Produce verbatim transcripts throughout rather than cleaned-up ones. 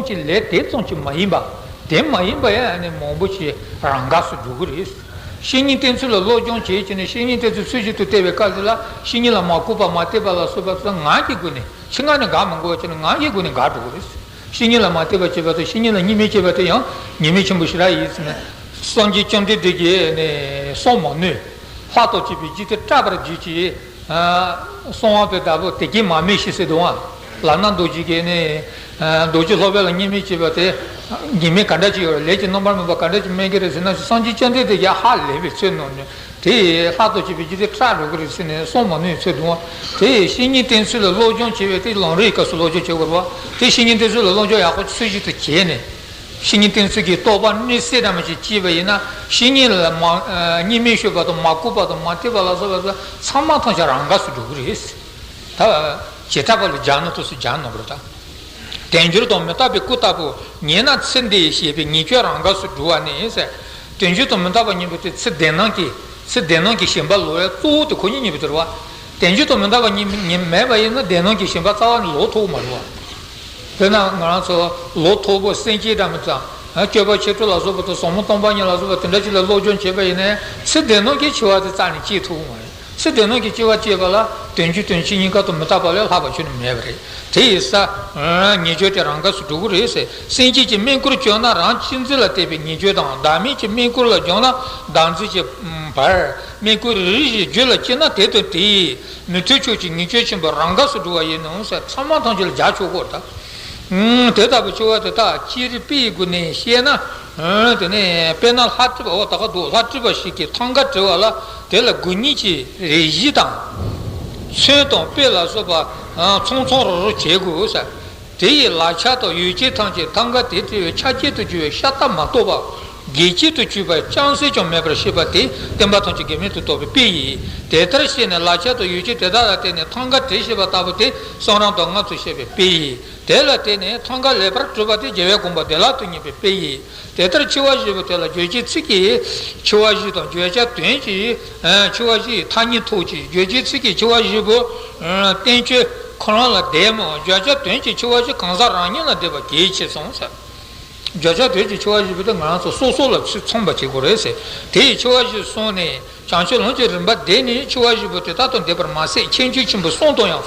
ཙམ་གྱི་ལས་དེ་ཙམ་གྱི་མ་ཡིན་པ། དེ་མ་ཡིན་པ་ཡང་ནི་མང་པོ་ཞིག་རང་འགགས་སུ་འགྲོ་གི་རེད། བཤེས་གཉེན་བསྟེན་ཚུལ་ལ་སློབ་སྦྱོང་བྱེད་ཀྱི་ནི་བཤེས་གཉེན་བསྟེན་ཚུལ་ཚུལ་བཞིན་དུ་བསྟེན་པའི་སྐབས་སུ་ལ་བཤེས་གཉེན་ལ་མ་གུས་པ་མ་བསྟེན་པ་ལ་སོགས་པ་ཚོ་ངག་གི་སྒོ་ནས་ཕྱི་ངག་ནས་དགག་མི་དགོས་པ་བྱས་ནས་ངག་གི་སྒོ་ནས་དགག་འགྲོ་གི་རེད། བཤེས་གཉེན་ལ་མ་བསྟེན་པ་བྱེད་པ་དང་བཤེས་གཉེན་ལ་བརྙས་སྨད་བྱེད་པ་དེ་ཡང་ཉེས་དམིགས་ཆེན་པོ་ཞེ་དྲག་ཡིན་ཟེར་ནས། སངས་རྒྱས་བཅོམ་ལྡན་འདས་ཀྱིས་ནི་གསུང་མ་ནུས། ལྷ་དང་བཅས་པའི་རྒྱུད་དེ་སྐྲག་པར་གྱུར་ཅིག། གསང་བ་པའི་བདག་པོ་དེ་སྐད་མ་སྨྲས་ཤིག་ཟེར་འདུག་ཨ། ལག་ན་རྡོ་རྗེ་གིས་ནི། རྡོ་རྗེ་སློབ་དཔོན་ལ་བརྙས་སྨད་བྱས་པ་དེ། ཉེས་དམིགས་ག་འདྲ་ཅིག་ཡོད་རེད། ལས་ཀྱི་རྣམ་པར་སྨིན་པ་ག་འདྲ་ཅིག་སྨིན་གྱི་རེད་ཟེར་ན། སངས་རྒྱས་བཅོམ་ལྡན་འདས་ཀྱིས་ཧ་ལས་པའི་ཚུལ་གནང་ནས། དེ་ལྷ་དང་བཅས་པའི་རྒྱུད་དེ་སྐྲག་འགྲོ་གི་རེད་ཟེར་ནས་གསུང་མ་ནུས་ཚུལ་འདུག་ཨ། དེ་བཤེས་གཉེན་བསྟེན་ཚུལ་ལ་སློབ་སྦྱོང་བྱེད་པའི་དེ་ལམ་རིམ་གྱི་སྐབས་སུ་སློབ་སྦྱོང་བྱེད་དགོས་རེད་བ། དེ་བཤེས་གཉེན་བསྟེན་ཚུལ་ལ་སློབ་སྦྱོང་ཡག་པོ་ཚུལ་བཞིན་དུ་བྱས་ནས། བཤེས་གཉེན་བསྟེན་ཚུལ་གྱི་རྟོགས་པ་གནས་གསལ་འདྲ་མི་ཅིག་སྐྱེས་པ་ཡིན་ན། བཤེས་གཉེན་ལ་མ་བརྙས་སྨད་ཞུས་པ་དང་མ་གུས་པ་དང་མ་བསྟེན་པ་ལ་སོགས་པ་ཚང་མ་ཐམས་ཅད་རང་འགགས་སུ་འགྲོ་གི་རེད། ད་བྱེ་བྲག་པ་ལ་སྦྱར་ན་ཐུགས་སུ་སྦྱར་ན་དགོས་རེད་ད། དལ་འབྱོར་དང་མི་རྟག་པའི་སྐུ་ལྟ་བུ་ཉལ་ན་ཚེ་འདིའི་ཞེས་པའི་ཉེས་སྤྱོད་རང་འགགས་སུ་འགྲོ་བ་ནི་ཟེར། དལ་འབྱོར་དང་མི་རྟག་པ་གཉིས་པོ་དེ་ཚེ་འདས་ནམ་གྱི་ཚེ་འདས་ནམ་གྱི་ཞེན་པ་ལོག་ཡ་གཙོ་བོ་དེ་ཁོ་གཉིས་གཉིས་པོ་དེ་རེད་བ། དལ་འབྱོར་དང་མི་རྟག་པ་གཉིས་གཉིས་མེད་པ་ཡིན་ན་འདས་ནམ་གྱི་ཞེན་པ་རྩ་བ་ནས་ལོག་ཐུབ་ཀྱི་མ་རེད་བ། དཔེར་ན་ང་རང་ཚོ་ལོ་མཐོ་པོ་སེམས་ཅན་འདྲ་མི་ཚང་། སྤྱོད་པ་ཆེ་དྲགས་ལ་སོགས་པ་དང་ཟབ་མོ་སྟོང་པ་ཉིད་ལ་སོགས་པ་དེ་འདྲ་ཅིག་ལ་སློབ་སྦྱོང་བྱས་པ་ཡིན་ནའི་ཚེ་འདས་ནམ་གྱི་འཆི་བ་དེ་རྩ་ནས་སྐྱེ་ཐུབ་ཀྱི་མ་རེད། ཚེ་འདས་ནམ་གྱི་འཆི་བ་སྐྱེས་པ་ལ་དལ་འབྱོར་དོན་ཆེན་གཉིས་ཀ་དང་མི་རྟག་པ་ལས་ལྷག་པ་ཁྱོན་ནས་མེད་པ་རེད། དེ་ཡིན་ཙང་ཉེས་སྤྱོད་དེ་རང་འགགས་སུ་འགྲོ་གི་རེད་ཟེར། སེམས་ཅན་གྱི་སྨན་སྐུར་སྤྱོད་ན་རང་གཅེས་འཛིན་ལ་བརྟེན་པའི་ཉེས་སྤྱོད་དང་། བདག་མེད་ཀྱི་སྨན་སྐུར་ལ་སྦྱངས་ན་བདག་འཛིན་གྱི་བར། སྨན་སྐུར་རེ་རེ་བཞིན་རྒྱུད་ལ་སྐྱེས་ན་དེ་དང་དེའི་མི་མཐུན་ཕྱོགས་ཀྱི་ཉེས་སྤྱོད་ཆེན་པོ་རང་འགགས་སུ་འགྲོ་བ་ཡིན་ནོ་ཟེར། ཚང་མ་ཐམས་ཅད་ལ་སྦྱར་ཆོག་གོ་ད། ཨུམ། དེ་ལྟ་བུའི་འཆི་བ་དེ་དག་སྤྱིར་དཔེའི་སྒོ་ནས་བཤད་ན། ཨུམ། དེ་ནས་དཔེར་ན་ལྷ་བྲིས་པ། འོ་ད་ག་འདུག་ལྷ་བྲིས་པ་ཞིག་གིས་ཐང་ག་བྲི་བ་ལ་དེ་ལ་དགུ་གཉིས་ཀྱི་རས་གཞི་དང་། ཚོན་དང་དཔེ་ལ་སོགས་པ་ཚང་ཚང་རུག་རུག་བྱེད་དགོས་ཟེར། དེ་ཡི་ལག་ཆ་དང་ཡོ་བྱད་ཐམས་ཅད་ཐང་ག་དེ་བྲི་བའི་ཆ་བྱད་དུ་གྱུར་པའི་ཤ་སྟག་མ་གཏོགས་པ། འགལ་བྱེད་དུ་གྱུར་པ་ཅུང་ཟད་ཀྱང་མེད་པར་ཤེས་པ་དེ་བསྟན་པ་ཐམས་ཅད་འགལ་མེད་དུ་རྟོགས་པའི་དཔེ་ཡིན། དེ་ལྟར་ཤེས་ནས་ལག་ཆ་དང་ཡོ་བྱད་དེ་དག་ལ་བརྟེན་ནས་ཐང་ག་བྲི་ཞེས་པ་ལྟ་བུ་དེ་གསུང་རབ་དང་སྔགས་ཚུལ་བཤད་པའི་དཔེ་ཡིན། དེ་ལ་བརྟེན་ནས་ཐང་ག་ལེགས་པར་གྲུབ་པ་དེ་རྒྱལ་བའི་དགོངས་པ་བདེ་བླག་ཏུ་རྙེད་པའི་དཔེ་ཡིན། དེ་ལྟར་འཆི་བ་བཞི་པོ་དེ་ལ་རྗོད་བྱེད་ཚིག་གིས། འཆི་བ་བཞི་དང་བརྗོད་བྱ་དོན་གྱི། འཆི་བ་བཞི་ཡི་ཐ་སྙད་ཐོགས་ཀྱི། རྗོད་བྱེད་ཚིག་གིས་འཆི་བ་བཞི་པོ། བསྟན་བཅོས་ཁོ་རང་ལ་བདེན་མོད། བརྗོད་བྱ་དོན་གྱི་འཆི་བ་བཞི་གང་ཟག་རང་ཉིད་ལ་བདེན་པ་གལ་ཆེ་གསུངས་ཟེར། བརྗོད་བྱ་དོན་གྱི་འཆི་བ་བཞི་པོ་དེ་ང་རང་ཚོ་སོ་སོ་ལ་ཚུར་མཚོན་པ་བྱེད་དགོས་རེད་ཟེར། དེ་ཡི་འཆི་བ་བཞི་གསུངས་ནས། བྱང་ཆུབ་ལམ་གྱི་རིམ་པ་བདེན་ནས་འཆི་བ་བཞི་པོ་དེ་དག་ཏུ་འདེབས་པར་མ་ཟད། ཁྱད་ཆོས་ཆེན་པོ་གསུམ་དུ་ཡང་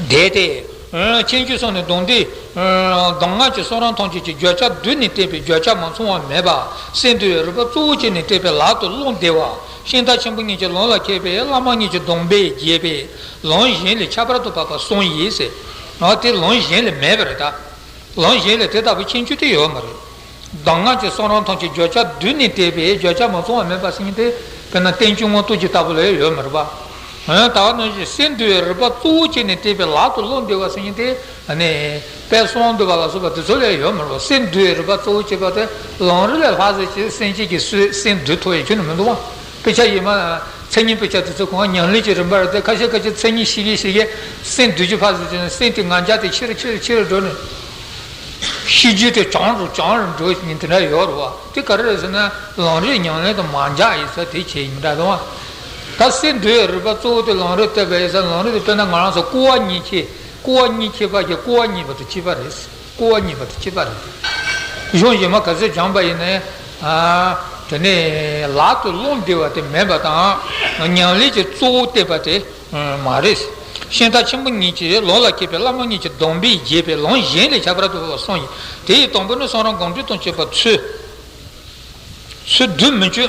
འདས་ཏེ། ཁྱད་ཆོས་གསུམ་ནི་གདུང་འདི། གདམས་ངག་གི་གསུང་རབ་ཐམས་ཅད་ཀྱི་བརྗོད་བྱ་བསྡུས་ནས་བསྟན་པའི་བརྗོད་བྱ་མ་ཚང་བ་མེད་པ། སེམས་འདུལ་བའི་རིམ་པ་གཙོ་བོ་བྱས་ནས་བསྟན་པའི་ལག་ཏུ་བླང་བདེ་བ། ཤིང་རྟ་ཆེན་པོ་གཉིས་ཀྱིས་ལམ་ལ་ཁྱེར་བའི་བླ་མ་གཉིས་ཀྱི་སྡོམ་པས་རྒྱས་པའི་ལམ་གཞན་ལས་ཁྱད་པར་དུ་འཕགས་པ་གསུམ་ཡིན་ཟེར། འོ་དེ་ལམ་གཞན་ལས་མེད་པ་རེད་ད། ལམ་གཞན་ལས་དེ་ལྟ་བུའི་ཁྱད་ཆོས་དེ་ཡོད་མ་རེད། གདམས་ངག་གི་གསུང་རབ་ཐམས་ཅད་བརྗོད་བྱ་བསྡུས་ནས་བསྟན་པའི་བརྗོད་བྱ་མ་ཚང་བ་མེད་པ་ཟེར་མཁན་དེ། དཔེར་ན་བསྟན་བཅོས་མངོན་རྟོགས་ཀྱི་ལྟ་བུ་ལ་ཡོད་མ་རེད་པ། ད་ག་ནང་བཞིན་སེམས་འདུལ་བའི་རིམ་པ་གཙོ་བོ་བྱས་ནས་བསྟན་པའི་ལག་ཏུ་བླང་བདེ་བ་ཟེར་མཁན་དེ། དཔལ་གསུམ་འདུས་པ་ལ་སོགས་པ་དེ་ཚོ་ལ་ཡོད་མ་རེད་པ། སེམས་འདུལ་བའི་རིམ་པ་གཙོ་བོ་བྱས་པ་དེ་ལམ་རིམ་ལས་ལྷག་ཟེར་གྱི་སེམས་བསྐྱེད་ཀྱི་སྲོལ་སེམས་འདུལ་ཐུབ་ཡ་ཁྱོན་ནས་མི་འདུག་བ། དཔེ་ཆ་ཡིན་མ། མཚན་ཉིད་དཔེ་ཆ་དེ་ཚོ་གང་ཉམས་ལེན་གྱི་རིམ་པ་རེད་དེ། ཁ་ཤས་ཁ་ཤས་མཚན་ཉིད་ཤེས་གིན་ཤེས་གིན་སེམས་འདུལ་གྱི་ཕར་ཟེར་གྱི་ནས་སེམས་དེ་ངར་འཇགས་དེ་ཆེ་རུ་ཆེ་རུ་ཆེ་རུ་འགྲོ་ནས། ཤེས་རྒྱུད་དེ་བྱང་རུ་བྱང་རུ་འགྲོ་བཞིན་དེ་འདྲ་ཡོད་རེད་བ། དེ་ག་རེ་རེད་ཟེར་ན་ལམ་རིམ་ཉམས་ལེན་དང་མ་འཇགས་ཡིན་ས་དེ་བྱས་ཡིན་འདྲ་དང་། ད་སེམས་འདུལ་བའི་རིམ་པ་གཙོ་བོ་དེ་ལམ་རིམ་བསྟན་པ་ཡིན་ས། ལམ་རིམ་དེ་དཔེར་ན་ང་རང་ཚོ་སྐུར་བ་གཉིས་ཁྱེར། སྐུར་བ་གཉིས་ཁྱེར་པ་གྱི་སྐུར་བ་གཉིས་པ་དང་གཅིག་པ་རེད། སྐུར་བ་གཉིས་པ་དང་གཅིག་པ་རེད། གཞུང་གཞན་མ་ག་ཚོད་སྦྱངས་པ་ཡིན་ནའི། དེ་ནས་ལག་ཏུ་བླང་བདེ་བ་དེ་མེད་པ་དང་། ཉམས་ལེན་གྱི་གཙོ་བོ་བསྟན་པ་དེ་མ་རེད། ཤིང་རྟ་ཆེན་པོ་གཉིས་ཀྱིས་ལམ་ལ་ཁྱེར་བའི་བླ་མ་གཉིས་ཀྱི་སྡོམ་པས་རྒྱས་པའི་ལམ་གཞན་ལས་ཁྱད་པར་དུ་འཕགས་པ་གསུམ་ཡིན། དེ་ཡི་དང་པོ་ནི་གསུང་རབ་དགོངས་འགྲེལ་དང་བཅས་པ་ཚུལ། ཚུལ་བསྡུ་མི་བཅུག་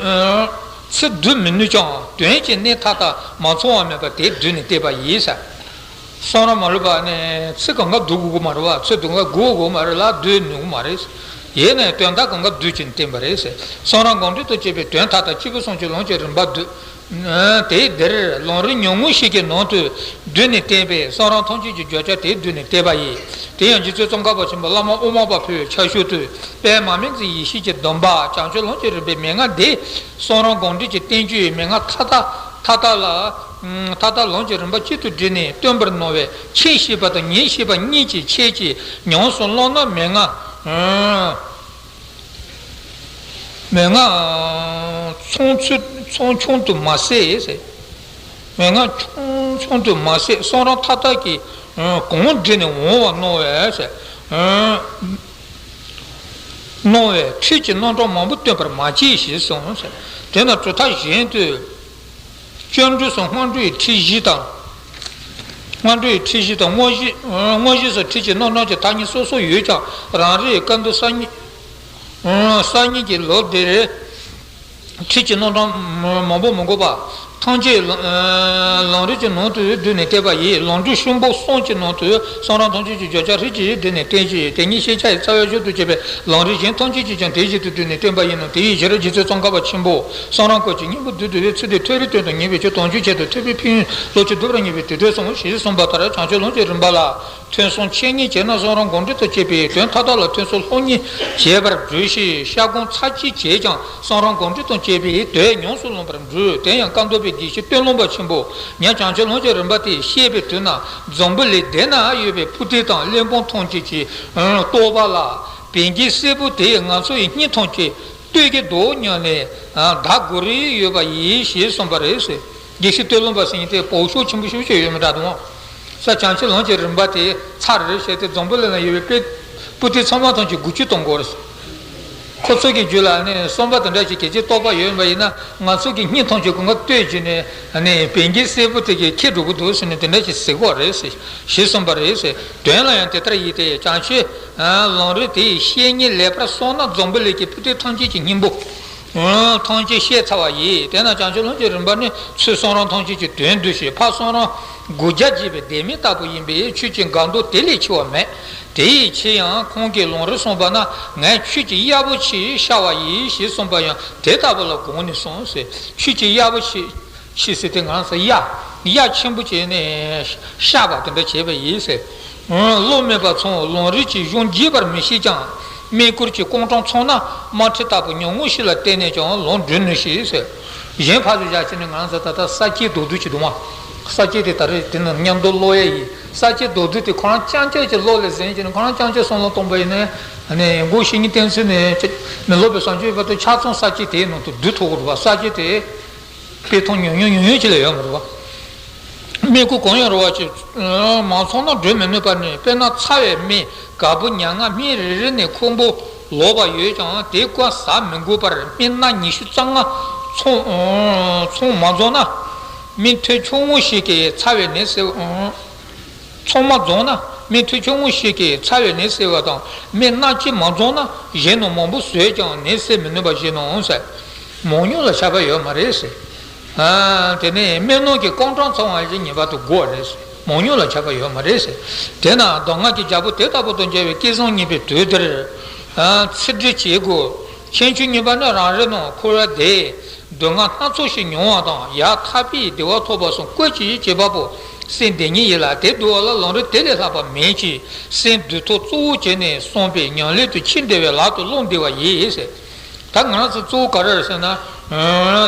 ཚུལ་བསྡུ་མི་ནུས་ཀྱང་དོན་གྱི་གནད་མཐའ་དག་མ་ཚང་བ་མེད་པ་དེ་བསྡུས་ནས་བསྟན་པ་ཡིན་ཟེར། གསུང་རབ་མ་ལུས་པ་ནི་ཚིག་གང་ག་བསྡུ་དགོས་ཀྱི་མ་རེད་བ། ཚིག་གང་ག་དགོས་ཀྱི་མ་རེད་ལ་བསྡུ་ནུས་ཀྱི་མ་རེད། ཡིན་ནའི་དོན་དག་གང་ག་བསྡུས་ཀྱིས་བསྟན་པ་རེད་ཟེར། གསུང་རབ་དགོངས་འགྲེལ་དང་བཅས་པའི་དོན་མཐའ་དག་སྐྱེས་བུ་གསུམ་གྱི་ལམ་གྱི་རིམ་པ་བསྡུས། དེ་འདིར་ལམ་རིམ་ཉུང་ངུ་ཞིག་གི་ནང་དུ་བསྡུས་ནས་བསྟན་པས་གསུང་རབ་ཐམས་ཅད་ཀྱི་བརྗོད་བྱ་དེ་བསྡུས་ནས་བསྟན་པ་ཡིན། དེ་ཡང་རྗེ་བཙུན་ཙོང་ཁ་པ་ཆེན་པོ་བླ་མ་དབུ་མ་པ་ཕུལ་བའི་ཕྱག་ཤུལ་དུ་དཔལ་མ་སྨིན་བརྩེའི་ཡེ་ཤེས་ཀྱི་སྡོམ་པ་བྱང་ཆུབ་ལམ་གྱི་རིམ་པའི་མན་ངག་འདི། གསུང་རབ་དགོངས་འགྲེལ་གྱི་བསྟན་བཅོས་ཡི་མན་ངག་མཐའ་དག་མཐའ་དག་ལ། མཐའ་དག་ལམ་གྱི་རིམ་པ་གཅིག་ཏུ་དྲིལ་ནས་སྟོན་པར་གནང་བས་ཁྱེད་ཤེས་པ་དང་ངེད་ཤེས་པ་གཉིས་ཀྱིས་ཁྱེད་ཀྱིས་ཉམས་སུ་བླངས་ན་མན་ངག་མན་ངག་ཚང་ཚུལ་ཚང་ཆུང་དུ་མ་ཟད་ཟེར། མན་ངག་ཆུང་ཆུང་དུ་མ་ཟད་གསུང་རབ་མཐའ་དག་གི་གང་བསྒྲིལ་ནས་འོང་བ་གནང་བས་ཟེར། གནང་བའི་ཁྲིད་ཀྱི་རྣམ་གྲངས་མང་པོ་སྟོན་པར་མ་བྱེད་ཞེས་གསུངས། དེས་ན་གྲུབ་མཐའ་གཞན་དུ། སྤྱོད་འབྲས་སུ་སྔོན་འགྲོའི་ཁྲིད་བཞི་དང་། སྔོན་འགྲོའི་ཁྲིད་བཞི་དང་དངོས་གཞི། དངོས་གཞི་སུ་ཁྲིད་ཀྱི་རྣམ་གྲངས་ཀྱི་ཐ་སྙད་སོ་སོ་ཡོད་ཀྱང་རང་རེའི་བཀའ་འདུན་གསར་རྙིང་། གསར་རྙིང་གི་ལུགས་འདིར། ཁྲིད་ཀྱི་རྣམ་གྲངས་མང་པོ་མི་དགོས་པ། ཐམས་ཅད་ལམ་རིམ་གྱི་ནང་དུ་བསྡུས་ནས་བསྟན་པ་ཡིན། ལམ་འབྲས་གསུམ་པོ་གསུམ་གྱི་ནང་དུ་གསུང་རབ་ཐམས་ཅད་ཀྱི་བརྗོད་བྱ་རིགས་ཀྱིས་བསྡུས་ནས་བསྟན་ཅིང་། དེ་ཉིད་ཤེས་བྱ་ཡི་རྩ་བའི་གཞི་དུ་བྱས་པའི་ལམ་རིམ་གཞན་ཐམས་ཅད་ཀྱིས་ཀྱང་དེའི་གཞི་དུ་བསྡུས་ནས་བསྟན་པ་ཡིན་ནོ། དེ་ཡི་ཕྱིར་རྗེ་བཙུན་ཙོང་ཁ་པ་ཆེན་པོས་གསུང་རབ་ཀུན་གྱི་སྙིང་པོ་བསྡུས་བསྡུས་པའི་ཚུལ་དེ་ཐོས་རིག་སྟོན་དང་ཉན་པའི་ཆོས་དོན་བརྒྱུད་པའི་ཕན་ཡོན་ལོ་ཆུང་བསྡུ་བར་ངེས་པའི་དེ་ལྟར་གསུངས་ཞེས་གསུངས་པ་ལྟར། བྱང་ཆུབ་ལམ་གྱི་རིམ་པ་ལ། ཐོས་བསམ་འཆད་ཉན་བྱས་ན་གསུང་རབ་སྒོམ་ཁྲིད་དུ་བྱེད་པའི་དོན་མཐའ་དག་ལ་ཐོས་བསམ་སློབ་གཉེར་བྱེད་པར་འགྱུར་ཞིང་། བཤད་སྒོམ་ཚར་གཅིག་བྱས་ཀྱང་གསུང་རབ་སྒོམ་ཁྲིད་དང་བཅས་པའི་དོན་ཡོངས་སུ་ལོན་པར་འགྱུར། དེ་ཡང་བཀའ་འདུས་པའི་དགེ་བཤེས་སྟོད་ལུང་པ་ཆེན་པོས་ཉན་བྱང་ཆུབ་ལམ་གྱི་རིམ་པ་དེ་བཤད་པའི་དུས་ན། འཛམ་བུ་གླིང་འདི་ན་ཡོད་པའི་སྤུར་རྟེན་དང་གླེགས་བམ་ཐམས་ཅད་ཀྱི་རྟོགས་པ་ལ། བོད་སྐད་གསལ་པོ་དེས་ང་ཚོ་ཡི་སྙིང་ཐམས་ཅད་གཏོད་ཀྱི་འདུག་སྙམ་ནས་བདག་གོ་རིམ་ཡོད་པ་ཡིན་ཞེས་གསུངས་པ་རེད། དགེ་བཤེས་སྟོད་ལུང་པ་ཟེར་མཁན་དེ་བོད་ཤོག་ཆེན་པོ་ཞེ་པོ་ཅིག་ཡོད་མི་འདྲ་འདུག། ས་བྱང་ཆུབ་ལམ་གྱི་རིམ་པ་དེ་ཚར་རེ་བཤད་དེ་འཛམ་བུ་གླིང་ན་ཡོད་པའི་སྤུར་རྟེན་ཚང་མ་ཐམས་ཅད་འགུལ་སྐྱོད་གཏོང་དགོས་རེད། ཁོ་ཚོ་གི་རྒྱུད་ལ་ནི་བསམ་པ་དེ་འདྲ་ཞིག་གལ་ཆེ་རྟོགས་པ་ཡོད་པ་ཡིན་ན། ང་ཚོ་གི་སྙིང་ཐམས་ཅད་ཀུན་དགའ་གཏོད་བྱས་ནས་ནི་བོད་སྐད་གསལ་པོ་དེ་གི་ཁྱེར་འགྲོ་གི་འདུག་ཟེར་ནས་དེ་འདྲ་ཞིག་ཟེར་གོ་རེད་ཟེར་ཞེས་གསུངས་པ་རེད་ཟེར། དོན་ལ་ཡང་དེ་ལྟར་ཡིན་ཏེ། བྱང་ཆུབ་ལམ་རིམ་དེའི་བཤེས་གཉེན་ལེགས་པར་སོང་ན་འཛམ་བུ་གླིང་གི་སྤུར་རྟེན་ཐམས་ཅད་ཀྱི་སྙིང་པོ། ཐམས་ཅད་བཤད་ཚར་བ་ཡིན། དེས་ན་བྱང་ཆུབ་ལམ་གྱི་རིམ་པ་ནི་ཚུར་གསུང་རབ་ཐམས་ཅད་ཀྱི་དོན་བསྡུས་ཤིང་། ཕར་གསུང་རབ་སྒོ་རྒྱ་འབྱེད་པའི་ལྡེ་མིག་ལྟ་བུ་ཡིན་པས། ཆོས་ཀྱི་འགལ་འདུ་དེ་ལས་ཆེ་བ་མེད། དེ་ཡི་ཕྱིར་ཡང་ཁོང་གིས་ལམ་རིམ་གསུངས་པ་ན་ངས་ཆོས་ཀྱི་གཡར་པོ་ཆེ་ཤར་བ་ཡིན་ཞེས་གསུངས་པ་ཡང་དེ་ལྟ་བུ་ལ་དགོངས་ནས་གསུངས་ཟེར། ཆོས་ཀྱི་གཡར་པོ་ཆེ། ཆེ་ཟེར་དེ་ང་རང་ཚོ་གཡའ། གཡའ་ཆེན་པོ་བྱས་ནས་ཤར་བ་དེ་འདྲ་བྱས་པ་ཡིན་ཟེར། བློ་མེད་པ་ཚོས་ལམ་རིམ་གྱི་གཞུང་རྒྱས་པར་མི་ཤེས་ཀྱང་། དམིགས་སྐོར་གྱི་རྐང་གྲངས་ཚང་ན་དམར་ཁྲིད་ལྟ་བུ་ཉམས་མྱོང་ཞིག་ལ་བརྟེན་ནས་ཀྱང་ལམ་སྒྲུབ་ནུས་ཤིང་ཟེར། གཞན་ཕར་ཚུར་བཞག་བྱས་ནས་ང་རང་ཚོ་ད་ལྟ་ས་སྐྱའི་རྡོག་རྡོག་ཅིག་འདུག་མ། ས་སྐྱ་དེ་ད་རེས་དེ་ནི་མཉམ་དུ་ཀློག་ཡས་ཡིན། ས་སྐྱའི་རྡོག་རྡོག་དེ་ཁོ་རང་རྐྱང་རྐྱང་ཅིག་ཀློག་ལས་ཟིན་བྱས་ནས་ཁོ་རང་རྐྱང་རྐྱང་བསམ་བློ་གཏོང་པ་ཡིན་ན། ནས་མགོ་བཤེས་གཉེན་བསྟེན་ཚུལ་ནས་མི་སློབ་པའི་བཟང་སྤྱོད་བར་དུ་ཆ་ཚང་ས་སྐྱ་དེའི་ནང་དུ་བསྡུ་ཐུབ་ཀྱི་རེད་བ། ས་སྐྱ་དེ། དཔེ་མཐོང་ཉུང་ཉུང་ཉུང་ཉུང་ཅིག་ལས་ཡོད་མ་རེད་བ། དམིགས་སྐོར་གང་ཡང་རུང་བ་ཅིག་མ་ཚང་ན་སྒྲུབ་མི་ནུས་པ་ནི། དཔེར་ན་ཚ་བའི་མི་ག་བུ་ཉལ་ང་སྨན་རེ་རེ་ནས་ཁོག་པོ་ལོག་པ་ཡོད་ཀྱང་དེ་ཀ་ཟ་མི་དགོས་པར་སྨན་སྣ་ཉི་ཤུ་རྩ་ལྔ་ཚང་ཚང་མ་འཛོམས་ན། སྨན་ཐུན་ཆུང་ངུ་ཞིག་གིས་ཚ་བའི་ནད་སེལ། ཚང་མ་འཛོམས་ན་སྨན་ཐུན་ཆུང་ངུ་ཞིག་གིས་ཚ་བའི་ནད་སེལ་བ་དང་། སྨན་སྣ་གཅིག་མ་འཛོམས་ན་གཞན་སྣ་མང་པོ་ཟོས་ཀྱང་ནད་སེལ་མི་ནུས་པ་བཞིན་ནོ་ཟེར། མང་ཉུང་ལ་ཁྱབ་པ་ཡོད་མ་རེད་ཟེར། དེ་ནས་སྨན་སྣ་གི་རྐང་གྲངས་ཚང་བ་ཞིག་ངེས་པར་དུ་དགོས་རེད་ཟེར། མང་ཉུང་ལ་ཁྱབ་པ་ཡོད་མ་རེད་ཟེར། དེས་ན་གདམས་ངག་གི་རྒྱལ་པོ་དེ་ལྟ་བུ་དང་མཇལ་བའི་སྐལ་བཟང་རྙེད་པའི་དུས་འདིར། ཚིག་འབྲི་བྱེད་དགོས། ཁྱད་ཆོས་གཉིས་པ་ནི་རང་རེ་ནང་འཁོར་བ་འདིའི་སྡུག་བསྔལ་སྣ་ཚོགས་ཤིག་མྱོང་བ་དང་། ཡང་ཐར་པའི་བདེ་བ་ཐོབ་པ་སོགས་ཀུན་གྱིས་བྱེད་པ་པོ་སེམས་བདེ་ཉིད་ཡིན་ལ། དེ་བསྡུ་བ་ལ་ལམ་རིམ་དེ་ལས་ལྷག་པ་མེད་ཅིང་། སེམས་འདུལ་ཐབས་གཙོ་བོར་བྱས་ནས་བསམ་པས་ཉམས་ལེན་དུ་ཕྱིན་བདེ་བའི་ལག་ཏུ་བླང་བདེ་བ་ཡིན་ཟེར། ད་ང་རང་ཚོ་གཙོ་བོ་ག་རེ་རེད་ཟེར་ན།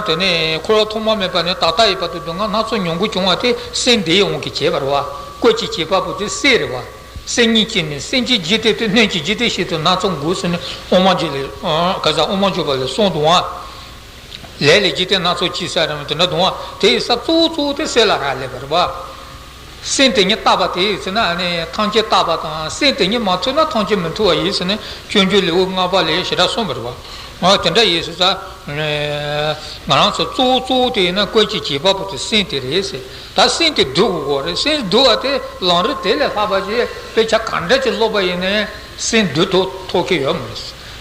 དེ་ནས་འཁོར་བ་ཐོག་མ་མེད་པ་ནས་ད་ལྟ་ཡི་བར་དུ་སྡུག་བསྔལ་སྣ་ཚོགས་མྱོང་དགོས་བྱུང་བ་དེ་སེམས་བདེ་ཡི་དབང་གིས་བྱས་པ་རེད་བ། ཀུན་གྱིས་བྱེད་པ་པོ་དེ་སེམས་རེད་བ། སེམས་ཉིད་ཀྱིས་ནི་སེམས་ཀྱི་འཇིག་རྟེན་སྟེ་སྣོད་ཀྱི་འཇིག་རྟེན་ཞིག་ཏུ་སྣ་ཚོགས་འགོད་ཟེར་ནས་དབུ་མ་འཇུག་ལས། ག་ས་དབུ་མ་འཇུག་པ་ལས་གསུངས་འདུག་བ། ལས་ལས་འཇིག་རྟེན་སྣ་ཚོགས་ཀྱི་ས་རིམ་དེ་འདྲ་འདུག་བ། དེ་ཡི་ས་གཙོ་བོ་གཙོ་བོ་དེ་སེམས་ལ་རག་ལས་པ་རེད་བ། སེམས་དེ་ཉིད་དག་པ་དེ་ཡིན་ཟེར་ན་ནི་ཐམས་ཅད་དག་པ་དང་། སེམས་དེ་ཉིད་མ་ཐུལ་ན་ཐམས་ཅད་མི་ཐུལ་བ་ཡིན་ཟེར་ནས་སྤྱོད་འཇུག་ལེའུ་ལྔ་པ་ལས་ཞེ་དྲག་གསུངས་པ་རེད་བ། དེ་འདྲ་ཡིན་ཟེར་ཙང་། ང་རང་ཚོ་གཙོ་བོ་གཙོ་བོ་དེ་ཡིན་ན་ཀུན་གྱིས་བྱེད་པ་པོ་དེ་སེམས་དེ་རེད་ཟེར། ད་སེམས་དེ་འདུལ་དགོས་རེད། སེམས་འདུལ་བ་དེ་ལམ་རིམ་དེ་ལས་ལྷག་པ་ཞིག་དཔེ་ཆ་ག་འདྲ་ཅིག་ཀློག་པ་ཡིན་ནའི་སེམས་འདུལ་ཐུབ་ཐུབ་ཀྱི་ཡོད་མ་རེད།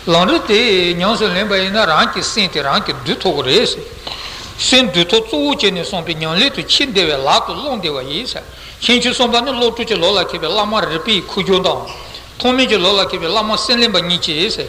ལམ་རིམ་དེ་ཉམས་སུ་ལེན་པ་ཡིན་ན་རང་གི་སེམས་དེ་རང་གིས་འདུལ་ཐུབ་ཀྱི་རེད་ཟེར། སེམས་འདུལ་ཐབས་གཙོ་བོར་བྱས་ནས་བསམ་པས་ཉམས་ལེན་དུ་ཕྱིན་བདེ་བའི་ལག་ཏུ་བླང་བདེ་བ་ཡིན་ཟེར། ཁྱད་ཆོས་གསུམ་པ་ནི་བློ་གྲོས་ཀྱི་ལམ་ལ་མཁས་པའི་བླ་མ་རིག་པའི་ཁུ་བྱུག་དང་། ཐོགས་མེད་ཀྱི་ལམ་ལ་མཁས་པའི་བླ་མ་སེམས་ལེན་པ་གཉིས་ཀྱིས་ཟེར།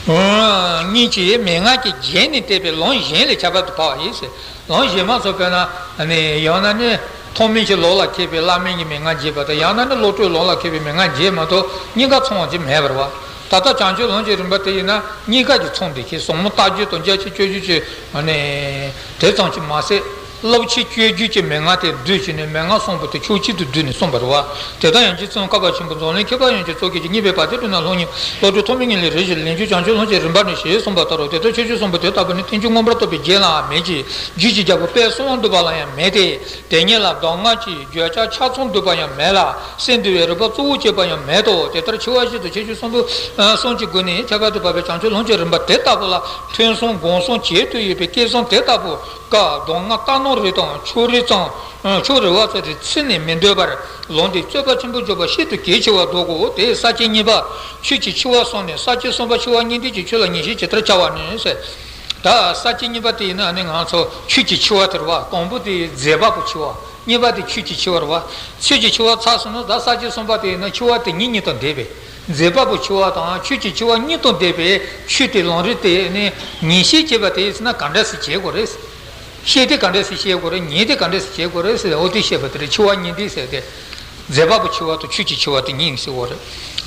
གཉིས་ཀྱིས་མན་ངག་གི་རྒྱན་ནི་བཏབ་པའི་ལམ་གཞན་ལས་ཁྱད་པར་དུ་འཕགས་པ་ཡིན་ཟེར། ལམ་གཞན་མ་ཚོ་དཔེར་ན་ནི་ཡང་ན་ནི་ཐོགས་མེད་ཀྱི་ལམ་ལ་མཁས་པའི་བླ་མའི་གི་མན་ངག་བརྗོད་པ་དང་། ཡང་ན་ནི་བློ་གྲོས་ལམ་ལ་མཁས་པའི་མན་ངག་བརྗོད་མ་གཏོགས་གཉིས་ཀ་ཚང་བ་ཅིག་མེད་པ་རེད་བ། ད་ལྟ་བྱང་ཆུབ་ལམ་གྱི་རིམ་པ་དེ་ཡིན་ན་གཉིས་ཀ་གིས་ཚང་བསྡད་ཀྱི། ཟབ་མོ་ལྟ་བརྒྱུད་དང་རྒྱ་ཆེ་སྤྱོད་བརྒྱུད་ཀྱི་ནི་དེ་ཙམ་གྱིས་མ་ཟད། རླབས་ཆེན་སྤྱོད་བརྒྱུད་ཀྱི་མན་ངག་དེ་བསྡུས་བྱས་ནས་མན་ངག་གསུམ་པོ་དེ་ཕྱོགས་གཅིག་ཏུ་བསྡུས་ནས་གསུངས་པ་རེད་བ། དེ་ལྟར་ཡང་རྗེ་ཙོང་ཁ་པ་ཆེན་པོ་འཛམ་གླིང་མཁས་པ་ཡོངས་ཀྱི་གཙུག་གི་གཉིས་པའི་བར་དུ་གྲུབ་ན་ལྷུན་གཉིས་བློ་གྲོས་ཐོགས་མེད་ངེས་ལེགས་རིགས་ཀྱི་ལན་བརྒྱུད་བྱང་ཆུབ་ལྷུན་གྱིས་རིམ་པ་བཞིན་ཞེས་གསུངས་པ་ལྟར་རོ། དེ་ལྟར་ཁྱད་ཆོས་གསུམ་པོ་དེ་ལྟ་བུ་ནི་བསྟན་བཅོས་མངོན་པར་རྟོགས་པའི་རྒྱན་ལའང་མེད་ཅིང་རྒྱུད་ཀྱི་རྒྱལ་པོ་དཔལ་གསུམ་དབང་འདུས་པ་ལ་ཡང་མེད་དེ། དེ་ཉིད་ལ་མདོ་སྔགས་ཀྱི་བརྗོད་བྱ་ཆ་ཚང་འདུས་པ་ཡང་མེད་ལ། སེམས་འདུལ་བའི་རིམ་པ་གཙོ་བོར་བྱས་པ་ཡང་མེད་དོ། དེ་ལྟར་འཆི་བ་བཞི་དང་ཁྱད་ཆོས་གསུམ་པོ་གསུམ་གྱི་སྒོ་ནས་ཁྱད་པར་དུ་བབས་པའི་བྱང་ཆུབ་ལྷུན་གྱིས་རིམ་པ་དེ་ལྟ་བུ་ལ་ཐོས་བསམ་སྒོམ་གསུམ་བྱེད་ཐུབ་ཡོད་པའི་སྐལ་བཟང་དེ་ལྟ་བུ་ཀ་མདོ་སྔགས་རྟ་ནོར་རིགས་དང་ཕྱོགས་རིས་ཙམ། ཕྱོགས་རིས་པ་ཚོ་རིགས་ཚུལ་ནི་མི་འདོད་པར་ལུང་འདིའི་རྩོད་པ་ཆེན་པོ་འཇོག་པ་ཤིན་ཏུ་གལ་ཆེ་བར་འདོད་དགོ། དེས་ས་བཅད་གཉིས་པ་ཆོས་ཀྱི་འཆི་བ་གསུངས་ནས་ས་བཅད་གསུམ་པ་འཆི་བ་གཉིས་ལྡན་གྱི་ཆོས་ལ་ངེས་ཤེས་ཇི་ལྟར་བྱ་བ་ནི་ཟེར། ད་ས་བཅད་གཉིས་པ་དེ་ཡིན་ན་ནི་ང་ཚོ་ཆོས་ཀྱི་འཆི་བ་དེ་རེད་བ། དང་པོ་དེ་རྫས་འབྲས་བུའི་འཆི་བ། གཉིས་པ་དེ་ཆོས་ཀྱི་འཆི་བ་རེད་བ། ཆོས་ཀྱི་འཆི་བ་ཚར་སོང་ན་ད་ས་བཅད་གསུམ་པ་དེ་ཡིན་ན་འཆི་བ་དེ་ཉིད་གཉིས་དང་ལྡན་པས། རྫས་འབྲས་བུའི་འཆི་བ་དང་ཆོས་ཀྱི་འཆི་བ་གཉིས་དང་ལྡན་པའི་ཆོས་དེ་ལམ་རིམ་དེ་ནི་ངེས་ཤེས་བྱས་པ་དེ་ཡིན་ན་ག་འདྲ་སེ་བྱེད་དགོས་རེད། ཤེས་དེ་ག་འདྲ་སེ་ཤེས་དགོས་རེད། ཉན་དེ་ག་འདྲ་སེ་བྱེད་དགོས་རེད་ཟེར། འོ་དེ་བཤད་པ་དེ་རེད། འཆི་བ་ཉིད་འདི་ཟེར་ཏེ། རྫས་འབྲས་བུའི་འཆི་བ་དང་ཆོས་ཀྱི་འཆི་བ་དེ་གཉིས་ཟེར་བ་རེད།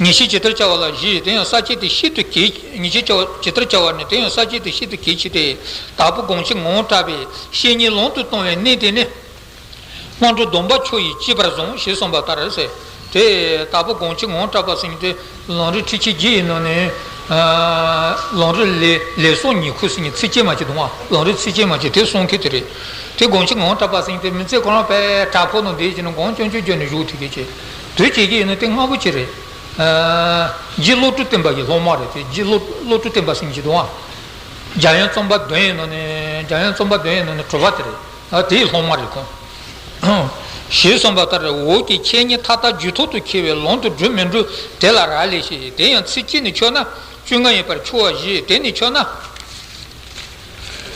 ངེས་ཤེས་ཇི་ལྟར་བྱ་བ་ལ་བཞི། དེ་ཡང་ས་བཅད་དེ་ཤིན་ཏུ་གལ། ངེས་ཤེས་ཇི་ལྟར་བྱ་བ་ནི། དེ་ཡང་ས་བཅད་དེ་ཤིན་ཏུ་གལ་ཆེ་སྟེ། དྭགས་པོ་སྒོམ་ཆེན་ངོ་བོ་གྲགས་པས་བཤེས་གཉེན་ལམ་དུ་བཏང་བའི་གནད་དེ་ནི། སྔོན་འགྲོ་སྡོམ་པ་ཆོས་ཡིས་གཅིག་པར་བཟུང་ཞེས་གསུངས་པ་ལྟར་ཟེར། དེ་དྭགས་པོ་སྒོམ་ཆེན་ངོ་བོ་གྲགས་པ་ཟེར་མཁན་དེ་ལམ་རིམ་ཁྲིད་ཆེན་བརྒྱད་ཡི་ནང་ནས། ལམ་རིམ་ལས་ལས་གསུམ་ཉེར་དགུ་ཟེར་མཁན་ཚིགས་བཅད་མ་གཅིག་འདུག་ཨ། ལམ་རིམ་ཚིགས་བཅད་མ་གཅིག་དེ་གསུང་མཁན་དེ་རེད། དེ་སྒོམ་ཆེན་ངོ་བོ་གྲགས་པ་ཟེར་མཁན་དེ་མི་ཚེ་ཁོ་རང་དཔེ་དྲག་པོ་ནང་བསྡད་ཀྱི་ནས་སྒོམ་ཆུང་ཆུང་བརྒྱབ་ནས་བཞུགས་ཐུབ་མཁན་ཅིག་དུས་བྱེད་ཀྱི་ཡིན་ན་དེ་སྔ་པོ་ཅིག་རེད། རྗེ་བློ་གྲོས་བསྟན་པ་ཡི་སློབ་མ་རེད། དེ་རྗེ་བློ་བློ་གྲོས་བསྟན་པ་ཟེར་མཁན་ཅིག་འདུག་ཨ། འཇམ་དབྱངས་རྩོམ་པ་བདུན་ཡི་ནང་ནས། འཇམ་དབྱངས་རྩོམ་པ་བདུན་ཡི་ནང་ནས་གྲུབ་པ་དེ་རེད། ཨ། དེའི་སློབ་མ་རེད་ཁོང་། ཞེས་གསུངས་པ་ལྟར་འོག་གི་འཆད་ཉན་མཐའ་དག་རྒྱུད་ཐོག་ཏུ་འཁེལ་བས་ལམ་དུ་འགྲོ་མི་འགྲོ་དེ་ལ་རག་ལས་ཤིང་། དེ་ཡང་ཚིགས་བཅད་ནས་ཆོད་ན་བཅོ་ལྔ་ཡིན་པར་འཆི་བ་བཞི། དེ་ནས་ཆོད་ན།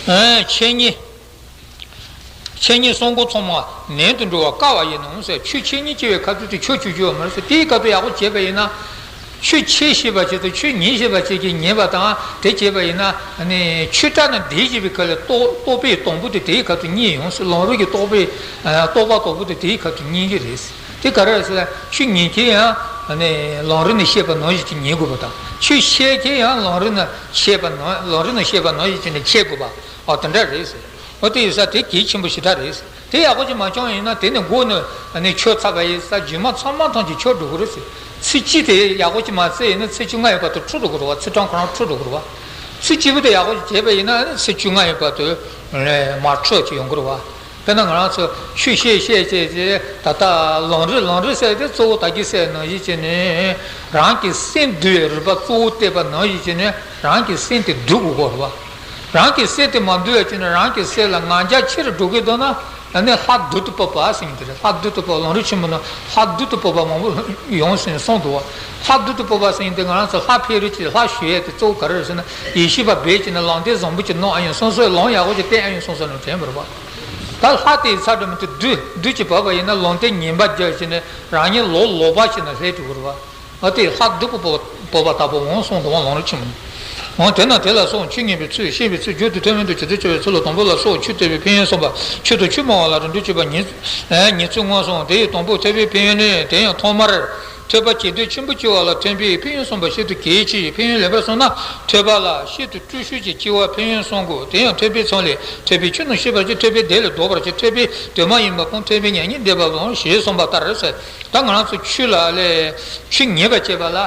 ཨ། འཆད་ཉན། འཆད་ཉན་གསུང་འགོ་ཚང་མ་ནན་དུ་འགྲོ་བར་དཀའ་བ་ཡིན་ནོ་ཟེར། ཆོས་འཆད་ཉན་བྱེད་པའི་ཁ་ཐུག་དེ་ཆོས་ཆོས་བརྗོད་པ་མ་རེད་ཟེར། དེའི་ཁ་ཐུག་ཡག་པོ་བྱས་པ་ཡིན་ན། ཆོས་འཆད་ཤེས་པ་ཅིག་དང་ཆོས་ཉན་ཤེས་པ་ཅིག་གིས་ཉན་པ་དང་དེ་བྱས་པ་ཡིན་ན་ནི་ཆོས་གྲྭ་ནང་བསྡད་བཞིན་པའི་སྐབས་ལ་རྟོགས་རྟོགས་པའི་དང་པོ་དེ་དེའི་ཁ་ཐུག་རྙེད་ཡོང་ཟེར། ལམ་རིམ་གྱི་རྟོགས་པའི་རྟོགས་པ་དང་པོ་དེ་དེའི་ཁ་ཐུག་རྙེད་ཀྱི་རེད་ཟེར། དེ་ག་རེ་རེད་ཟེར་ན་ཆོས་ཉན་མཁན་ཡང་ནི་ལམ་རིམ་ནས་བཤད་པ་ནང་བཞིན་ཅིག་ཉན་དགོས་པ་དང་། ཆོས་འཆད་མཁན་ཡང་ལམ་རིམ་ནས་བཤད་པ་ནང་ལམ་རིམ་ནས་བཤད་པ་ནང་བཞིན་ཅིག་ནས་འཆད་དགོས་པ། ཨོ་དེ་འདྲ་རེད་ཟེར། ཨོ་དེ་ཡིན་ཙང་དེ་གལ་ཆེན་པོ་ཞེ་དྲག་རེད་ཟེར། དེ་ཡག་པོ་ཅིག་མ་བྱུང་ཡིན་ན་དེ་ནས་འགོ་ནས་ནས་ཆོད་ཚར་བ་ཡིན་ཙང་རྗེས་མ་ཚང་མ་ཐམས་ཅད་ཆོད་འགྲོ་གི་རེད་ཟེར། ཚིགས་བཅད་དེ་ཡག་པོ་ཅིག་མ་བརྩིས་ཡིན་ན་ཚིགས་བཅད་ལྔ་ཡོད་པ་དེ་འཁྲུལ་འགྲོ་གི་རེད་བ། ཚིག་གྲངས་ཁོ་རང་འཁྲུལ་འགྲོ་གི་རེད་བ། ཚིགས་བཅད་པོ་དེ་ཡག་པོ་ཅིག་བྱས་པ་ཡིན་ན་ཚིགས་བཅད་ལྔ་ཡོད་པ་དེ་མར་འཁྲུལ་ཅིག་ཡོང་གི་རེད་བ། དཔེར་ན་ང་རང་ཚོ་ཆོས་བཤད་བཤད་བྱས་བྱས་ད་ལྟ་ལམ་རིམ་ལམ་རིམ་ཟེར་དེ་གཙོ་བོ་ད་གིན་ཟེར་ནང་བཞིན་བྱས་ནས་རང་གི་སེམས་འདུལ་བའི་རིམ་པ་གཙོ་བོ་བལྟས་པ་ནང་བཞིན་བྱས་ནས་རང་གི་སེམས་དེ་འདུལ་དགོས་ཀྱི་རེད་བ། རང་གི་སེམས་དེ་མ་འདུལ་བ་བྱས་ནས་རང་གི་སེམས་ལ་ང་རྒྱལ་ཆེ་རུ་འགྲོ་གི་འདུག་ན་ཨ་ནི་ལྷ་བདུད་དུ་སྤོབས་པ་ཟེར་མཁན་དེ་རེད། ལྷ་བདུད་དུ་སྤོབས། ལམ་རིམ་ཆེན་མོ་ནང་ལྷ་བདུད་དུ་སྤོབས་པ་མང་པོ་ཡོང་ཟེར་ནས་གསུངས་འདུག་བ། ལྷ་བདུད་དུ་སྤོབས་པ་ཟེར་མཁན་དེ་ང་རང་ཚོ་ལྷ་ཕེབས་རེས་ཀྱི་ལྷ་ཞུ་ཡས་དེ་གཙོ་བོ་ག་རེ་རེད་ཟེར་ན་ཡེ་ཤེས་པ་སྦས་བྱས་ནས་ལམ་སྟོན་བཟང་པོ་ཅིག་གནང་ཨ་ཡོང་སོང་སོའི་ལམ་ཡག་པོ་ཅིག་བསྟན་ཨ་ཡོང་སོང་སོ་ནས་དྲན་པ་རེད་བ། ད་ལྷ་དེའི་ཚབ་འདྲ་མི་དེ་བདུད་བདུད་ཀྱི་བབས་པ་ཡིན་ན་ལམ་སྟོན་ངན་པ་རྒྱག་བྱས་ནས་རང་ཉིད་ལོག་ལོག་པ་བྱས་ནས་སླེབས་འགྲོ་གི་རེད་བ། ཨ་དེ་ལྷ་བདུད་པོ་བོ་བོ་བ་ལྟ་བུ་འོང་གསུངས་འདུག་བ། ལམ་རིམ་ཆེན་མོ། འོང་དེ་ན་དེ་ལ་སོགས་ཆོས་ཉན་པའི་ཚུལ་བཤད་པའི་ཚུལ་རྒྱུད་དུ་ཐོན་མིན་དུ་ཇི་ལྟར་བྱ་བའི་ཚུལ་ལ་དང་པོ་ལ་སོགས་ཆོས་ཐོས་པའི་ཕན་ཡོན་གསུངས་པ། ཆོས་དང་ཆོས་སྨྲ་བ་ལ་རིམ་གྲོ་བྱེད་པ་ཉན་ཉན་ཚུལ་མངོན་སོང་། དེ་ཡི་དང་པོ་ཐོས་པའི་ཕན་ཡོན་ནི། དེ་ཡང་ཐོག་མར་ཐོས་པ་བྱེད་འདོད་ཆེན་པོ་སྐྱེ་བ་ལ་ཐོས་པའི་ཕན་ཡོན་གསུངས་པ་ཤིན་ཏུ་གལ་ཆེ། ཕན་ཡོན་ལེགས་པར་གསུངས་ན་ཐོས་པ་ལ་ཤིན་ཏུ་དཀྲུག་ཤོས་ཀྱི་སྐྱེ་བ་ཕན་ཡོན་གསུང་དགོས། དེ་ཡང་ཐོས་པའི་མཚམས་ལས་ཐོས་པའི་ཆོས་རྣམས་ཤེས་པར་བྱེད། ཐོས་པའི་བདེ་ལ་ལྡོག་པར་བྱེད། ཐོས་པའི་དོན་མ་ཡིན་པ་སྤོང་། ཐོས་པའི་མྱ་ངན་འདས་པ་སྤོང་ཞེས་གསུངས་པ་ལྟར་ཟེར། ད་ང་རང་ཚོ་ཆོས་ལ་ལས་ཆོས་ཉན་པ་བྱེད་པ་ལ།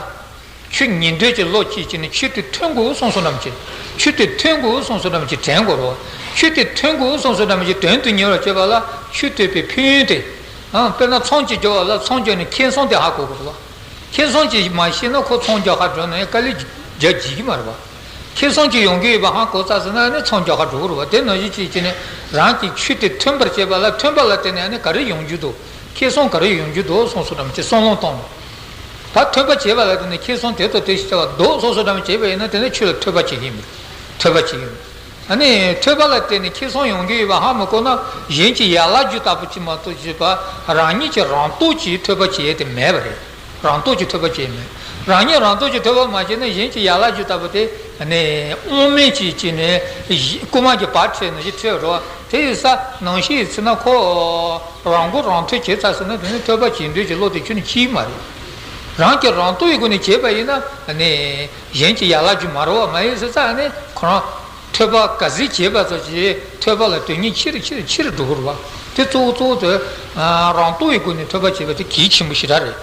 ཆོས་ཉན་འདོད་ཀྱི་བློ་སྐྱེས་བྱས་ནས་ཆོས་དེ་ཐོས་དགོས་གསུངས་སོ་ནམ་གྱི། ཆོས་དེ་ཐོས་དགོས་གསུངས་སོ་ནམ་གྱི་དྲན་དགོས་རོ། ཆོས་དེ་ཐོས་དགོས་གསུངས་སོ་ནམ་གྱི་དོན་དུ་གཉེར་བར་བྱེད་པ་ལ་ཆོས་ཐོས་པའི་ཕན་ཡོན་དེ། ཨང་། དཔེར་ན་ཚོང་ཅིག་རྒྱག་པ་ལ་ཚོང་རྒྱག་ནས་ཁེ་བཟང་དེ་ཧ་གོ་དགོས་རོ། ཁེ་བཟང་ཅིག་མ་ཤེས་ན་ཁོ་ཚོང་རྒྱག་ཁ་འགྲོ་ན་ཡང་དཀའ་ལས་རྒྱག་བགྱིད་ཀྱི་མ་རེད་བ། ཁེ་བཟང་ཅིག་ཡོང་གི་ཡོད་པ་ཧ་གོ་ཚར་ཟིན་ན་ནི་ཚོང་རྒྱག་ཁ་འགྲོ་གི་རེད་བ། དེ་ནང་བཞིན་ཅིག་བྱས་ནས་རང་གི་ཆོས་དེ་ཐོས་པར་བྱེད་པ་ལ་ཐོས་པ་ལ་བརྟེན་ནས་ནི་ག་རེ་ཡོང་རྒྱུ་འདུག་ཁེ་བཟང་ག་རེ་ཡོང་རྒྱུ་འདུག་གསུངས་སོ་ནམ་གྱི་བསམ་བློ་གཏོང་། ད་ཐོས་པ་བྱེད་པ་ལ་བརྟེན་ནས་ཁེ་བཟང་དེ་དང་དེ་ཞིག་བྱ་བ་འདུག་གསུངས་སོ་ནམ་བྱས་པ་ཡིན་ན་དེ་ནི་ཆོས་ལ་ཐོས་པ་བྱེད་ཀྱི་ཡིན། ཐོས་པ་བྱེད་ཀྱི་ཡིན། ཨ་ནི་ཐོས་པ་ལ་བརྟེན་ནས་ཁེ་བཟང་ཡོང་རྒྱུ་ཡོད་པ་ཧ་མི་གོ་ན་གཞན་གྱི་ཡན་ལག་རྒྱུད་ལྟ་བུ་ཅིག་མ་གཏོགས་བྱེད་པ་རང་ཉིད་ཀྱི་རང་སྟོབས་ཀྱིས་ཐོས་པ་བྱེད་ཡས་དེ་མེད་པ་རེད། རང་སྟོབས་ཀྱིས་ཐོས་པ་བྱེད་ཡས་མེད། རང་ཉིད་རང་སྟོབས་ཀྱིས་ཐོས་པ་མ་བྱས་ན་གཞན་གྱི་ཡན་ལག་རྒྱུད་ལྟ་བུ་དེ་ནི་དབང་མེད་ཅིག་བྱས་ནས་རྐུན་མ་གི་བ་ཁྲིད་ནང་བཞིན་ཁྲིད་རོ། དེ་ཡིན་ཙང་ནང་བཞིན་ཡིན་ཚེ་ན་ཁོ་རང་མགོ་རང་ཐོན་བྱེད་ཚར་ཟིན་ན་དེ་ནི་ཐོས་པ་བྱེད་འདོད་ཀྱི་བློ་དེ་ཁྱོན་ནས་སྐྱེ་གི་མ་རེད། རང་གིས་རང་སྟོབས་ཀྱི་སྒོ་ནས་བྱས་པ་ཡིན་ན་ནི་གཞན་གྱི་ཡན་ལག་རྒྱུད་མ་རེད་བ། མ་ཡིན་ཟེར་ཙང་ནི་ཁོ་རང་ ཐོས་པ་ག་ཚོད་བྱས་པ་ཙམ་གྱིས་ཐོས་པ་ལ་དོན་སྙིང་ཆེ་རུ་ཆེ་རུ་ཆེ་རུ་འགྲོ་གི་རེད་བ། དེ་གཙོ་བོ་གཙོ་བོ་དེ་རང་རྟོགས་ཡི་སྒོ་ནས་ཐོས་པ་བྱས་པ་དེ་གལ་ཆེན་པོ་ཞེ་དྲག་རེད།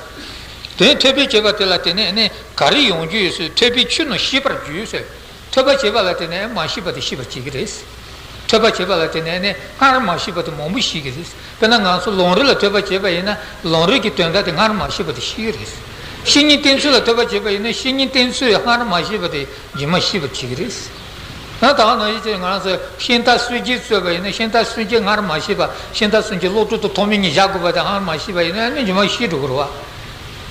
དེ་ཐོས་པ་བྱས་པ་དེ་ལ་དེ་ནས་ནི་ག་རེ་ཡོང་རྒྱུ་ཡོད་ཟེར། ཐོས་པས་ཆོས་རྣམས་ཤེས་པར་འགྱུར་ཟེར། ཐོས་པ་བྱས་པ་ལ་དེ་ནས་མ་ཤེས་པ་དེ་ཤེས་པར་བྱེད་ཀྱི་རེད། ཐོས་པ་བྱས་པ་ལ་དེ་ནས་ནི་སྔར་མ་ཤེས་པ་དེ་མང་པོ་ཤེས་ཀྱི་རེད། དཔེར་ན་ང་ཚོ་ལམ་རིམ་ལ་ཐོས་པ་བྱས་པ་ཡིན་ན་ལམ་རིམ་གྱི་དོན་དག་དེ་སྔར་མ་ཤེས་པ་དེ་ཤེས་ཀྱི་རེད། བཤེས་གཉེན་བསྟེན་ཚུལ་ལ་ཐོས་པ་བྱས་པ་ཡིན་ན་བཤེས་གཉེན་བསྟེན་ཚུལ་སྔར་མ་ཤེས་པ་དེ་རྗེས་མ་ཤེས་པར་བྱེད་ཀྱི་རེད། ཡང་ད་ག་ནང་བཞིན་ཅིག་ང་རང་ཚོས་ཤིང་རྟ་སྲོལ་འབྱེད་རྩོད་པ་ཡིན་ན་ཤིང་རྟ་སྲོལ་འབྱེད་སྔར་མ་ཤེས་པ། ཤིང་རྟ་སྲོལ་འབྱེད་སློབ་ཕྲུག་དང་ཐོག་མའི་ཉིན་བཞག་དགོས་པ་དེ་སྔར་མ་ཤེས་པ་ཡིན་ན་ཨ་ནི་རྗེས་མ་ཤེས་འགྲོ་གི་རེད་བ།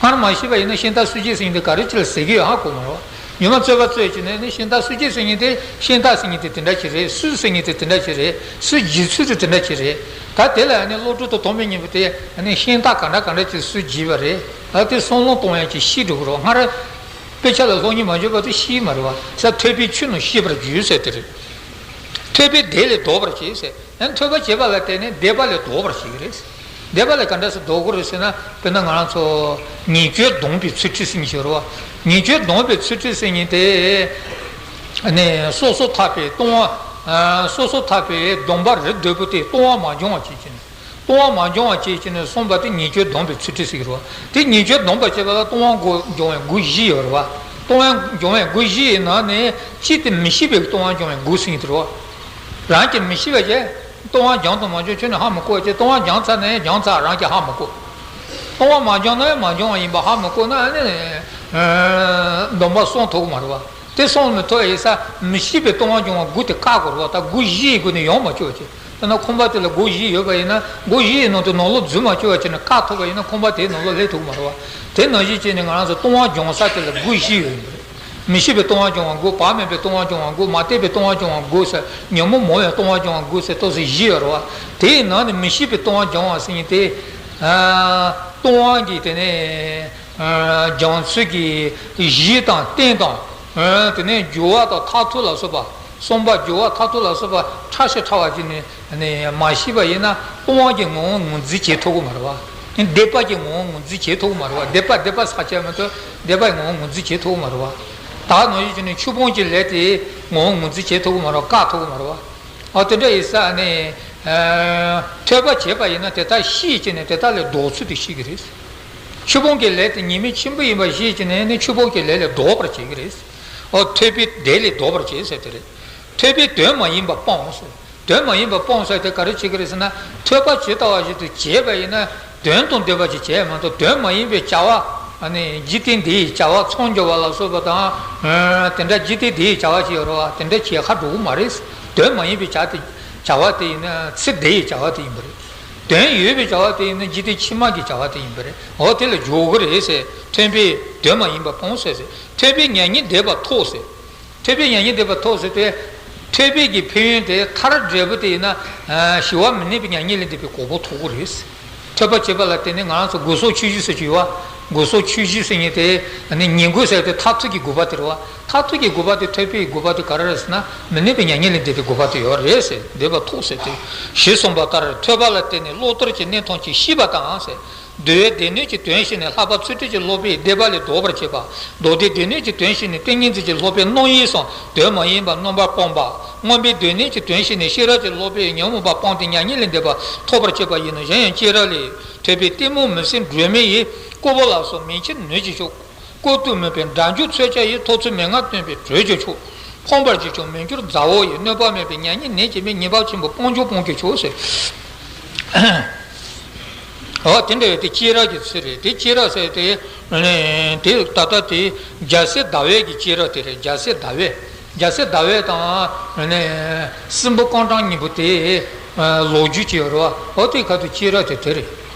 སྔར་མ་ཤེས་པ་ཡིན་ན་ཤིང་རྟ་སྲོལ་འབྱེད་ཟེར་མཁན་དེ་ག་རེ་ཅིག་ལ་ཟེར་གི་ཡོད་ཧ་གོ་མ་རེད་བ། རྗེས་མ་རྩོད་པ་རྩོད་བྱས་ནས་ནི་ཤིང་རྟ་སྲོལ་འབྱེད་ཟེར་མཁན་དེ་ཤིང་རྟ་ཟེར་མཁན་དེ་དེ་འདྲ་ཅིག་རེད། སྲོལ་ཟེར་མཁན་དེ་དེ་འདྲ་ཅིག་རེད། སྲོལ་འབྱེད་ཚུལ་དེ་དེ་འདྲ་ཅིག་རེད། ད་དེ་ལ་ཨ་ནི་སློབ་ཕྲུག་དང་ཐོག་མའི་ཉིན་པོ་དེ་ཨ་ནི་ཤིང་རྟ་ག་འདྲ་ག་འདྲ་ཅིག་སྲོལ་འབྱེད་པ་རེད། ད་དེ་བསམ་བློ་གཏོང་ཡག་ཅིག་ཤེས་འགྲོ་གི་རེད་བ། སྔར་དཔེ་ཆ་ལ་སློབ་གཉེར་མ་བྱས་པ་དེ་ཤེས་མ་རེད་བ། ས་ཐོས་པས་ཆོས་རྣམས་ཤེས་པར་འགྱུར་ཟེར་དེ་རེད། ཐོས་པས་འདོད་ལས་ལྡོག་པར་བྱེད་ཟེར། ཡང་ཐོས་པ་བྱས་པ་ལ་བརྟེན་ནས་འདོད་པ་ལས་ལྡོག་པར་བྱེད་ཀྱི་རེད། འདོད་པ་ལས་ག་འདྲ་སེ་ལྡོག་གི་རེད་ཟེར་ན། དཔེར་ན་ང་རང་ཚོ་ཉེས་སྤྱོད་སྡོམ་པའི་ཚུལ་ཁྲིམས་ཟེར་མཁན་ཞིག་ཡོད་རེད་བ། ཉེས་སྤྱོད་སྡོམ་པའི་ཚུལ་ཁྲིམས་ཟེར་མཁན་དེ། ནས་སོ་སོ་ཐར་པའི་ལྟུང་བ། སོ་སོ་ཐར་པའི་སྡོམ་པ་རིལ་བུ་དེ་ལྟུང་བ་མ་བྱུང་བ་བྱེད་ཀྱི་ནས། ལྟུང་བ་མ་བྱུང་བ་བྱེད་ཀྱི་ནས་གསུངས་པ་དེ་ཉེས་སྤྱོད་སྡོམ་པའི་ཚུལ་ཁྲིམས་ཟེར་གྱི་རེད་བ། དེ་ཉེས་སྤྱོད་སྡོམ་པ་བྱེད་པ་ལ་ལྟུང་བ་སྒོ་སྦྱོང་བའི་སྒོ་བཞི་ཡོད་རེད་བ། ལྟུང་བ་སྦྱོང་བའི་སྒོ་བཞི་ཡི་ནང་ནས་གཅིག་དེ་མི་ཤེས་པའི་ལྟུང་བ་སྦྱོང་བའི་སྒོ་ཟེར་གྱི་རེད་བ། རང་གིས་མི་ཤེས་པ་བྱས། ལྟུང་བ་སྦྱངས་དང་མ་སྦྱངས་ཁྱོན་ནས་ཧ་མི་གོ་བྱས། ལྟུང་བ་སྦྱངས་ཚར་ནས་སྦྱངས་ཚར་རང་གིས་ཧ་མི་གོ། ལྟུང་བ་མ་སྦྱངས་ན་ཡང་མ་སྦྱངས་པ་ཡིན་པ་ཧ་མི་གོ་ན་ནི། སྡོམ་པ་སྲུང་ཐུབ་ཀྱི་མ་རེད་བ། དེ་སྲུང་མི་ཐུབ་ཡིན་ས་མི་ཤེས་པའི་ལྟུང་བ་སྦྱོང་བ་སྒོ་དེ་བཀག་དགོས་རེད་བ། ད་སྒོ་བཞི་ཡི་སྒོ་ནས་ཡོང་མ་བཅུག་བྱས། དཔེར་ན་ཁང་པ་དེ་ལ་སྒོ་བཞི་ཡོད་པ་ཡིན་ན་སྒོ་བཞི་ཡི་ནང་དུ་ནང་ལོགས་འཛུལ་མ་བཅུག་བ་བྱས་ནས་བཀག་ཐུབ་པ་ཡིན་ན་ཁང་པ་དེའི་ནང་ལོགས་སླེབས་ཐུབ་ཀྱི་མ་རེད་བ། དེ་ནང་བཞིན་བྱས་ནས་ང་རང་ཚོ་ལྟུང་བ་སྦྱོང་ས་དེ་ལ་སྒོ་བཞི་ཡོད་ཡིན་པ་རེད། མི་ཤེས་པའི་ལྟུང་བ་སྦྱོང་བ་དགུ། བག་མེད་པའི་ལྟུང་བ་སྦྱོང་བ་དགུ། མ་དད་པའི་ལྟུང་བ་སྦྱོང་བ་དགུ་ཟེར། ཉོན་མོངས་མང་བའི་ལྟུང་བ་སྦྱོང་བ་དགུ་ཟེར་ཏོག་ཙམ་བཞི་ཡོད་རེད་བ། དེའི་ནང་ནས་མི་ཤེས་པའི་ལྟུང་བ་སྦྱོང་བ་ཟེར་མཁན་དེ། ལྟུང་བ་གི་དེ་ནས་སྦྱོང་ཚུལ་གྱི་གཞི་དང་རྟེན་དང་། དེ་ནས་སྦྱོར་བ་དང་མཐར་ཐུག་ལ་སོགས་པ། གསུམ་པ་སྦྱོར་བ་མཐར་ཐུག་ལ་སོགས་པ་ཕྲ་ཞིང་ཕྲ་བ་ཅིག་ནས་ནས་མ་ཤེས་པ་ཡིན་ན་ལྟུང་བ་གི་ངོ་བོ་ངོས་འཛིན་བྱེད་ཐུབ་ཀྱི་མ་རེད་བ། འདོད་པ་གི་ངོ་བོ་ངོས་འཛིན་བྱེད་ཐུབ་ཀྱི་མ་རེད་བ། འདོད་པ་འདོད་པ་ཟེར་བྱས་མ་གཏོགས་འདོད་པའི་ངོ་བོ་ངོས་འཛིན་བྱེད་ཐུབ་ཀྱི་མ་རེད་བ། ད་ནང་བཞིན་བྱས་ནས་ཆོས་སྤོང་གི་ལས་དེ་ངོ་བོ་ངོས་འཛིན་བྱེད་ཐུབ་ཀྱི་མ་རེད་བ། བཀག་ཐུབ་ཀྱི་མ་རེད་བ། འོ་དེ་འདྲ་ཡིན་ས་ནས། ཐོས་པ་བྱས་པ་ཡིན་ན་དེ་དག་ཤེས་བྱས་ནས་དེ་དག་ལས་ལྡོག་ཚུལ་དེ་ཤེས་ཀྱི་རེད། ཆོས་སྤོང་གི་ལས་དེ་ཉེས་དམིགས་ཆེན་པོ་ཡིན་པ་ཤེས་བྱས་ནས་ནི་ཆོས་སྤོང་གི་ལས་ལས་ལྡོག་པར་བྱེད་ཀྱི་རེད། འོ་ཐོས་པས་འདོད་ལས་ལྡོག་པར་བྱེད་ཟེར་དེ་རེད། ཐོས་པས་དོན་མ་ཡིན་པ་སྤོང་ཟེར། དོན་མ་ཡིན་པ་སྤོང་ཟེར་དེ་ག་རེ་བྱེད་ཀྱི་རེད་ཟེར་ན། ཐོས་པ་ཇི་ལྟ་བ་བཞིན་དུ་བྱས་པ་ཡིན་ན་དོན་དང་ལྡན་པ་ཅིག་བྱས་མ་གཏོགས་དོན་མ་ཡིན་པའི་བྱ་བ། ཨ་ནི་འཇིག་རྟེན་འདིའི་བྱ་བ་མཚམས་སྦྱོར་བ་ལ་སོགས་པ་དང་། དེ་འདྲ་འཇིག་རྟེན་འདིའི་བྱ་བ་ཅིག་ཡོད་རེད་བ། དེ་འདྲ་བྱེད་ཁ་འགྲོ་གི་མ་རེད། དོན་མ་ཡིན་པའི་བྱ་དེ། བྱ་བ་དེ་ཡིན་ན་ཚེ་འདིའི་བྱ་བ་དེ་ཡིན་པ་རེད། དོན་ཡོད་པའི་བྱ་བ་དེ་ཡིན་ན་འཇིག་རྟེན་ཕྱི་མ་གི་བྱ་བ་དེ་ཡིན་པ་རེད། འོ་དེ་ལ་འཇོག་གི་རེད་ཟེར། ཐོས་པས་དོན་མ་ཡིན་པ་སྤོང་ཟེར་ཟེར། ཐོས་པས་མྱ་ངན་འདས་པ་ཐོབ་ཟེར། ཐོས་པས་མྱ་ངན་འདས་པ་ཐོབ་ཟེར་ཏེ། ཐོས་པའི་གི་ཕན་ཡོན་དེ་མཐར་འབྲས་བུ་དེ་ཡིན་ན། ཞི་བ་མི་གནས་པའི་མྱ་ངན་ལས་འདས་པའི་གོ་འཕང་ཐོབ་ཀྱི་རེད། ཐོས་པ་བྱས་པ་ལ་བརྟེན་ནས་ང་རང་ཚོ་སྒོ་གསུམ་ཆོས་བཞི་ཟེར་གྱི་ཡོད་བ། སྒོ་གསུམ་ཆོས་བཞི་ཟེར་མཁན་དེ་ནི་ཉན་དགོས་ཟེར་ཏེ་མཐར་ཐུག་གི་དགོས་པ་དེ་རེད་བ། མཐར་ཐུག་གི་དགོས་པ་དེ་ཐོས་པའི་དགོས་པ་དེ་ག་རེ་རེད་ཟེར་ན་མི་གནས་པའི་མྱ་ངན་ལས་འདས་པའི་དགོས་པ་དེ་ཡོད་རེད་ཟེར། འདས་པ་ཐོབ་ཟེར་ཏེ། ཞེས་གསུངས་པ་ལྟར་ཐོས་པ་ལ་བརྟེན་ནས་བློ་ལྟར་གྱི་གནས་ཐམས་ཅད་ཤེས་པ་དང་ཟེར། འདུལ་བའི་སྡེ་སྣོད་ཀྱི་དོན་ཤེས་ནས་ལྷག་པ་ཚུལ་ཁྲིམས་ཀྱི་སློབ་པས་འདོད་པ་ལས་ལྡོག་པར་བྱེད་པ། མདོ་སྡེའི་སྡེ་སྣོད་ཀྱི་དོན་ཤེས་ནས་ཏིང་ངེ་འཛིན་གྱི་སློབ་པས་རྣམ་གཡེང་སོགས་དོན་མ་ཡིན་པ་རྣམ་པར་སྤངས་པ། མངོན་པའི་སྡེ་སྣོད་ཀྱི་དོན་ཤེས་ནས་ཤེས་རབ་ཀྱི་སློབ་པས་ཉོན་མོངས་པ་སྤངས་ཏེ་མྱ་ངན་ལས་འདས་པ་ཐོབ་པར་བྱེད་པ་ཡིན་ནོ། གཞན་ཡང་བསྐྱེད་རབ་ལས། ཐོས་པས་གཏི་མུག་མུན་སེལ་སྒྲོན་མེ་ཡིས། ཀུ་བུ་ལ་སོགས་མིག་ཕྱེ་ནུས་ཀྱིས་ཕྱུག་ཀུན་ཏུ་སྨོན་པའི་སྒྲ་འཇུག་མཚོན་ཆ་ཡིས། ཐོབ་ཚུལ་མན་ངག་སྟོན་པའི་གྲོས་ཀྱི་མཆོག་ཕོངས་པར་བྱེད་ཀྱང་མི་འགྱུར་མཛའ་བོ་ཡི། གནོད་པ་མེད་པའི་མྱ་ངན་ནད་ཀྱིས་མི་ཉེས་པ་ཆེན་པོ་སྤོང་ཕྱུག་སྤོང་གི་མཆོག་ཟེར། འོ་དེ་འདྲ་བའི་དེ་བསྐྱེད་རབ་ཀྱི་ཚུལ་རེད། དེ་བསྐྱེད་རབ་ཟེར་དེ། དེ་ད་ལྟ་དེ་རྒྱལ་སྲས་ཟླ་བའི་གི་བསྐྱེད་རབ་དེ་རེད། རྒྱལ་སྲས་ཟླ་བའི། རྒྱལ་སྲས་ཟླ་བའི་དང་སྲིན་པོ་རྐང་གྲངས་གཉིས་པོ་དེ་ལོ་རྒྱུས་ཀྱི་ཡོད་རེད་བ། འོ་དེ་ཁ་ཐུག་བསྐྱེད་རབ་དེ་དེ་རེད།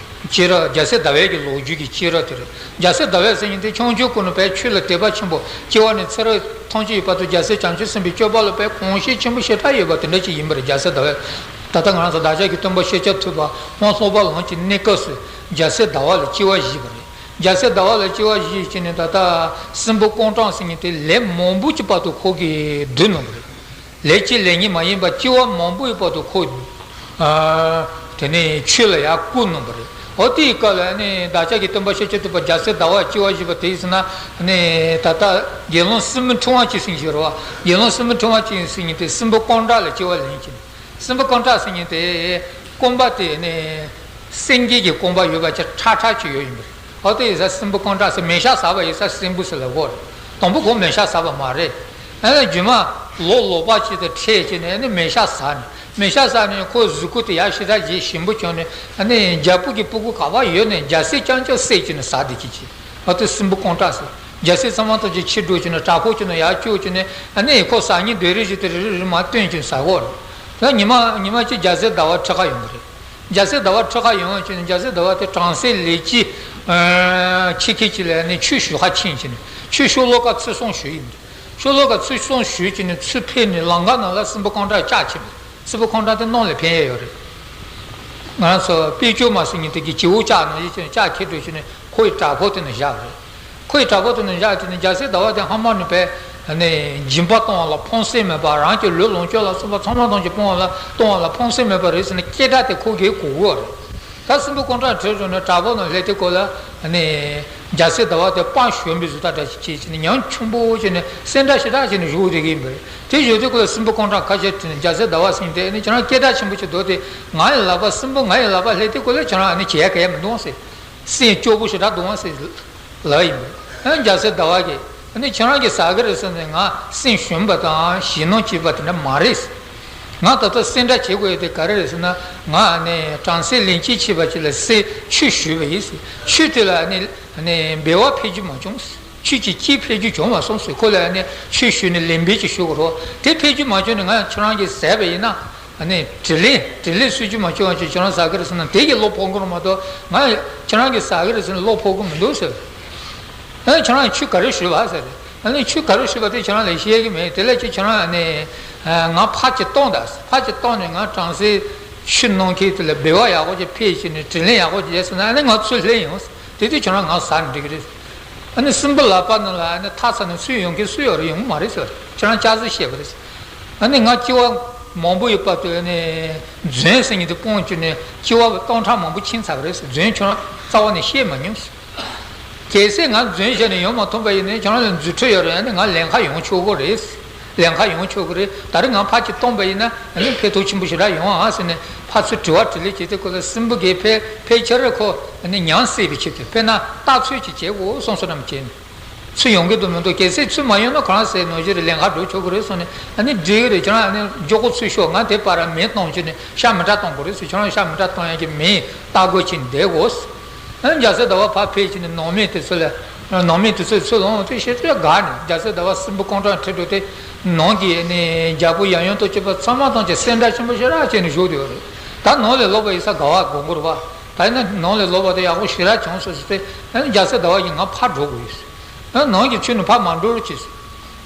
བསྐྱེད་རབ་རྒྱལ་སྲས་ཟླ་བའི་གི་ལོ་རྒྱུས་ཀྱི་བསྐྱེད་རབ་དེ་རེད། རྒྱལ་སྲས་ཟླ་བས་ཟེར་མཁན་དེ་ཆུང་ཆུང་ཀུན་ནས་བས་ཆོས་ལ་དད་པ་ཆེན་པོ། སྐྱེ་བ་ནས་ཚེ་རབས་ཐམས་ཅད་ཡོད་བར་དུ་རྒྱལ་སྲས་བྱང་ཆུབ་སེམས་དཔའི་སྤྱོད་པ་ལ་བས་གོམས་གཤིས་ཆེན་པོ་ཞེ་དྲག་ཡོད་པ་དེ་འདྲ་ཅིག་ཡིན་པ་རེད། རྒྱལ་སྲས་ཟླ་བས། ད་ལྟ་ང་རང་ཚོ་བདག་ཅག་གི་སྟོན་པ་ཤཱཀྱ་ཐུབ་པ་སྔོན་ལྷོ་པ་ལམ་གྱི་གནས་སྐབས་སུ་རྒྱལ་སྲས་ཟླ་བ་ལ་སྐྱེ་བ་བཞེས་པ་རེད། རྒྱལ་སྲས་ཟླ་བ་ལ་སྐྱེ་བ་བཞེས་བྱས་ནས་ད་ལྟ་སྲིན་པོ་རྐང་གྲངས་ཟེར་མཁན་དེ་ལས་མང་པོ་ཅིག་བར་དུ་ཁོ་གིས་བསྡུས་གནང་བ་རེད། ལས་གཅིག་ལས་གཉིས་མ་ཡིན་པར་སྐྱེ་བ་མང་པོའི་བར་དུ་ཁོ། ཨ། དེ་ནས་ཆོས་ལ་ཡར་བསྐུལ་གནང་བ་རེད། འོ་དེའི་སྐབས་ལ་ནི་བདག་ཅག་གི་སྟོན་པ་ཤཱཀྱ་ཐུབ་པ་རྒྱལ་སྲས་ཟླ་བ་བྱེ་བ་བཞི་པ་དེ་ཡིན་ན་ནི་ད་ལྟ་དགེ་སློང་སྲིན་མོ་ཕྲེང་བ་གཅིག་ཟེར་གྱི་ཡོད་རེད་བ། དགེ་སློང་སྲིན་མོ་ཕྲེང་བ་གཅིག་ཟེར་མཁན་དེ་སྲིན་པོ་ཀོང་ཊ་ལ་སྐྱེ་བ་ལེན་གྱི་ནི། སྲིན་པོ་ཀོང་ཊ་ཟེར་མཁན་དེ་རྐང་པ་དེ་ནི་སེང་གེ་གི་རྐང་པ་ཡོད་པ་ཅིག་ཁྲ་ཁྲ་ཅིག་ཡོད་ཡིན་པ་རེད། འོ་དེ་ཡིན་ཙང་སྲིན་པོ་ཀོང་ཊ་ཟེར། མེ་ཤ་ཟ་བ་ཡིན་ཙང་སྲིན་པོ་ཟེར་ལབ་ཀྱི་ཡོད་རེད། དང་པོ་ཁོ་མེ་ཤ་ཟ་བ་མ་རེད། ཨ་ནི་རྗེས་མ་ལོ་ལོག་པ་ཅིག་དང་འཕྲད་བྱས་ནས་ཨ་ནི་མེ་ཤ་ཟ་ནས། མེ་ཤ་ཟ་ནས་ཁོའི་གཟུགས་པོ་དེ་ཡར་ཞེ་དྲག་ཅིག་ཞིམ་པོ་བྱུང་ནས། ཨ་ནི་རྒྱལ་པོ་གི་སྤུ་གུ་ག་པར་ཡོད་ནས་རྒྱལ་སྲིད་རྐྱང་རྐྱང་བསད་བྱས་ནས་ཟ་བསྡད་ཀྱི་ཅིག་འོ་དེ་སྲིན་པོ་ཀོང་ཊ་ཟེར། རྒྱལ་སྲིད་ཚང་མ་ཐམས་ཅད་ཁྱེར་འགྲོ་བྱས་ནས་བྲག་ཕུག་ཅིག་ནང་ཡར་བཅུག་བྱས་ནས། ཨ་ནི་ཁོ་ཟ་སྙིང་འདོད་རེས་ཅིག་དེ་རེ་རེ་རེ་མར་བཏོན་བྱས་ནས་ཟ་གོ་རེད། ད་ཉི་མ་ཉི་མ་གཅིག་རྒྱལ་སྲས་ཟླ་བ་ཁྲིད་ག་ཡོང་གི་རེད། རྒྱལ་སྲས་ཟླ་བ་ཁྲིད་ག་ཡོང་བྱས་ནས་རྒྱལ་སྲས་ཟླ་བ་དེ་བྲམ་ཟེ་ལས་ཀྱི་ཨ་ཆེ་ཁག་ཅིག་ལ་ནི་ཆོས་ཞུ་ག་ཕྱིན་བྱས་ནས། ཆོས་ཤོ་ལོ་ཀ་ཚུར་གསུངས་ཞུས་ཡིན། ཤོ་ལོ་ཀ་ཚུར་གསུངས་ཞུས་བྱས་ནས་ཚུར་ཕེབས་ནས་ལམ་ཁ་ནང་ལ་སྲིན་པོ་ཀོང་ཊ་བཅར་ཕྱིན་པ། སྲིན་པོ་ཀོང་ཊ་དེ་གནམ་ལ་ཕེབས་ཡས་ཡོད་རེད། ང་རང་ཚོ་དཔལ་ཆོས་མ་ཟེར་མཁན་དེ་གི་བྱེའུ་ཅག་ནང་བཞིན་བྱས་ནས་ཅག་ཁྱེར་འགྲོ་བྱས་ནས་ཁོ་ཡི་བྲག་ཕུག་དེ་ནང་བཞག་རེད། ཁོ་ཡི་བྲག་ཕུག་དེ་ནང་བཞག་བྱས་ནས་རྒྱལ་སྲས་ཟླ་བ་དེ་སྔ་མ་ནས་བས་ནས་སྦྱིན་པ་གཏོང་བ་ལ་ཕངས་སེམས་མེད་པ། རང་གི་ལུས་ལོངས་སྤྱོད་ལ་སོགས་པ་ཚང་མ་ཐམས་ཅད་སྤོང་བ་ལ་གཏོང་བ་ལ་ཕངས་སེམས་མེད་པ་རེད་ཟེར་ནས་སྐད་སྒྲ་དེ་ཁོ་གིས་གོ་གི་ཡོད་རེད། ད་སྲིན་པོ་ཀོང་ཊ་ཁྲིད་འགྲོ་ནས་བྲག་ཕུག་ནང་སླེབས་དུས་སྐབས་ལ་ནི་རྒྱལ་སྲས་ཟླ་བ་དེ་དཔའ་ཞུམ་པའི་བཟོ་ལྟ་འདྲ་ཞིག་བྱས་བྱས་ནས་ཉམ་ཆུང་པོ་བྱས་ནས་སེམས་ཁྲལ་ཞེ་དྲག་བྱས་ནས་བཞུགས་བསྡད་ཀྱི་ཡིན་པ་རེད། དེ་བཞུགས་དུས་སྐབས་ལ་སྲིན་པོ་ཀོང་ཊ་ཁ་ཤས་དྲིས་ནས། རྒྱལ་སྲས་ཟླ་བ་ཟེར་མཁན་དེ་ནི་ཁྱེད་རང་སྐད་གྲགས་ཆེན་པོ་ཅིག་འདུག་སྟེ། ང་ཡི་ལག་པ་སྲིན་པོ་ང་ཡི་ལག་པ་སླེབས་དུས་སྐབས་ལ་ཁྱེད་རང་ཨ་ནི་བྱེད་ཡ་ག་ཡ་མི་འདུག་ཟེར། སེམས་སྐྱོ་པོ་ཞེ་དྲག་འདུག་ཟེར་ལབ་ཡིན་པ་རེད། ཨ་ནི་རྒྱལ་སྲས་ཟླ་བ་གིས་ཨ་ནི་ཁྱེད་རང་གིས་ཟ་གི་རེད་ཟེར་ནས་ང་སེམས་ཞུམ་པ་དང་ཞེད་སྣང་སྐྱེས་པ་དེ་འདྲ་མ་རེད། ང་ད་ལྟ་སེམས་ཁྲལ་བྱེད་དགོས་ཡ་དེ་ག་རེ་རེད་ཟེར་ན། ང་ཨ་ནི་བྲམ་ཟེ་ལན་གཅིག་ཕྱིན་པ་ཅིག་ལ་སེ་ཆོས་ཞུས་པ་ཡིན་ཟེར། ཆོས་དེ་ལ་ཨ་ནི་ཨ་ནི་འབད་པ་འཕེལ་རྒྱུ་མ་བྱུང་ཟེར། ཆོས་ཀྱི་སྐྱེས་འཕེལ་རྒྱུ་བྱུང་མ་སོང་ཟེར། ཁོ་ལ་ཨ་ནི་ཆོས་ཞུས་ནས་ལན་འབེབས་ཅིག་ཞུ་དགོས་རེད། དེ་འཕེལ་རྒྱུ་མ་བྱུང་ནས་ང་ཁྱེད་རང་གིས་ཟས་པ་ཡིན་ན། ཨ་ནི་དྲིན་ལན་དྲིན་ལན་གསོ་རྒྱུ་མ་བྱུང་བ་ཅིག་ཁྱེད་རང་ཟ་གི་རེད་ཟེར་ན། དེ་གི་བློ་ཕམ་གི་རེད་མ་གཏོགས། ང་ཁྱེད་རང་གིས་ཟ་གི་རེད་ཟེར་ན་བློ་ཕམ་གི་མི་འདུག་ཟེར། ཨ་ནི་ཁྱེད་རང་ཆོས་ག་རེ་ཞུས་པ་ཟེར། ཨ་ནི་ཆོས་ག་རེ་ཞུས་པ་དེ་ཁྱེད་རང་ལ་བཤད་གི་མེད། དེ་ལས་ཀྱི་ཁྱེད་རང་ཨ་ནི་ང་ཕར་ཅིག་བཏང་དང་། ཕར་ཅིག་བཏང་ནས་ང་བྲམ་ཟེ་ཆོས་གནང་མཁན་དེ་ལ་འབད་པ་ཡག་པོ་ཅིག་འཕེལ་བྱས་ནས་དྲིན་ལན་ཡག་པོ་ཅིག་ཡོད་ཟེར་ན། ཨ་ནི་ང་ཚུར་སླེབས་ཡོང་། དེ་དུས་ཁྱེད་རང་ང་ཟ་ནས་འགྲིག་གི་རེད། ཨ་ནི་སྲིན་པོ་ལག་པ་ནང་ལ་ཨ་ནི་ཐག་ཚ་ནས་ཚུར་ཡོང་མཁན་སུ་ཡོད་རེད། ཡོང་གི་མ་རེད་ཟེར། ཁྱེད་རང་སྐྱག་རྫུན་བཤད་པ་རེད། ཨ་ནི་ང་སྐྱེ་བ་མང་པོ་ཡོད་པ་དུ་ཨ་ནི་རྫུན་ཟེར་མཁན་དེ་སྤོང་བྱས་ནས་སྐྱེ་བ་སྟོང་ཕྲག་མང་པོ་ཕྱིན་ཚར་བ་རེད་ཟེར། རྫུན་ཁྱེད་རང་རྩ་བ་ནས་བཤད་མ་མྱོང་ཟེར། གལ་སྲིད་ང་རྫུན་བཤད་ནས་ཡོང་མ་ཐུབ་པ་ཡིན་ན་ཁྱེད་རང་ལ་རྫུ་འཕྲུལ་ཡོད་རེད། ཨ་ནི་ང་ལན་ཁ་ཡོང་ཆོག་གི་རེད། ལན་ཁ་ཡོང་ཆོག་གི་རེད། ད་རེས་ང་ཕར་ཅིག་བཏང་པ་ཡིན་ན་ཨ་ནི་ཕན་ཐོགས་ཆེན་པོ་ཞེ་དྲག་ཡོང་ཨ་ཟེར་ནས་ཕར་ཚུར་དྲི་བ་དྲིས་ལན་བྱེད་དུས་སྐབས་ལ་སྲིན་པོ་གིས་ཕལ་ཕལ་ཆེར་ཁོ་ཨ་ནི་ཉམས་སད་པའི་ཆེད་དུ། དཔེར་ན་ལྟ་ཚོད་ཅིག་བྱེད་དགོས་བསམ་བསམ་བྱས་ནས། ཚུར་ཡོང་གི་འདུག་མི་འདུག་གལ་སྲིད་ཚུར་མ་ཡོང་ན་ཁོ་རང་ཟེར་ནོར་གྱི་རེད། ལན་ཁ་འགྲོ་ཆོག་གི་རེད་གསུངས་ནས། ཨ་ནི་འགྲིག་གི་རེད། ཁྱེད་རང་ཨ་ནི་མགྱོགས་པོ་ཚུར་ཤོག་ང་དེ་བར་མེ་གཏོང་བྱས་ནས་ཤ་མི་འདྲ་གཏོང་དགོས་རེད་ཟེར། ཁྱེད་རང་ཤ་མི་འདྲ་གཏོང་ཡག་གི་མེ་ལྟ་དགོས་ཀྱི་བསྡད་དགོས། ཨ་ནི་རྒྱལ་སྲས་ཟླ་བ་ཕར་ཕེབས་བྱས་ནས་ནང་མི་དེ་ཚོ་ལ། ནང་མི་དེ་ཚོས་ཚུར་ལོངས་ཏེ་ཤེས་ཚོད་དགའ་ནས། རྒྱལ་སྲས་ཟླ་བ་སྲིན་པོ་ཀོང་ཊ་ཁྲིད་འགྲོ་སྟེ་ནང་གི་ཨ་ནི་རྒྱལ་པོ་ཡབ་ཡུམ་དང་བཅས་པ་ཚང་མ་ཐམས་ཅད་སེམས་ཁྲལ་ཆེན་པོ་ཞེ་དྲག་བྱས་ནས་བཞུགས་བསྡད་ཡོད་རེད། ད་ནང་ལས་ལོག་པ་ཡིན་ས་དགའ་བ་དགའ་དགོས་རེད་བ། ད་ཡིན་ན་ནང་ལས་ལོག་པ་དེ་ཡག་པོ་ཞེ་དྲག་བྱུང་སོང་ཟེར་ཏེ། ཨ་ནི་རྒྱལ་སྲས་ཟླ་བ་ཡིས་ང་ཕར་འགྲོ་དགོས་ཡོད། ནང་གི་ཁྱོན་ནས་ཕར་མ་འགྲོ་རོགས་བྱེད་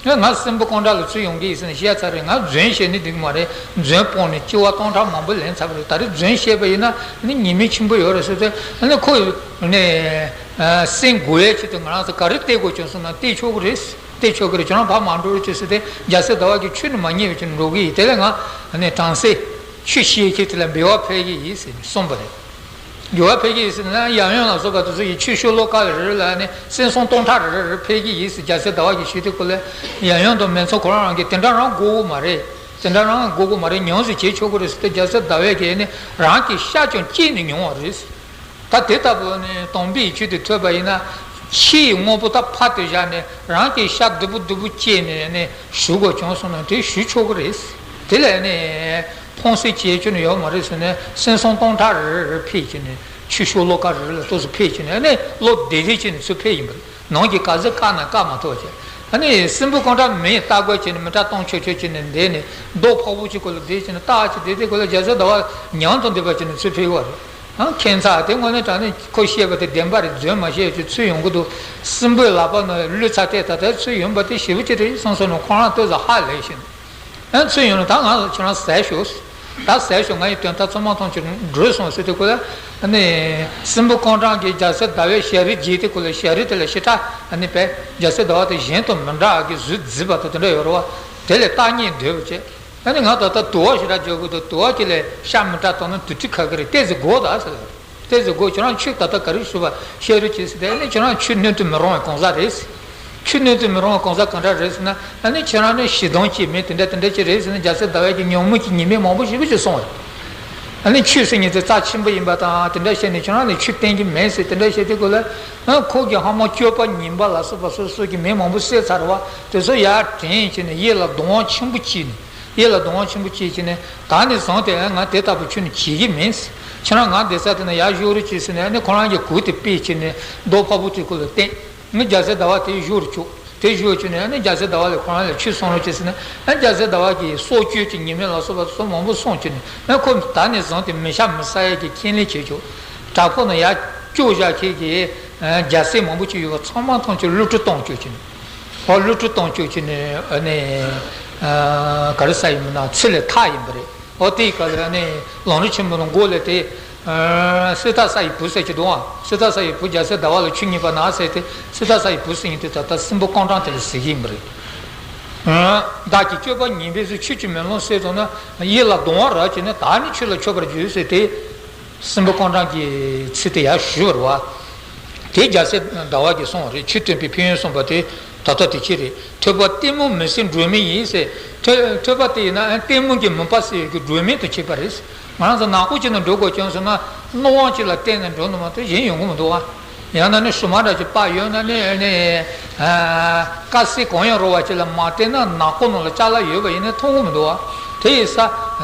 ཟེར། ང་སྲིན་པོ་ཀོང་ཊ་ལ་ཚུར་ཡོང་གི་ཡིན་ཟེར་ནས་བཤད་ཚར་རེད། ང་རྫུན་བཤད་ནི་འགྲིག་གི་མ་རེད། རྫུན་སྤོང་ནས་སྐྱེ་བ་སྟོང་ཕྲག་མང་པོ་ལེན་ཚར་བ་རེད། ད་རེས་རྫུན་བཤད་པ་ཡིན་ན་ནི་ཉེས་དམིགས་ཆེན་པོ་ཡོད་རེད་ཟེར་ཏེ། ཨ་ནི་ཁོ་ནི་སེམས་འགུག་ཡའི་ཆེད་དུ་ང་རང་ཚོ་ག་རེ་སྟེར་དགོས་བྱུང་སོང་ན་སྟེར་ཆོག་གི་རེད། སྟེར་ཆོག་གི་རེད། ཁྱོད་རང་ཕར་མ་འགྲོ་རོགས་བྱེད་ཟེར་ཏེ། རྒྱལ་སྲས་ཟླ་བ་གིས་ཁྱོན་ནས་མ་ཉན་པའི་ཆེད་འགྲོ་གི་ཡིན། དེ་ལས་ང་ནི་བྲམ་ཟེ་ཆོས་བཤད་མཁན་དེ་ལ་འབད་པ་འཕེལ་གི་ཡིན་ཟེར་ནས་གསུངས་པ་རེད། འབད་པ་འཕེལ་གྱི་ཡིན་ཟེར་ན། ཡབ་ཡུམ་ལ་སོགས་པ་དེ་ཚོ་ཡི་ཆོས་ཤོ་ལོ་ཀ་ལ་རེ་རེ་ལ་ནི་སེམས་སོང་སྟོང་ཕྲག་རེ་རེ་རེ་འཕེལ་གྱི་ཡིན་ཟེར་རྒྱལ་སྲས་ཟླ་བ་གིས་ཞུས་དུས་སྐབས་ལ། ཡབ་ཡུམ་དང་མེ་ཚང་ཁོ་རང་རང་གིས་དེ་འདྲ་རང་དགོས་ཀྱི་མ་རེད། དེ་འདྲ་རང་དགོས་ཀྱི་མ་རེད། ཉུང་ཟད་བྱེད་ཆོག་གི་རེད་ཟེར་ཏེ། རྒྱལ་སྲས་ཟླ་བ་གིས་ནི་རང་གི་ཤ་ཀྱང་བཅད་ནས་མྱོང་བ་རེད། ད་དེ་ལྟ་བུ་ནི་དམ་པའི་ཆོས་དེ་ཐོས་པ་ཡིན་ན། ཕྱིའི་དངོས་པོ་ད་ཕར་དུ་བཞག་ནས་རང་གི་ཤ་རྡུལ་བུ་རྡུལ་བུ་བཅད་ནས་ནི་ཞུ་དགོས་བྱུང་སོང་ན་དེ་ཞུ་ཆོག་གི་རེད། དེ་ལས་ནི། ཕོངས་སེལ་བྱེད་ཆོག་ནི་ཡོད་མ་རེད་ཟེར་ནས། སེམས་སོང་སྟོང་ཕྲག་རེ་རེ་རེ་འཕེལ་བྱས་ནས། ཆོས་ཤོ་ལོ་ཀ་རེ་རེ་ལ་ཏོག་ཙམ་འཕེལ་བྱས་ནས། ཨ་ནི་བློ་བདེ་བདེ་བྱས་ནས་ཚུར་ཕེབས་ཡིན་པ་རེད། ནང་གི་ག་ཚོད་བཀག་ན་བཀག་མ་ཐུབ་བྱས། ཨ་ནི་སྲིན་པོ་ཀོང་ཊ་མེ་ལྟ་དགོས་བྱས་ནས། མེ་ཏྲ་གཏོང་ཆོག་ཆོག་བྱས་ནས་བསྡད་ནས། རྡོ་ཕོག་པོ་གཅིག་སྐོར་ལ་བསྡད་བྱས་ནས། ཏག་ཅིག་བསྡད་དེ་སྐོར་ལ་རྒྱལ་སྲས་ཟླ་བ་མྱང་དང་ལྡན་པ་བྱས་ནས་ཚུར་ཕེབས་པ་རེད། ཨང་ཁྱད་མཚར་དེ་དངོས་གནས་དྲང་གནས་ཁོ་བཤད་པ་དེ་བདེན་པ་རེད། རྫུན་མ་བཤད་ཅིག་ཚུར་ཡོང་གི་འདུག་སྲིན་པོའི་ལག་པ་ནང་བླུགས་ཚར་ཏེ་ད་ལྟ་ཚུར་ཡོང་པ་དེ་ཞེ་པོ་ཅིག་རེད་བསམ་སོང་ནས། ཁོ་རང་ལྟོས་ས་ཧ་ལས་ཤིང་། ཨ་ཚུར་ཡོང་ནས་ད་ང་ཚོ་ཁྱེད་རང་ཟས་ཤོག་ད་ཟས་ཤོག་ང་ཡི་དོན་དག་ཚང་མ་ཐམས་ཅད་འགྲུབ་སོང་ཟེར་དུས་སྐབས་ལ། ཨ་ནི་སྲིན་པོ་ཀོང་ཊ་གིས་རྒྱལ་སྲས་ཟླ་བའི་ཞལ་རས་མཇལ་དུས་སྐབས་ལ། ཞལ་རས་དེ་ལ་ཞེ་དྲག་ཨ་ནི་བས་རྒྱལ་སྲས་ཟླ་བ་དེ་གཞན་དང་མི་འདྲ་གི་གཟུགས་མཛེས་པ་དང་དེ་འདྲ་ཡོད་རེད་བ། དེ་ལ་ལྟ་སྙིང་འདོད་པ་བྱས། ཨ་ནི་ང་ད་ལྟ་དུ་བ་ཞེ་དྲག་འཇོག་གི་འདུག་དུ་བ་དེ་ལ་ཤ་མི་འདྲ་གཏོང་ན་དུ་ཏྲི་ཁ་གི་རེད། ཏོག་ཙམ་སྒོག་དང་ཟེར། ཏོག་ཙམ་སྒུག་ཁྱོད་རང་ཆོས་ད་ལྟ་ག་རེ་ཞུ་བ་བཤད་རོགས་བྱེད་ཟེར་ཏེ། ཨ་ནི་ཁྱོད་རང་ཆོས་སྣོན་དུ་མི་རུང་བའི་གང་ཟག་རེད། ཆོས་སྣོན་དུ་མི་རུང་བའི་གང་ཟག་གང་འདྲ་རེད་ཟེར་ན། ཨ་ནི་ཁྱོད་རང་ནི་ཞེ་སྡང་སྐྱེ་མེད་དེ་འདྲ་དེ་འདྲ་ཅིག་རེད་ཟེར་ན། རྒྱལ་སྲས་ཟླ་བ་གིས་ཉོན་མོངས་ཀྱི་ཉེས་དམིགས་མང་པོ་ཞེ་པོ་ཅིག་གསུངས་རེད། ཨ་ནི་ཆོས་ཟེར་མཁན་དེ་རྩ་ཆེན་པོ་ཡིན་པ་དང་དེ་འདྲ་བཤད་ནས་ཁྱོད་རང་ནི་ཆོས་བསྟེན་གྱི་མེད་ཟེར་དེ་འདྲ་བཤད་དུས་སྐབས་ལ། ཨ་ཁོ་གི་ཧ་མ་སྤྱོད་པ་ངན་པ་ལ་སོགས་པ་སོ་སོ་གི་མིང་མང་པོ་བསད་ཚར་བ་དེ་ཚོ་ཡར་དྲན་བྱས་ནས་ཡིད་ལ་གདུང་བ་ཆེན་པོ་སྐྱེས་ནས། ཡིད་ལ་གདུང་བ་ཆེན་པོ་སྐྱེས་བྱས་ནས། ད་ནས་བཟུང་སྟེ་ང་དེ་ལྟ་བུ་ཁྱོད་ནི་བྱེད་ཀྱི་མིན། ཁྱེད་རང་ང་བསྡད་ས་དེ་ན་ཡར་བཞུགས་རོགས་བྱེད་ཟེར་ནས། ཨ་ནི་ཁོ་རང་གི་གུར་དེ་ཕུད་བྱས་ནས་རྡོ་ཕ་བུ་དེ་ཁོ་ལ་བསྟན། ངས་རྒྱལ་སྲས་ཟླ་བ་དེ་བཞུགས་རོགས་བྱོས། དེ་བཞུགས་བྱས་ནས་ཨ་ནི་རྒྱལ་སྲས་ཟླ་བ་ལ་ཁོ་རང་ལ་ཆོས་གསུང་རོགས་བྱེད་ཟེར་ནས། ཨ་ནི་རྒྱལ་སྲས་ཟླ་བ་གིས་སྲོག་གཅོད་ཀྱི་ཉེས་དམིགས་ལ་སོགས་པ་སོགས་མང་པོ་གསུངས་བྱས་ནས། ཨ་ནི་ཁོ་ད་ནས་བཟུང་སྟེ་མི་ཤ་མི་ཟ་ཡས་ཀྱི་ཁས་ལེན་བྱེད་ཆོག། བྲག་ཕུག་ན་ཡར་སྐྱོད་བཞག་མཁན་གྱི་རྒྱལ་སྲས་མང་པོ་ཅིག་ཡོད་པ་ཚང་མ་ཐམས་ཅད་བློ་གྲོས་གཏོང་བཅུག་བྱས་ནས། ཨོ་བློ་གྲོས་གཏོང་བཅུག་བྱས་ནས། ཨ་ནི་ཨ་ག་རེ་ཟེར་ཡིན་མིན་ན་ཚུར་ལ་ཐར་ཡིན་པ་རེད། ཨོ་དེའི་སྐབས་ལ་ཨ་ནི་ལམ་རིམ་ཆེན་མོ་ནང་འགོ་ལས་དེ། ཨ་སེ་ཏ་ས་ཡི་བུ་ཟེར་གྱི་འདུག་ཨ། སེ་ཏ་ས་ཡི་བུ་རྒྱལ་སྲས་ཟླ་བ་ལ་ཆོས་ཉན་པ་ན་ཟེར་ཏེ། སེ་ཏ་ས་ཡི་བུ་ཟེར་མཁན་དེ་ད་ལྟ་སྲིན་པོ་ཀོང་ཀྲང་དེ་ལ་ཟེར་གྱི་ཡིན་པ་རེད། ཨ་བདག་གི་སྤྱོད་པ་ངན་པས་སུ། ཆོས་ཀྱི་མེ་ལོང་བསད་སོང་ན། ཡིད་ལ་གདུང་བ་རག་བྱས་ནས་ད་ནི་ཆོས་ལ་མཆོད་པར་འགྱུར་ཟེར་ཏེ། སྲིན་པོ་ཀོང་ཀྲང་གིས་ཚིག་དེ་ཡར་ཞུས་པ་རེད་བ། དེ་རྒྱལ་སྲས་ཟླ་བ་གིས་གསུངས་པ་རེད། ཆོས་སྟོན་པའི་ཕན་ཡོན་གསུངས་པ་དེ་ད་ལྟ་དེ་ཅི་རེད། ཐོས་པ་ལྟད་མོ་མི་སེལ་སྒྲོན་མེ་ཡིན་ཟེར། ཐོས་ཐོས་པ་དེ་ཡིན་ན་ལྟད་མོ་གི་མུན་པ་སེལ་ཡས་ཀྱི་སྒྲོན་མེ་དང་ཕྱད་པ་རེད། ང་རང་ཚོ་ནག་པོ་ཅིག་ནང་འགྲོ་དགོས་བྱུང་སོང་ན། སྣང་བ་ཅིག་ལ་བལྟས་ནས་འགྲོ་ནི་མ་གཏོགས་གཞན་ཡོང་གི་མི་འདུག་བ། ཡང་ན་ནི་སྲུང་མ་འདྲ་ཅིག་པར་ཡོད་ན་ནི་ནི་ཨ་དཀར་གསལ་གང་ཡང་རུང་བ་ཅིག་ལ་མ་བལྟས་ན། ནག་པོ་ནང་ལ་ཅ་ལག་ཡོད་པ་ཡིན་ན་མཐོང་གི་མི་འདུག་བ། དེ་ཡིན་ཙང་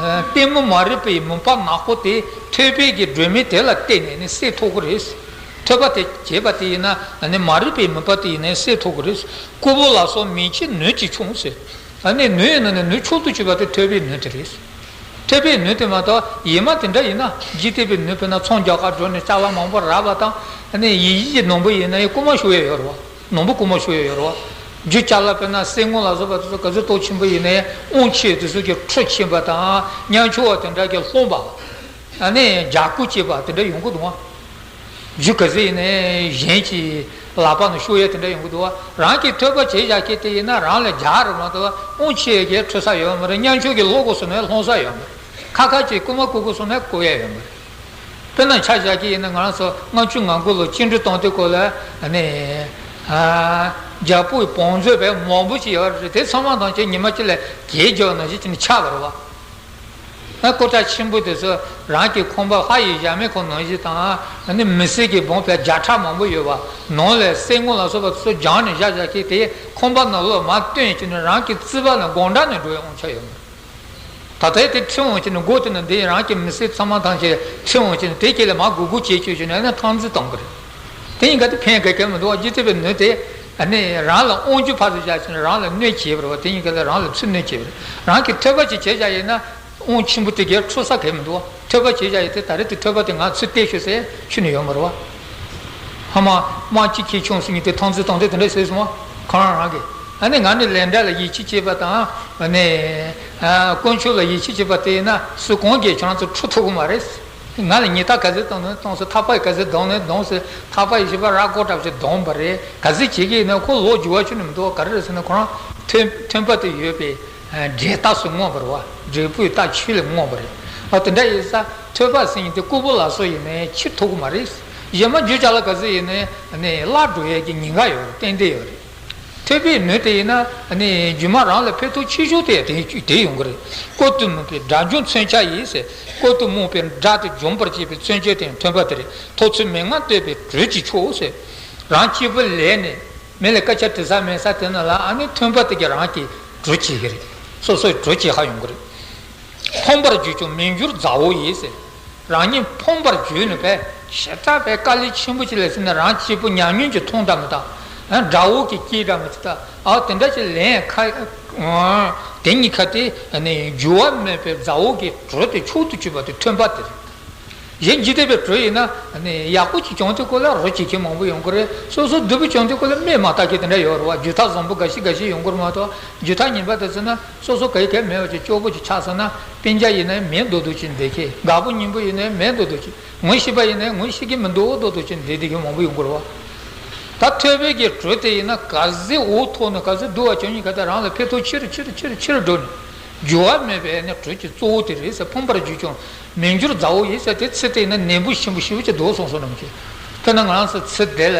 ལྟད་མོ་མ་རིག་པའི་མུན་པ་ནག་པོ་དེ་ཐོས་པའི་གི་སྒྲོན་མེ་དེ་ལ་བལྟས་ནས་ནི་སེལ་ཐུབ་ཀྱི་རེད། ཐོས་པ་དེ་བྱས་པ་དེ་ཡིན་ན་ནི་མ་རིག་པའི་མུན་པ་དེ་ཡིན་ནའི་སེལ་ཐུབ་ཀྱི་རེད། ཀོ་བོ་ལ་སོགས་མེ་ལྕེའི་ནུས་ཀྱིས་ཕྱུང་ཟེར། ཨ་ནི་ནུས་ཡིན་ན་ནི་ནུས་མཆོག་ཏུ་གྱུར་པ་དེ་ཐོས་པའི་ནུས་དེ་རེད། ཐོས་པའི་ནུས་དེ་མ་གཏོགས་ཡེ་མ་དེ་འདྲ་ཡིན་ན། འཇིག་རྟེན་པའི་ནུས་དཔེར་ན་ཚོང་རྒྱག་གར་འགྲོ་ནས་ཅ་ལག་མང་པོ་རག་པ་དང་། ཨ་ནི་ཡིད་བཞིན་གྱི་ནོར་བུ་ཡིན་ན་ཡང་རྐུ་མ་ཤོར་ཡ་ཡོད་རེད་བ། ནོར་བུ་རྐུ་མ་ཤོར་ཡ་ཡོད་རེད་བ། རྒྱུ་ཅ་ལག་དཔེར་ན་གསེར་དངུལ་ལ་སོགས་པ་དེ་ཚོ་ག་ཚོད་སྟོབས་ཆེན་པོ་ཡིན་ན་ཡང་དབང་ཆེ་དེ་ཚོ་གི་འཁྲུ་ཕྱིན་པ་དང་། ཉམ་ཆུང་བ་དེ་འདྲ་གི་ལྷུང་པ། ཨ་ནི་རྒྱག་རྐུ་བྱེད་པ་དེ་འདྲ་ཡོང་གི་འདུག་བ། རྒྱུ་ག་ཚོད་ཡིན་ནའི་གཞན་གྱི་ལག་པ་ནང་ཤོར་ཡ་དེ་འདྲ་ཡོང་གི་འདུག་བ། རང་གིས་ཐོས་པ་བྱས་བཞག་མཁན་དེ་ཡིན་ན་རང་ལ་རྒྱག་རེད་མ་གཏོགས་དབང་ཆེ་གི་འཁྲུ་ས་ཡོད་མ་རེད། ཉམ་ཆུང་གི་ལྷུང་དགོས་སོང་ན་ལྷུང་ས་ཡོད་མ་རེད། ཁ་ཁ་ཅིག་རྐུ་མ་རྐུ་དགོས་སོང་ན་རྐུ་ཡ་ཡོད་མ་རེད། དཔེར་ན་ཆ་བཞག་གི་ཡིན་ན་ང་རང་ཚོ་ལྔ་བཅུ་ང་དགུ་ལོ་བཅིངས་འགྲོལ་བཏང་དུས་སྐབས་ལ་ནི་ཨ་རྒྱལ་པོའི་བང་མཛོད་པའི་མང་པོ་ཞིག་ཡོད་རེད། དེ་ཚང་མ་ཐམས་ཅད་ཉི་མ་གཅིག་ལ་གས་རྒྱག་ནང་བཞིན་བྱས་ནས་ཆགས་པ་རེད་བ། ཨ་སྐུ་དྲག་ཆེན་པོ་དེ་ཚོ་རང་གི་ཁང་པ་ཧ་ཡི་ཞྭ་མོའི་ཁོག་ནང་བཞིན་དང་། ཨ་ནི་མི་སེར་གྱི་བང་བའི་བརྒྱ་ཕྲག་མང་པོ་ཡོད་བ། ནང་ལ་གསེར་དངུལ་ལ་སོགས་པ་དེ་ཚོ་སྦྱངས་ནས་བཞག་བཞག་གི་དེ་ཁང་པ་ནང་ལོགས་མར་བཏོན་བྱས་ནས་རང་གི་རྩིག་པ་ལ་སྒང་དྲུག་ནས་འགྲོ་བའི་དབང་ཆ་ཡོད་མ་རེད། ད་ལྟའི་དེ་ཁྲིད་འོང་བྱས་ནས་སྒོ་དེ་ནས་འདི་རང་གི་མི་སེར་ཚང་མ་ཐམས་ཅད་ཁྲིད་འོང་བྱས་ནས་དེ་སྐད་ལ་མར་སྒུར་སྒུར་བྱེད་བཅུག་བྱས་ནས་ཨ་ནི་འཐབ་འཛིང་གཏོང་གི་རེད། དེ་ཡིན་ག་དེ་ཕན་ག་གེ་མི་འདུག་བ། འཇིག་རྟེན་པའི་ནུས་དེ་ཨ་ནི་རང་ལ་དབང་སྒྱུར་ཕར་ཚུར་བཞག་བྱས་ནས་རང་ལ་གནོད་བྱེད་པ་རེད་བ། དེ་ཡིན་ག་ལ་རང་ལ་ཚུར་གནོད་བྱེད་པ་རེད། རང་གིས་ཐོས་པ་ཅིག་བྱས་བཞག་ཡིན་ན་དབང་ཆེན་པོ་དེ་གས་འཕྲོག་ས་ག་གེ་མི་འདུག་བ། ཐོས་པ་བྱས་བཞག་ཡིན་དེ་ད་རེས་དེ་ཐོས་པ་དེ་ང་ཚུར་སྟེར་ཤོག་ཟེར་ཁྱོན་ནས་ཡོད་མ་རེད་བ། ཧ་མ་དམག་སྤྱི་ཁྱེད་ཆུང་ཟེར་མཁན་དེ་འཐབ་འཛིང་བཏང་དེ་དེ་འདྲ་ཟེར་སོང་བ། ཁོ་རང་རང་གིས་ཨ་ནི་ང་ནི་ལས་འབྲས་ལ་ཡིད་ཆེས་བྱེད་པ་དང་། ཨ་ནི་ཨ་དཀོན་མཆོག་ལ་ཡིད་ཆེས་བྱེད་པ་དེ་ཡིན་ན་སུ་གང་གིས་ཁྱོད་རང་ཚོ་འཕྲོག་ཐུབ་ཀྱི་མ་རེད། ང་ལ་ཉེས་རྡུང་ག་ཚོད་བཏང་ན་བཏང་ཟེར། ཐག་པ་ག་ཚོད་རྡུང་ན་རྡུང་ཟེར། ཐག་པ་ཡི་བྱིས་པ་ར་སྐོར་འདྲ་བ་ཞིག་རྡུང་བ་རེད། ག་ཚོད་བྱེད་ཀྱི་ཡིན་ན་ཁོ་ལོག་འགྱུར་བ་ཁྱོན་ནས་མི་འདུག་བ། ག་རེ་རེད་ཟེར་ན་ཁོ་རང་ཐོན་ཐོན་པ་དེ་ཡོད་པའི་འབྲས་རྟགས་སུ་མངོན་པ་རེད་བ། འབྲས་བུའི་རྟགས་ཆོས་ལ་མངོན་པ་རེད་བ། དེ་འདྲ་ཡིན་ཙང་ཐོས་པ་ཟེར་མཁན་དེ་རྐུ་བུ་ལ་སོགས་ཡིན་ནའི་ཕྱིར་ཐུབ་ཀྱི་མ་རེད། གཞན་མ་རྒྱུ་ཅ་ལག་ག་ཚོད་ཡིན་ནའི་ནི་བརླག་འགྲོ་ཡས་ཀྱི་ཉེན་ཁ་ཡོད་རེད། ཏན་ཏན་ཡོད་རེད། ཐོས་པའི་ནུས་དེ་ཡིན་ན་ནི་རྒྱུ་མ་རང་ལ་ཕན་ཐོགས་ཆེ་ཤོས་དེ་དེ་དེ་ཡོང་གི་རེད། བཀོད་དུ་མིན་པའི་དགྲ་འཇོམས་མཚོན་ཆ་ཡིས་ཟེར། བཀོད་དུ་མིན་པའི་དགྲ་དེ་འཇོམས་པར་བྱེད་པའི་མཚོན་བྱེད་དེ་ཐོས་པ་དེ་རེད། ཐོབ་ཚུལ་མན་ངག་བསྟོད་པའི་གྲོས་ཀྱི་མཆོག་ཟེར། རང་སྐྱེས་བུ་ལས་ནས་མི་ལ་སྐད་ཆ་དྲི་ས་མེད་ས་དེ་ན་ལ་ཨ་ནི་ཐོས་པ་དེ་གིས་རང་གི་གྲོས་བྱེད་ཀྱི་རེད། སོ་སོའི་གྲོས་བྱེད་ཧ་ཡོང་གི་རེད། ཕོངས་པར་གྱུར་ཀྱང་མི་འགྱུར་མཛའ་བོ་ཡིས་ཟེར། རང་ཉིད་ཕོངས་པར་གྱུར་ནས་པས་ཞེ་དྲག་པའི་དཀའ་ལས་ཆེན་པོ་ཅིག་ལས་ཟེར་ན་རང་སྐྱེས་བུ་ཉམས་མྱོང་གི་མཐོང་འདྲ་མི་འདྲ། དགྲ་བོ་གི་སྐྱེས་འདྲ་མི་འདྲ། ཨ་དེ་འདྲ་ཅིག་ལན་ཁ་དེ་གཉིས་ཁ་དེ་ནི་འགྱུར་བ་མེད་པའི་མཛའ་བོ་གི་གྲོས་དེ་མཆོག་ཏུ་གྱུར་པ་དེ་ཐོས་པ་དེ་རེད། གཞན་འཇིག་རྟེན་པའི་གྲོས་ཡིན་ན་ནི་ཡག་པོ་ཅིག་བྱུང་དུས་སྐབས་ལ་རོགས་བྱེད་མཁན་མང་པོ་ཡོང་གི་རེད། སོ་སོ་སྡུག་པོ་བྱུང་དུས་སྐབས་ལ་སྨོས་མ་བཏགས་མཁན་དེ་འདྲ་ཡོད་རེད་བ། རྒྱུ་དག་བཟང་པོ་འགའ་ཞིག་འགའ་ཞིག་ཡོང་གི་རེད་མ་གཏོགས། རྒྱུ་དག་ངན་པ་དེ་ཚོ་ན་སོ་སོ་ག་ཡི་ག་མེད་པ་ཅིག་སྐྱོ་པོ་ཅིག་ཆགས་སོང་ན། སྤུན་ཀྱག་ཡིན་ན་མེད་མདོག་མདོག་ཅིག་བསྡད་མཁན། དགའ་པོ་སྙིང་པོ་ཡིན་ན་མེད་མདོག་མདོག་ཅིག་ངོ་ཤེས་པ་ཡིན་ན་ངོ་ཤེས་ཀྱི་མི་འདུག་མདོག་མདོག་ཅིག་བསྡད་བསྡད་མཁན་མང་པོ་ཡོང་གི་རེད་བ། ད་ཐོས་པའི་གི་གྲོས་དེ་ཡིན་ན་ག་ཚོད་འོ་ཐོག་ནས་ག་ཚོད་སྡུག་པ་བྱུང་ཡིན་ག་ད་རང་ལ་ཕན་ཐོགས་ཆེ་རུ་ཆེ་རུ་ཆེ་རུ་ཆེ་རུ་འགྲོ་ནས། འགྱུར་བ་མེད་པའི་ནི་དྲོད་ཀྱི་གཙོ་བོ་དེ་རེད་ཟེར། ཕོངས་པར་གྱུར་ཀྱང་མི་འགྱུར་མཛའ་བོ་ཡིས་ཟེར། དེ་ཚེ་དེ་ནི་ནད་འབུ་ཆེན་པོ་ཞེ་པོ་ཅིག་འདུག་གསུངས་སོང་ནམ་ཞེས། དཔེར་ན་ང་རང་ཚོ་ཚེ་འདི་ལ་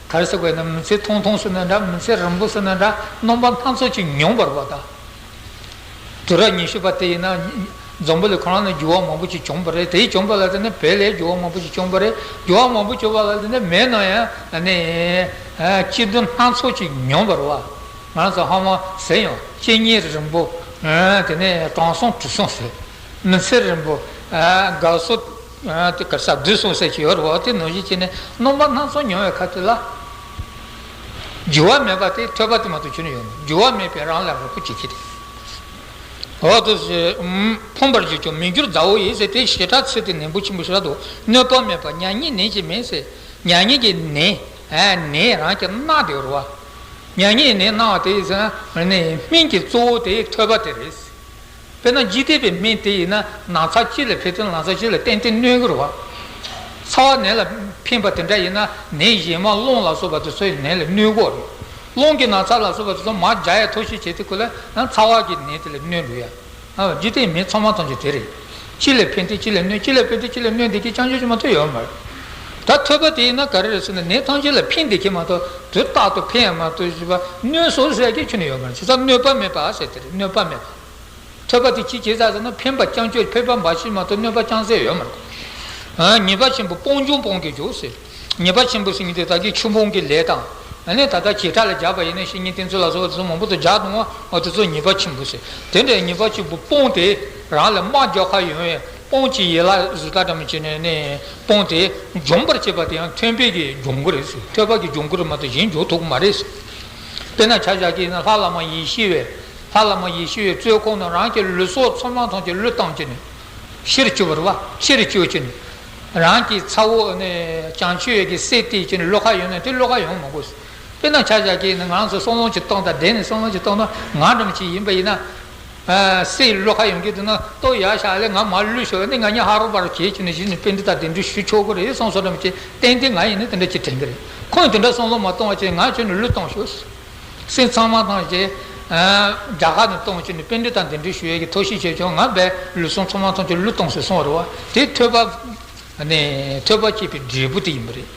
ག་རེ་ཟེར་དགོས་ན། མི་ཚེ་ཐུང་ཐུང་ཟེར་ན་འདྲ། མི་ཚེ་རིང་པོ་ཟེར་ན་འདྲ། རྣམ་པ་སྣ་ཚོགས་ཅིག་མྱོང་བར་བ་དང་། དུས་རབས་ཉི་ཤུ་པ་དེ་ཡིན་ན་འཛམ་བུ་གླིང་ཁོ་རང་ནས་འགྱུར་བ་མང་པོ་ཅིག་བྱུང་བ་རེད། དེའི་བྱུང་བ་ལ་བརྟེན་ནས་བོད་ལའི་འགྱུར་བ་མང་པོ་ཅིག་བྱུང་བ་རེད། འགྱུར་བ་མང་པོ་བྱུང་བ་ལ་བརྟེན་ནས་མི་ནང་ཡང་ནི་སྐྱིད་སྡུག་སྣ་ཚོགས་ཅིག་མྱོང་བར་བ། ང་ཚོ་ཧ་མ་ཟེར་ཡང་སྐྱེ་གཉེན་རིང་པོ། དེ་ནས་དྲང་སྲོང་དྲི་སྲོང་ཟེར། མི་ཚེ་རིང་པོ། དགའ་བསུ། དེ་ག་ས་བསྡུས་སོང་ཟེར་གྱི་ཡོད་རེད་བ། དེ་ནང་བཞིན་བྱས་ནས་རྣམ་པ་སྣ་ཚོགས་མྱོང་བའི་ཁ་ཐུག་ལ། འགྱུར་བ་མེད་པ་དེ་ཐོས་པ་དེ་མ་གཏོགས་ཁྱོན་ནས་ཡོད་མ་རེད། འགྱུར་བ་མེད་པས་རང་ལ་རེ་སྐུལ་བྱེད་ཀྱི་རེད། འོ་དེ་ཕོངས་པར་གྱུར་ཀྱང་མི་འགྱུར་མཛའ་བོ་ཡིས་ཟེར། དེ་ཞེ་དྲག་ཚེ་དེ་ནད་འབུ་ཆེན་པོ་ཞེ་དྲག་འདུག་གནོད་པ་མེད་པ་མྱ་ངན་ནད་ཀྱིས་མེད་ཟེར། མྱ་ངན་གྱི་ནད། ནད་རང་གིས་མནར་བསྡད་ཡོད་རེད་བ། མྱ་ངན་ནད་མནར་བ་དེ་ཡིན་ཟེར་ན་སྨན་གྱི་གཙོ་བོ་དེ་ཐོས་པ་དེ་རེད། དཔེར་ན་འཇིག་རྟེན་པའི་སྨན་དེ་ཡིན་ན་ན་ཚ་གཅིག་ལ་ཕན་ཏེ་ན་ཚ་གཅིག་ལ་ཏན་ཏན་གནོད་ཀྱི་རེད་བ། ཚ་བ་ནད་ལ་ཕན་པ་དེ་འདྲ་ཡིན་ན་ནད་གཞན་མ་རླུང་ལ་སོགས་པ་དེ་ཚོའི་ནད་ལ་གནོད་ཀྱི་རེད། རླུང་གི་ན་ཚ་ལ་སོགས་པ་དེ་ཚོ་མར་རྒྱག་ཡ་ཐབས་ཤེས་བྱེད་དུས་སྐབས་ལ་ཚ་བ་གི་ནད་དེ་ལ་གནོད་འགྲོ་ཡ། འཇིག་རྟེན་མི་ཚང་མ་ཐམས་ཅད་དེ་རེད། གཅིག་ལ་ཕན་ཏེ་གཅིག་ལ་གནོད། གཅིག་ལ་ཕན་ཏེ་གཅིག་ལ་གནོད་བསྡད་མཁན་རྐྱང་རྐྱང་ཅིག་མ་གཏོགས་ཡོད་མ་རེད། ད་ཐོས་པ་དེ་ཡིན་ན་ག་རེ་རེད་ཟེར་ན་ནད་ཐམས་ཅད་ལ་ཕན་བསྡད་མཁན་མ་གཏོགས་དུས་རྟག་ཏུ་ཕན་ཡ་མ་གཏོགས་ཞེས་པ་གནོད་སོ་ཟེར་གྱི་ཁྱོན་ནས་ཡོད་མ་རེད། བྱས་ཙང་གནོད་པ་མེད་པ་ཟེར་དེ་རེད། གནོད་པ་མེད་པ། ཐོས་པ་དེ་ཅི་བྱེད་ཟེར་ན་ཕན་པ་རྐྱང་ཆོས་ཕན་པ་འབའ་ཞིག་མ་གཏོགས་གནོད་པ་རྐྱང་ཟེར་ཡོད་མ་རེད། ཉེས་པ་ཆེན་པོ་སྤོང་འཇོམས་སྤོང་གི་རྒྱུ་ཟེར། ཉེས་པ་ཆེན་པོ་ཟེར་མཁན་དེ་ད་གིན་ཆོས་སྤོང་གི་ལས་དང་། ཨ་ནི་ད་ལྟ་བྱེ་བྲག་ལ་སྦྱར་བ་ཡིན་ན་བཤེས་གཉེན་བསྟེན་ཚུལ་ལ་སོགས་པ་དེ་ཚོ་མང་པོ་དུ་སྦྱར་འདུག་བ། འོ་དེ་ཚོ་ཉེས་པ་ཆེན་པོ་ཟེར། དེ་འདྲའི་ཉེས་པ་ཆེན་པོ་སྤོང་སྟེ་རང་ལ་དམག་རྒྱག་ཁ་ཡོང་བའི་སྤོང་བྱེད་ཡན་ལག་བཟོ་ལྟ་འདྲ་མི་བྱེད་ནས་ནས་སྤོང་སྟེ་འཇོམས་པར་བྱེད་པ་དེ་ཡང་ཐོས་པས་ཀྱིས་འཇོམས་ཀྱི་རེད་ཟེར། ཐོས་པ་གིས་འཇོམས་ཀྱི་རེད་མ་གཏོགས་གཞན་འཇོམས་ཐུབ་ཀྱི་མ་རེད་ཟེར། དཔེར་ན་ཆ་བཞག་གི་ཡིན་ན་ལྷ་བླ་མ་ཡེ་ཤེས་པའི། ལྷ་བླ་མ་ཡེ་ཤེས་པའི་རྩོད་ཁོང་ནང་རང་གི་ལུས་སྲོག་ཚང་མ་ཐམས་ཅད་བློས་བཏང་བྱས་ནས་ཕྱིར་བཅོས་པ་རེད་བ། ཕྱིར་བཅོས་བྱས་ནས་རང་གི་ཚ་བོ་ནས་བྱང་ཆུབ་ཡོད་ཀྱི་སྲས་དེ་བྱས་ནས་བློ་ཁ་ཡོང་ན་དེ་བློ་ཁ་ཡོང་མི་དགོས། དཔེར་ན་ཆ་བཞག་གི་ཡིན་ན་ང་རང་ཚོ་བསམ་བློ་ཅིག་བཏང་དང་བསྡད་ནས་བསམ་བློ་ཅིག་བཏང་ན་ང་འདྲ་མི་ཅིག་ཡིན་པ་ཡིན་ན། སྲས་བློ་ཁ་ཡོང་གི་འདུག་ན་ལྟོ་ཡར་བཞག་ལས་ང་མར་བླུད་ཤོག་ནས་ང་གཉིས་ཧ་རོ་བར་བྱེད་ཀྱི་ནས་གཞི་ནས་པཎྜི་ཏ་གདན་འདྲེན་ཞུ་ཆོག་གི་རེད་བསམ་སོང་འདྲ་མི་ཅིག་ཏན་ཏན་ང་ཡིན་ན་དེ་འདྲ་ཅིག་དྲན་གི་རེད། ཁོང་དེ་འདྲ་བསམ་བློ་མ་གཏོང་བ་ཅིག་ང་ཁྱོད་ནས་བློས་གཏོང་ཤོག་སྲས་ཚང་མ་ཐམས་ཅད་རྒྱ་གར་ནས་གཏོང་བྱས་ནས་པཎྜི་ཏ་གདན་འདྲེན་ཞུ་ཡས་ཀྱི་ཐབས་ཤེས་བྱས་ཀྱང་ང་བས་ལུས་ཟུངས་ཚང་མ་ཐམས་ཅད་བློས་གཏོང་ཟེར་གསུངས་པ་རེད་བ། དེ་ཐོས་པ། ཨ་ནི་ཐོས་པ་སྐྱེས་པའི་འབྲས་བུ་དེ་ཡིན་པ་རེད།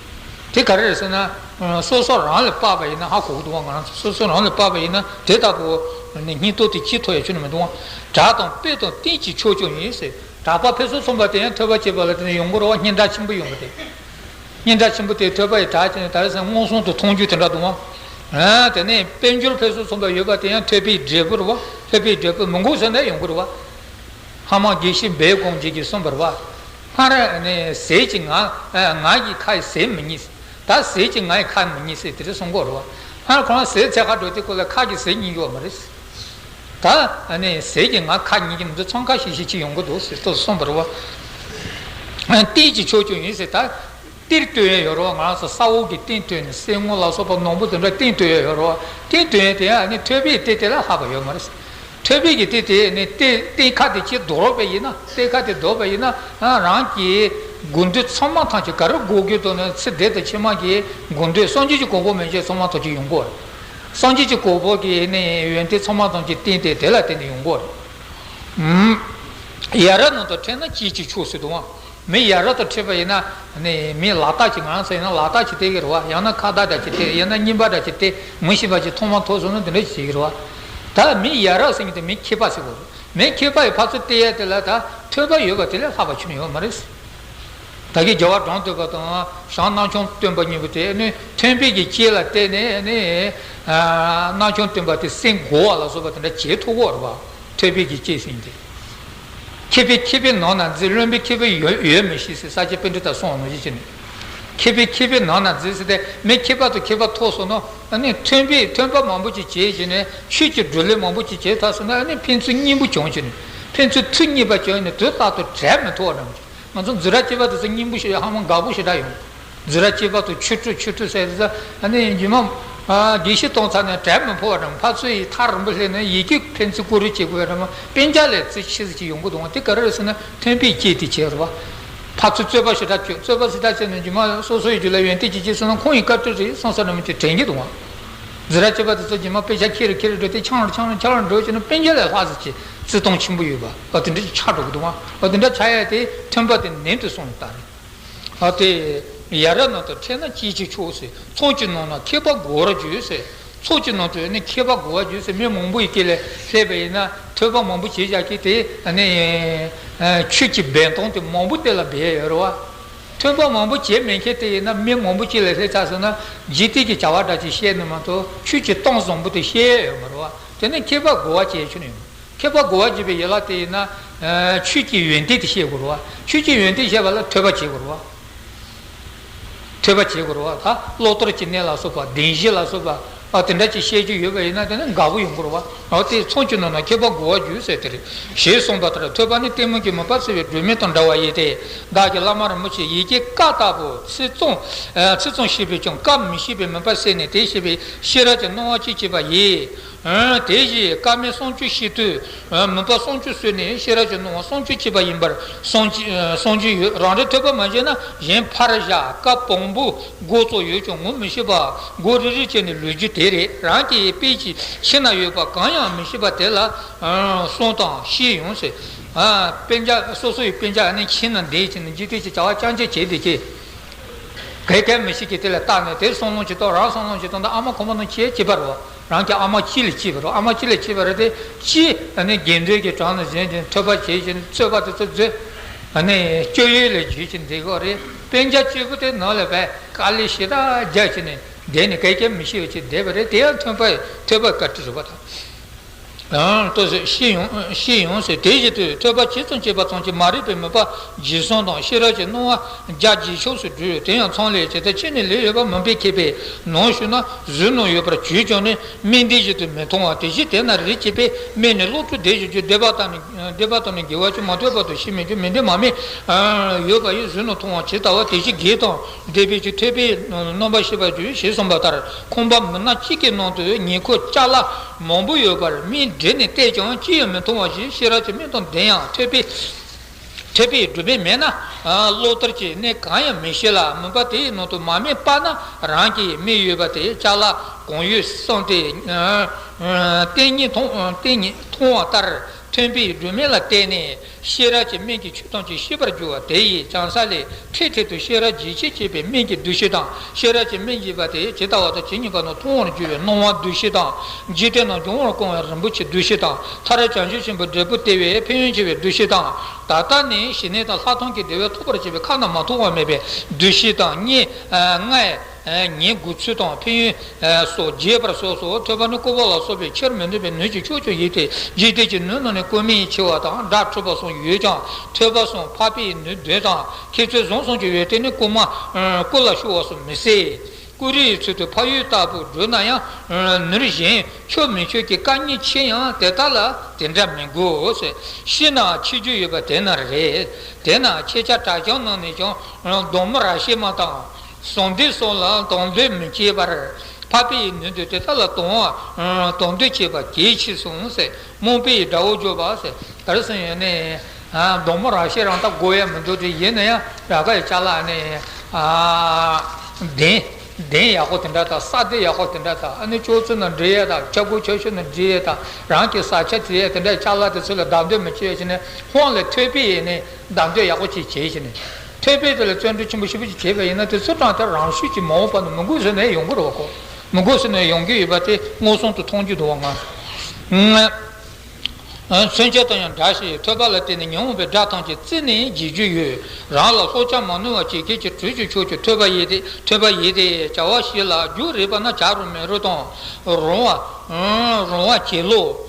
དེ་ག་རེ་རེད་ཟེར་ན། སོ་སོ་རང་ལ་དཔག་པ་ཡིན་ན་ཧ་གོ་གི་འདུག་བ། ང་རང་ཚོ་སོ་སོ་རང་ལ་དཔག་པ་ཡིན་ན་དེ་ལྟ་བུ་ནི་སྙིང་སྟོབས་དེ་ཅིག་ཐོབ་ཡ་ཁྱོན་ནས་མི་འདུག་བ། གྲགས་དང་དཔེ་དང་རྟེན་གྱི་མཆོག་ཀྱང་ཡིན་ཟེར། གྲགས་པ་ཕུན་སུམ་ཚོགས་པ་དེ་ཡང་ཐོས་པ་སྐྱེས་པ་ལ་བརྟེན་ནས་ཡོང་གི་རེད་བ། སྙན་གྲགས་ཆེན་པོ་ཡོང་གི་རེད། སྙན་གྲགས་ཆེན་པོ་དེ་ཐོས་པ་ཡི་གྲགས་ཀྱིས་ནི་ད་རེས་སང་མངོན་སུམ་དུ་མཐོང་རྒྱུ་དེ་འདྲ་འདུག་བ། དེ་ནས་དཔལ་འབྱོར་ཕུན་སུམ་ཚོགས་པ་ཡོད་པ་དེ་ཡང་ཐོས་པའི་འབྲས་བུ་རེད་བ། ཐོས་པའི་འབྲས་བུ་མི་འགུགས་ཟེར་ནས་ཡོང་གི་རེད་བ། ཧ་མ་དགེ་བཤེས་སྦས་དགོངས་རྒྱན་གྱིས་གསུངས་པ་རེད་བ། སྔར་ནས་ཟས་ཀྱིས་ངག་ངག་གི་ཁ་ཟས་མི་རྙེད། ད་ཟས་ཀྱིས་ངག་གི་ཁ་མི་རྙེད་ཟེར་དེ་རེད་གསུང་གི་རེད་བ། སྔར་ཁོ་རང་ཟས་འཚོལ་ག་འགྲོ་དུས་སྐབས་ལ་ཁ་གིས་ཟས་རྙེད་ཀྱི་ཡོད་མ་རེད། ད་ཨ་ནི་ཟས་ཀྱིས་ངག་ཁ་རྙེད་ཀྱི་མི་འདུག་ཚོང་ཁ་ཤིག་ཤིག་ཅིག་ཡོང་གི་འདུག་ཟེར་ཏོ་གསུངས་པ་རེད་བ། རྟེན་གྱི་མཆོག་ཀྱང་ཡིན་ཟེར། ད་གཏེར་བཏོན་ཡས་ཡོད་རེད་བ། ང་རང་ཚོ་ས་འོག་གི་རྟེན་བཏོན་ནས་གསེར་དངུལ་ལ་སོགས་པ་ནོར་བུ་དེ་འདྲ་རྟེན་བཏོན་ཡས་ཡོད་རེད་བ། རྟེན་བཏོན་ཡས་དེ་ཡང་ཨ་ནི་ཐོས་པའི་གཏེར་དེ་ལས་ལྷག་པ་ཡོད་མ་རེད། ཐོས་པའི་གི་གཏེར་དེ་ནི་གཏེར་གཏེར་ཁ་དེ་ཅིག་ལྡོག་པ་ཡིན་ན། གཏེར་ཁ་དེ་ལྡོག་པ་ཡིན་ན་རང་གི་དགོས་འདོད་ཚང་མ་ཐམས་ཅད་ག་རེ་དགོས་ཀྱི་འདུག་ན། ཚེ་འདི་དང་ཕྱི་མ་གི་དགོས་འདོད་སངས་རྒྱས་ཀྱི་གོ་འཕང་མན་ཆད་ཚང་མ་ཐམས་ཅད་ཡོང་གི་རེད། སངས་རྒྱས་ཀྱི་གོ་འཕང་གི་ནི་ཡོན་ཏན་ཚང་མ་ཐམས་ཅད་རྟེན་དེ་དེ་ལ་བརྟེན་ནས་ཡོང་གི་རེད། ཡ་རབས་རྣམས་དང་འཕྲད་ན་སྐྱེས་ཀྱི་མཆོག་ཟེར་འདུག་ཨང་། མི་ཡ་རབས་དང་འཕྲད་པ་ཡིན་ན་ནི་མི་ལག་རྟགས་ཅིག་ང་རང་ཚོ་ཡིན་ན་ལག་རྟགས་ཅིག་སྟེར་གི་རེད་བ། ཡང་ན་ཁ་བརྡ་འདྲ་ཅིག་སྟེར། ཡང་ན་རྔན་པ་འདྲ་ཅིག་སྟེར། ངོ་ཤེས་པ་ཅིག་ཐོག་མར་ཐུག་སོང་ན་དེ་འདྲ་ཅིག་བྱེད་ཀྱི་རེད་བ། ད་མི་ཡ་རབས་ཟེར་མཁན་དེ་མི་མཁས་པ་ཟེར་དགོས་རེད། མི་མཁས་པ་ཡི་ཕར་ཚུར་སྟེར་ཡ་དེ་ལ་ད་ཐོས་པ་ཡོད་པ་དེ་ལས་ལྷག་པ་ཁྱོན་ནས་ཡོད་མ་རེད། ད་གིན་རྒྱལ་བ་འབྲོམ་སྟོན་པ་དང་ཞང་རྣམ་བྱང་སྟོན་པ་གཉིས་པོ་དེ་ནི་ཐོས་པའི་གི་སྐྱེས་ལ་བརྟེན་ནས་ནི་རྣམ་བྱང་སྟོན་པ་དེ་སེམས་སྒོ་བ་ལ་སོགས་པ་དེ་འདྲ་བྱེད་ཐུབ་ཀྱི་རེད་བ། ཐོས་པའི་གི་སྐྱེས་ཟེར་མཁན་དེ། མཁས་པས་མཁས་པའི་ནང་ན་འཛིན། བླུན་པོས་མཁས་པའི་ཡུལ་ཡུལ་མི་ཤེས་ཟེར་ས་སྐྱ་པཎྜི་ཏ་གསུངས་པ་ནང་བཞིན་བྱས་ནས། མཁས་པས་མཁས་པའི་ནང་ན་འཛིན་ཟེར་ཏེ་མི་མཁས་པ་དང་མཁས་པ་ཐུག་སོང་ན་ཨ་ནི་ཐོས་པའི་ཐོས་པ་མང་པོ་ཅིག་བྱས་བྱས་ནས་ཆོས་ཀྱི་བགྲོ་གླེང་མང་པོ་ཅིག་བྱས་ཚར་སོང་ན་ཨ་ནི་ཕན་ཚུན་སྙིང་པོ་བྱུང་བྱས་ནས་ཕན་ཚུན་ཐུགས་མཉེས་པ་བྱུང་ནས་དུས་རྟག་ཏུ་བྲལ་མི་ཐུབ་པ་འདྲ་མོ་ཅིག་ང་ཚོ་འཛིན་གྲྭ་སྐྱེས་པ་དེ་ཚོ་སྙིང་པོ་ཞེ་དྲག་ཧ་མ་དགའ་པོ་ཞེ་དྲག་ཡོང་། འཛིན་གྲྭ་སྐྱེས་པ་དང་ཆོས་ཁྲིད་ཆོས་ཁྲིད་ཟེར་ཟེར་ཨ་ནི་རྗེས་མ་དགེ་བཤེས་གཏོང་ཚར་ནས་བྲལ་མི་ཕོད་པ་འདྲ་མོ། ཕར་ཚུར་ཡི་ཐག་རིང་པོ་སླེབས་ནས་ཡི་གེ་ཕན་ཚུན་བཀོད་སྒྲིག་བྱེད་དགོས་པ་འདྲ་མོ། དཔེ་ཆ་ལས་ཚིག་ཆེ་ཙམ་ཅིག་ཡོང་གི་འདུག་བ། དེ་ག་རེ་རེད་ཟེར་ན་ཐོས་པའི་སྐྱེས་དེ་བྱས་རེད་བ། ཕར་ཚུར་རྩོད་པ་ཞེ་དྲག་བྱས། རྩོད་པ་ཞེ་དྲག་བྱས་ནས་རྗེས་མ་སོ་སོ་ཡི་རྒྱུད་ལ་ཡོན་ཏན་ཅིག་སྐྱེས་སོང་ན་ཁོང་ཡི་བཀའ་དྲིན་རེད་བསམ་ས་འདྲ་མོ་ཅིག་དྲན་གྱི་འདུག་བ། འཛིན་གྲྭ་སྐྱེས་པ་དེ་ཚོ་རྗེས་མ་དཔེ་ཆ་ཁྱེར་རེ་ཁྱེར་རེ་འགྲོ་དེ་འཆང་རེ་འཆང་རེ་འཆང་རེ་འགྲོ་བྱས་ན་དཔེ་ཆ་ལས་ལྷག་ཙམ་ཅིག་བརྩི་སྟངས་ཆེན་པོ་ཡོད་པ། ཨ་དེ་འདྲ་ཅིག་ཆགས་འགྲོ་གི་འདུག་ཨ། ཨ་དེ་འདྲ་ཆགས་ཡ་དེ་ཐོན་པ་དེ་ནན་དུ་སོང་ནས་ད་རེད། ཨ་དེ། ཡ་རབས་ནང་དུ་ཕྲད་ན་སྐྱེ་ཅི་ཆོག་ཟེར། ཚོགས་ཀྱི་ནང་ན་མཁས་པ་གོ་བར་འགྱུར་ཟེར། ཚོགས་ཀྱི་ནང་དུ་ནི་མཁས་པ་གོ་བར་འགྱུར་ཟེར། མི་མང་པོ་ཡི་སྐད་ལ་བཤད་པ་ཡིན་ན་ཐོས་པ་མང་པོ་བྱས་བཞག་གི་དེ་ནི་ཆོས་ཀྱི་འབད་སྟངས་དེ་མང་པོ་དེ་ལ་འབད་ཡ་ཡོད་རེད་བ། ཐོས་པ་མང་པོ་བྱས་མེད་མཁན་དེ་ཡིན་ན་མི་མང་པོ་སྐད་ལ་བཤད་ཚར་སོང་ན་འཇིག་རྟེན་གྱི་བྱ་བ་འདྲ་ཅིག་བཤད་ནི་མ་གཏོགས་ཆོས་ཀྱི་གཏམ་བཟང་པོ་དེ་བཤད་ཡ་ཡོད་མ་རེད་བ། དེ་ནི་མཁས་པ་གོ་བ་བྱས་ཆོག་ནི་ཡོད། མཁས་པ་གོ་བ་བྱེད་པའི་ཡན་ལག་དེ་ཡིན་ན། ཆོས་ཀྱི་ཡོན་ཏན་དེ་ཤེས་དགོས་རེད་བ། ཆོས་ཀྱི་ཡོན་ཏན་ཤེས་པ་ལ་ཐོས་པ་བྱེད་དགོས་རེད་བ། ཐོས་པ་བྱེད་དགོས་རེད་བ། ད་བློ་གཏོད་ཀྱི་གནས་ལ་སོགས་པ། བདེན་བཞི་ལ་སོགས་པ། ཨ་དེ་འདྲ་ཅིག་བཤད་རྒྱུ་ཡོད་པ་ཡིན་ན་དེ་ནི་དགའ་པོ་ཡོང་གི་རེད་བ། འོ་དེ་ཚོགས་ཀྱི་ནང་ན་མཁས་པ་གོ་བར་འགྱུར་ཟེར་དེ་རེད། ཞེས་གསུངས་པ་ལྟར་ཐོས་པ་ནི་གཏི་མུག་གི་མུན་པ་སེལ་བའི་སྒྲོན་མེ་དང་འདྲ་བ་ཡིན་ཏེ། བདག་གིས་བླ་མར་མི་ཕྱེད་ཡི་གེ་ཀ་ལྟ་བུ་ཚིག་རྩོམ། ཚིག་རྩོམ་ཤེས་པས་ཀྱང་བཀའ་མི་ཤེས་པའི་མུན་པ་སེལ་ནས་དེ་ཤེས་པའི་ཤེས་རབ་ཀྱི་སྣང་བ་ཅིག་སྐྱེས་པ་ཡིས། དེ་བཞིན་བཀའ་མའི་གསུང་ཆོས་ཤེས་དུས། མུན་པ་གསུང་ཆོས་སོལ་ནས་ཤེས་རབ་ཀྱི་སྣང་བ་གསུང་ཆོས་སྐྱེས་པ་ཡིན་པར་གསུང་གི་ཡོད། རང་འགྲེལ་ཐོས་པ་མ་བྱས་ན་གཞན་ཕར་བཞག་བཀའ་བམ་པོ་མགོ་ཙོག་ཡོད་ཀྱང་ངོ་མི་ཤེས་པ། མགོ་རིལ་རིལ་བྱས་ནས་ལུས་རྒྱུ་དེ་རེད། རང་གི་དཔེ་ཀྱི་ཁྱིམ་ན་ཡོད་པ་གང་ཡང་མི་ཤེས་པ་དེ་ལ་གསུང་དང་ཤེས་ཡོང་ཟེར། དཔེ་ཆ་སོ་སོ་ཡི་དཔེ་ཆ་ནི་ཁྱིམ་ན་བསྡད་བྱས་ནས་འཇིག་རྟེན་གྱི་བྱ་བ་རྐྱང་རྐྱང་བྱས་བསྡད་ཀྱི། གལ་གལ་མི་ཤེས་ཀྱི་དེ་ལ་བལྟས་ནས་དེ་བསམ་བློ་ཅིག་གཏོང་། རང་བསམ་བློ་ཅིག་གཏོང་། ད་ཨ་མ་ཁོ་མོ་ནང་ཁྱེད་སྐྱེས་པ་རེད། རང་གི་ཨ་མ་གཅིག་ལས་སྐྱེས་པ་རེད། ཨ་མ་གཅིག་ལས་སྐྱེས་པ་རེད་དེ་གཅིག་ཨ་ནི་དགེ་འདུན་གྱི་གྲས་ནས་གཞན་གྱི་ཐོས་པ་བྱེད་ཀྱི་རྩོད་པ་དེ་ཚོ་མཛོད། ཨ་ནི་སྤྱོད་ཡུལ་ལས་བརྒྱུད་ཀྱི་འདི་གོ་རེད། དཔེ་ཆ་གཅིག་པུ་དེ་ནང་ལ་བས་དཀའ་ལས་ཞེ་དྲག་རྒྱག་བྱས་ནས་བསྡད་ནས་གལ་གལ་མི་ཤེས་པ་ཅིག་བསྡད་པ་རེད། དེ་ཡང་ཐོས་པ་ཐོས་པ་བཀའ་དྲིན་རེད་པ་ད། ལྟོས་ཤེས་ཡོང་ཤེས་ཡོང་ཟེར། དེ་བཞིན་དུ་ཐོས་པ་ཇི་ཙམ་བྱེད་པ་ཙམ་གྱིས་མ་རིག་པའི་མུན་པ་ཞི་སོང་དང་ཤེས་རབ་ཀྱི་སྣང་བ་རྒྱ་ཇེ་ཕྱོགས་སུ་འགྲོ། དེ་ཡང་མཚམས་ལས་ཇི་ལྟར་ཕྱེ་ནས་ལེགས་ཡོད་པ་མུན་པས་ཁེབས་པའི་ནང་ཞུགས་ན་གཟུགས་ནང་ཡོད་པར་གྱུར་ཀྱང་ནི་སྨིན་དེ་བཞིན་དུ་མི་མཐོང་བ། དེ་བཞིན་དེ་ན་རིགས་སྐྱེས་པས་སྨིན་ནས་བློ་གྲོས་དེ་བཞིན་གྱུར། འདོད་པ་དང་ནི་འདོད་པ་དང་ནི་འགལ་བ་ཅིག་མ་ཐོས་བར་དུ་ཤི་མི་འགྱུར། མི་འདོད་མ་སྨིན་ཡོད་པ་ཡི་གཟུགས་ནང་མཐོང་བ་ཇི་ལྟ་བ་དེ་བཞིན་དགེ་དང་འདོད་པའི་ཆོས་ཐོས་པས་རྣམ་པར་ཤེས་པར་འགྱུར་ཞེས་གསུངས་པ་ལྟར། ཁང་པ་མུན་ནག་གཅིག་གི་ནང་དུ་ཉེ་འཁོར་ཅ་ལག་མང་པོ་ཡོད་པར་སྨིན་བསྒྲིལ་ནས་བལྟས་ཀྱང་ཅི་ཡང་མི་མཐོང་བ་བཞིན་ཤེས་རབ་ཀྱི་སྨིན་དང་ལྡན་ཡང་ཐོས་པས་ཐོས་པའི་སྒྲོན་མེ་མེད་ན། བློ་གཏོད་ཀྱི་གནས་གང་ཡང་མི་ཤེས་ལ། མུན་པ་དེའི་ནང་དུ་མ་སྨིན་པ་ན་རང་གི་མིག་ཡོད་པ་དེ་ཅ་ལག་གང་ཡོད་བསམ་སྟེ་ལྟས་ངན་མཐོང་ལྟས་ངན་མཐོང་བ་ལྟར། ཐོས་པའི་སྒྲོན་མེ་ལ་བརྟེན་ནས་ཤེས་རབ་ཀྱི་སྨན་གྱི་ཆོས་ཐམས་ཅད་ཤེས་པར་འགྱུར་བ་དེ་ཡི་བྱང་ས་ལས་འཕྲལ་འཕྲལ་དུ་ཤེས་རབ་ལྗིད་ཆེས་སྐྱེས་པའི་སྨན་གྱི་འདུ་ཤེས་དང་། ཤེས་རབ་ཀྱི་སྨན་གྱི་བ་དེ་ཇི་ལྟ་བ་དང་ཇི་སྙེད་པ་རྣམས་མཐོང་བར་འགྱུར་བའི་སྣང་བ་འདུ་ཤེས་དང་། འཇིག་རྟེན་རྣམས་འབྱུང་བར་བསྐུལ་བའི་རིན་པོ་ཆེའི་འདུ་ཤེས་དང་། མཐར་བྱང་ཆུབ་ཆེན་པོའི་འབྲས་བུ་སྟེར་བའི་ཕན་ཡོན་ཆེ་བའི་འདུ་ཤེས་དང་། ད་ལྟ་ནི་ཞི་གནས་དང་ལྷག་མཐོང་གི་བདེ་བ་ཐོབ་པར་བྱེད་པའི་ཁ་ན་མ་ཐོ་བ་མེད་པའི་འདུ་ཤེས་དང་། ལྔ་ལྔའི། ཉན་དགོས་ཚུལ་དང་ཕན་ཡོན་སོགས་རྒྱས་པར་གསུངས་སོ། ཐོས་པ་ནི་བསྐུལ་བ་ལ་སོགས་པའི་ཕྱིར་མི་འདོད་པའི་ནུས་ཀྱི་ཕྱོགས་ཀྱང་ཡིན་ཏེ། འཇིག་རྟེན་གྱི་ནུས་རྣམས་ནི་བསྐུལ་མིན་ཆེ་བ་དང་སྒྲ་འཁྲུལ་པ་གསུམ་ཡོད་ཀྱང་། ཐོས་པ་གསུམ་འཕགས་པའི་ནུས་ལྡན་དང་། མཁས་བཙུན་གཟུངས་གསུམ་གྱི་ཡོན་ཏན་ནི་བསྐུལ་མ་བསྐུལ་ལ་ཤོར་བ་གསུམ་མི་སྲིད། བསྐུལ་རིགས་ཚུལ་དུ་འཕགས་ཡུལ་ལྟ་བུར་བགྲོད་ན་ཡང་། ནུས་གཞན་ཆོས་མི་ཆོས་ཀྱི་དཀའ་ངལ་ཆེ་ཡང་དེ་དག་ལ་དེ་འདྲ་མི་དགོས། ཤི་ན་འཆི་རྒྱུ་ཡོད་པ་དེ་ནི་རེད། དེས་ན་ཁྱེད་ཅག་གྲྭ་རྐྱང་རྣམས་ནས་ཀྱང་། གདོང་མོ་ར་ཤེས་མ་དང་། གསང་འདུས་སོགས་ལ་དང་འདོད་མི་བྱེད་པར། འཕགས་པའི་ནུས་འདོད་དེ་དག་ལ་དང་དང་འདོད་བྱེད་པ་གལ་ཆེ་གསུངས་ཟེར། རྨོངས་པའི་དགྲ་བོ་འཇོམས་པ་ཟེར། དེར་སོང་ཡོད་ནས། གདོང་མོ་ར་ཤེས་རང་ད་དགོས་ཡ་མི་འདུག་དེ་ཡིན་ན་ཡང་ར་ཁ་ཡི་ཅ་ལག་ནས། གདན། གདན་ཡག་པོ་དེ་འདྲ་དང་ས་སྡེ་ཡག་པོ་དེ་འདྲ་དང་ཨ་ནི་ཅོག་ཙེ་ནང་འབྲི་ཡ་དང་ཆབ་གུ་ཆབ་ཤོ་ནང་འབྲི་ཡ་དང་རང་གི་ས་ཆ་བྲིས་ཡ་དེ་འདྲ་ཅ་ལག་དེ་ཚོ་ལ་བདག་འདོད་མི་བྱེད་ཡ་བྱས་ནས་ཧོང་ལ་ཐོས་པའི་ཡིན་ནས། བདག་འདོད་ཡག་པོ་ཅིག་བྱས་བྱས་ནས། ཐོས་པའི་དེ་ལ་བརྩོན་འགྲུས་ཆེན་པོ་ཞེ་པོ་ཅིག་བྱས་པ་ཡིན་ན་དེ་ཚོ་གྲངས་དེ་རང་ཤུགས་ཀྱིས་མ་འོངས་པ་ན་མི་དགོས་ཟེར་ནས་ཡོང་གི་རེད་བ་ཁོ། མི་དགོས་ཟེར་ནས་ཡོང་གི་ཡོད་པ་དེ་མངོན་སུམ་དུ་མཐོང་རྒྱུ་འདུག་བ་ང་། མཚོན་བྱེད་དང་ཡང་འདྲ་ཞིང་ཐོས་པ་ལ་བརྟེན་ནས་ཉོན་མོངས་པའི་དགྲ་ཐམས་ཅད་རྩད་ནས་འཇིག་རྒྱུ་ཡོད། རང་ལ་བསླབ་བྱ་མ་ནོར་བ་བྱེད་མཁན་གྱི་དྲུག་ཅུ་ཕྱོགས་ཀྱི་ཐོས་པ་ཡིན་ཏེ་ཐོས་པ་ཡིན་ཏེ་བྱ་བ་ཞིག་ལ་རྒྱུ་རེག་པ་ན་བྱ་རུང་མི་རུང་དང་། རུང་བ། རུང་བ་བྱེད་ལུགས།